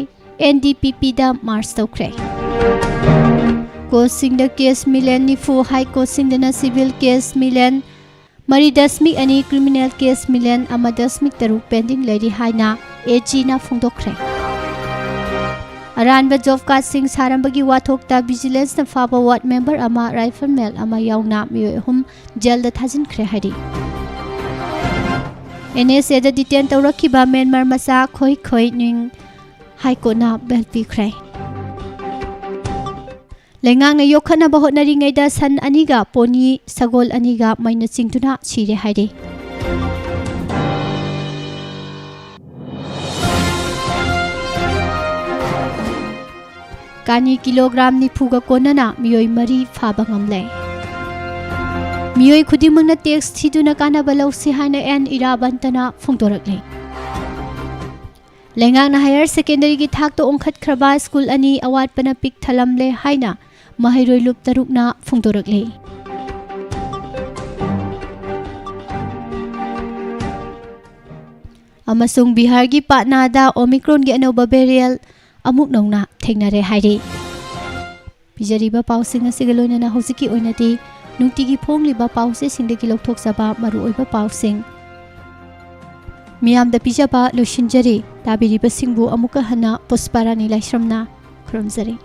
NDPPꯗ ꯃꯥꯔꯆ ꯇꯧꯈ꯭ꯔꯦ꯫ ꯀꯣꯔꯠꯁꯤꯡꯗ ꯀꯦꯁ ꯃꯤꯂꯤꯌꯟ ꯅꯤꯐꯨ, ꯍꯥꯏ ꯀꯣꯔꯠꯁꯤꯡꯗꯅ ꯁꯤꯚꯤꯜ ꯀꯦꯁ ꯃꯤꯂꯤꯌꯟ ꯃꯔꯤ ꯗꯁꯃꯤꯛ ꯑꯅꯤ, ꯀ꯭ꯔꯤꯃꯤꯅꯦꯜ ꯀꯦꯁ ꯃꯤꯂꯤꯌꯟ ꯑꯃ ꯗꯁꯃꯤꯛ ꯇꯔꯨꯛ ꯄꯦꯟꯗꯤꯡ ꯂꯩꯔꯤ ꯍꯥꯏꯅ AGꯅ ꯐꯣꯡꯗꯣꯛꯈ꯭ꯔꯦ꯫ ꯑꯔꯥꯟꯕ ꯖꯣꯕ ꯀꯥꯔꯗꯁꯤꯡ ꯁꯥꯔꯝꯕꯒꯤ ꯋꯥꯊꯣꯛꯇ ꯚꯤꯖꯤꯂꯦꯟꯁꯅ ꯐꯥꯕ ꯋꯥꯔꯗ ꯃꯦꯝꯕꯔ ꯑꯃ, ꯔꯥꯏꯐꯜꯃꯦꯟ ꯑꯃ ꯌꯥꯎꯅ ꯃꯤꯑꯣꯏ ꯑꯍꯨꯝ ꯖꯦꯜꯗ ꯊꯥꯖꯤꯟꯈ꯭ꯔꯦ ꯍꯥꯏꯔꯤ꯫ NSAꯗ ꯗꯤꯇꯦꯟ ꯇꯧꯔꯛꯈꯤꯕ ꯃ꯭ꯌꯥꯟꯃꯥꯔ ꯃꯆꯥ ꯈꯣꯏ ꯈꯣꯏ ꯅꯤꯡ ꯍꯥꯏ ꯀꯣꯔꯠꯅ ꯕꯦꯜ ꯄꯤꯈ꯭ꯔꯦ꯫ ꯂꯩꯉꯥꯛꯅ ꯌꯣꯛꯈꯠꯅꯕ ꯍꯣꯠꯅꯔꯤꯉꯩꯗ ꯁꯟ ꯑꯅꯤꯒ ꯄꯣꯅꯤ ꯁꯒꯣꯜ ꯑꯅꯤꯒ ꯃꯩꯅ ꯆꯤꯡꯗꯨꯅ ꯁꯤꯔꯦ ꯍꯥꯏꯔꯤ꯫ ꯀꯥꯅꯤ ꯀꯤꯂꯣꯒ꯭ꯔꯥꯝ ꯅꯤꯐꯨꯒ ꯀꯣꯟꯅꯅ ꯃꯤꯑꯣꯏ ꯃꯔꯤ ꯐꯥꯕ ꯉꯝꯂꯦ꯫ ꯃꯤꯑꯣꯏ ꯈꯨꯗꯤꯡꯃꯛꯅ ꯇꯦꯛꯁ ꯊꯤꯗꯨꯅ ꯀꯥꯟꯅꯕ ꯂꯧꯁꯤ ꯍꯥꯏꯅ ꯑꯦꯟ ꯏꯔꯥꯕꯟꯇꯅ ꯐꯣꯡꯗꯣꯔꯛꯂꯤ꯫ ꯂꯩꯉꯥꯛꯅ ꯍꯥꯌꯔ ꯁꯦꯀꯦꯟꯗꯔꯤꯒꯤ ꯊꯥꯛꯇ ꯑꯣꯟꯈꯠꯈ꯭ꯔꯕ ꯁ꯭ꯀꯨꯜ ꯑꯅꯤ ꯑꯋꯥꯠꯄꯅ ꯄꯤꯛ ꯊꯜꯂꯝꯂꯦ ꯍꯥꯏꯅ ꯃꯍꯩꯔꯣꯏ ꯂꯨꯞ ꯇꯔꯨꯛꯅ ꯐꯣꯡꯗꯣꯔꯛꯂꯤ꯫ ꯑꯃꯁꯨꯡ ꯕꯤꯍꯥꯔꯒꯤ ꯄꯥꯠꯅꯥꯗ ꯑꯣꯃꯤꯀ꯭ꯔꯣꯟꯒꯤ ꯑꯅꯧꯕ ꯚꯦꯔꯤꯌꯦꯟ ꯑꯃꯨꯛ ꯅꯧꯅ ꯊꯦꯡꯅꯔꯦ ꯍꯥꯏꯔꯤ꯫ ꯄꯤꯖꯔꯤꯕ ꯄꯥꯎꯁꯤꯡ ꯑꯁꯤꯒ ꯂꯣꯏꯅꯅ ꯍꯧꯖꯤꯛꯀꯤ ꯑꯣꯏꯅꯗꯤ ꯅꯨꯡꯇꯤꯒꯤ ꯐꯣꯡꯂꯤꯕ ꯄꯥꯎꯆꯦꯁꯤꯡꯗꯒꯤ ꯂꯧꯊꯣꯛꯆꯕ ꯃꯔꯨꯑꯣꯏꯕ ꯄꯥꯎꯁꯤꯡ ꯃꯤꯌꯥꯝꯗ ꯄꯤꯖꯕ ꯂꯣꯏꯁꯤꯟꯖꯔꯤ꯫ ꯇꯥꯕꯤꯔꯤꯕꯁꯤꯡꯕꯨ ꯑꯃꯨꯛꯀ ꯍꯟꯅ ꯄꯨꯁꯄꯥꯔꯥꯅꯤ ꯂꯥꯏꯁ꯭ꯔꯝꯅ ꯈꯨꯔꯨꯝꯖꯔꯤ꯫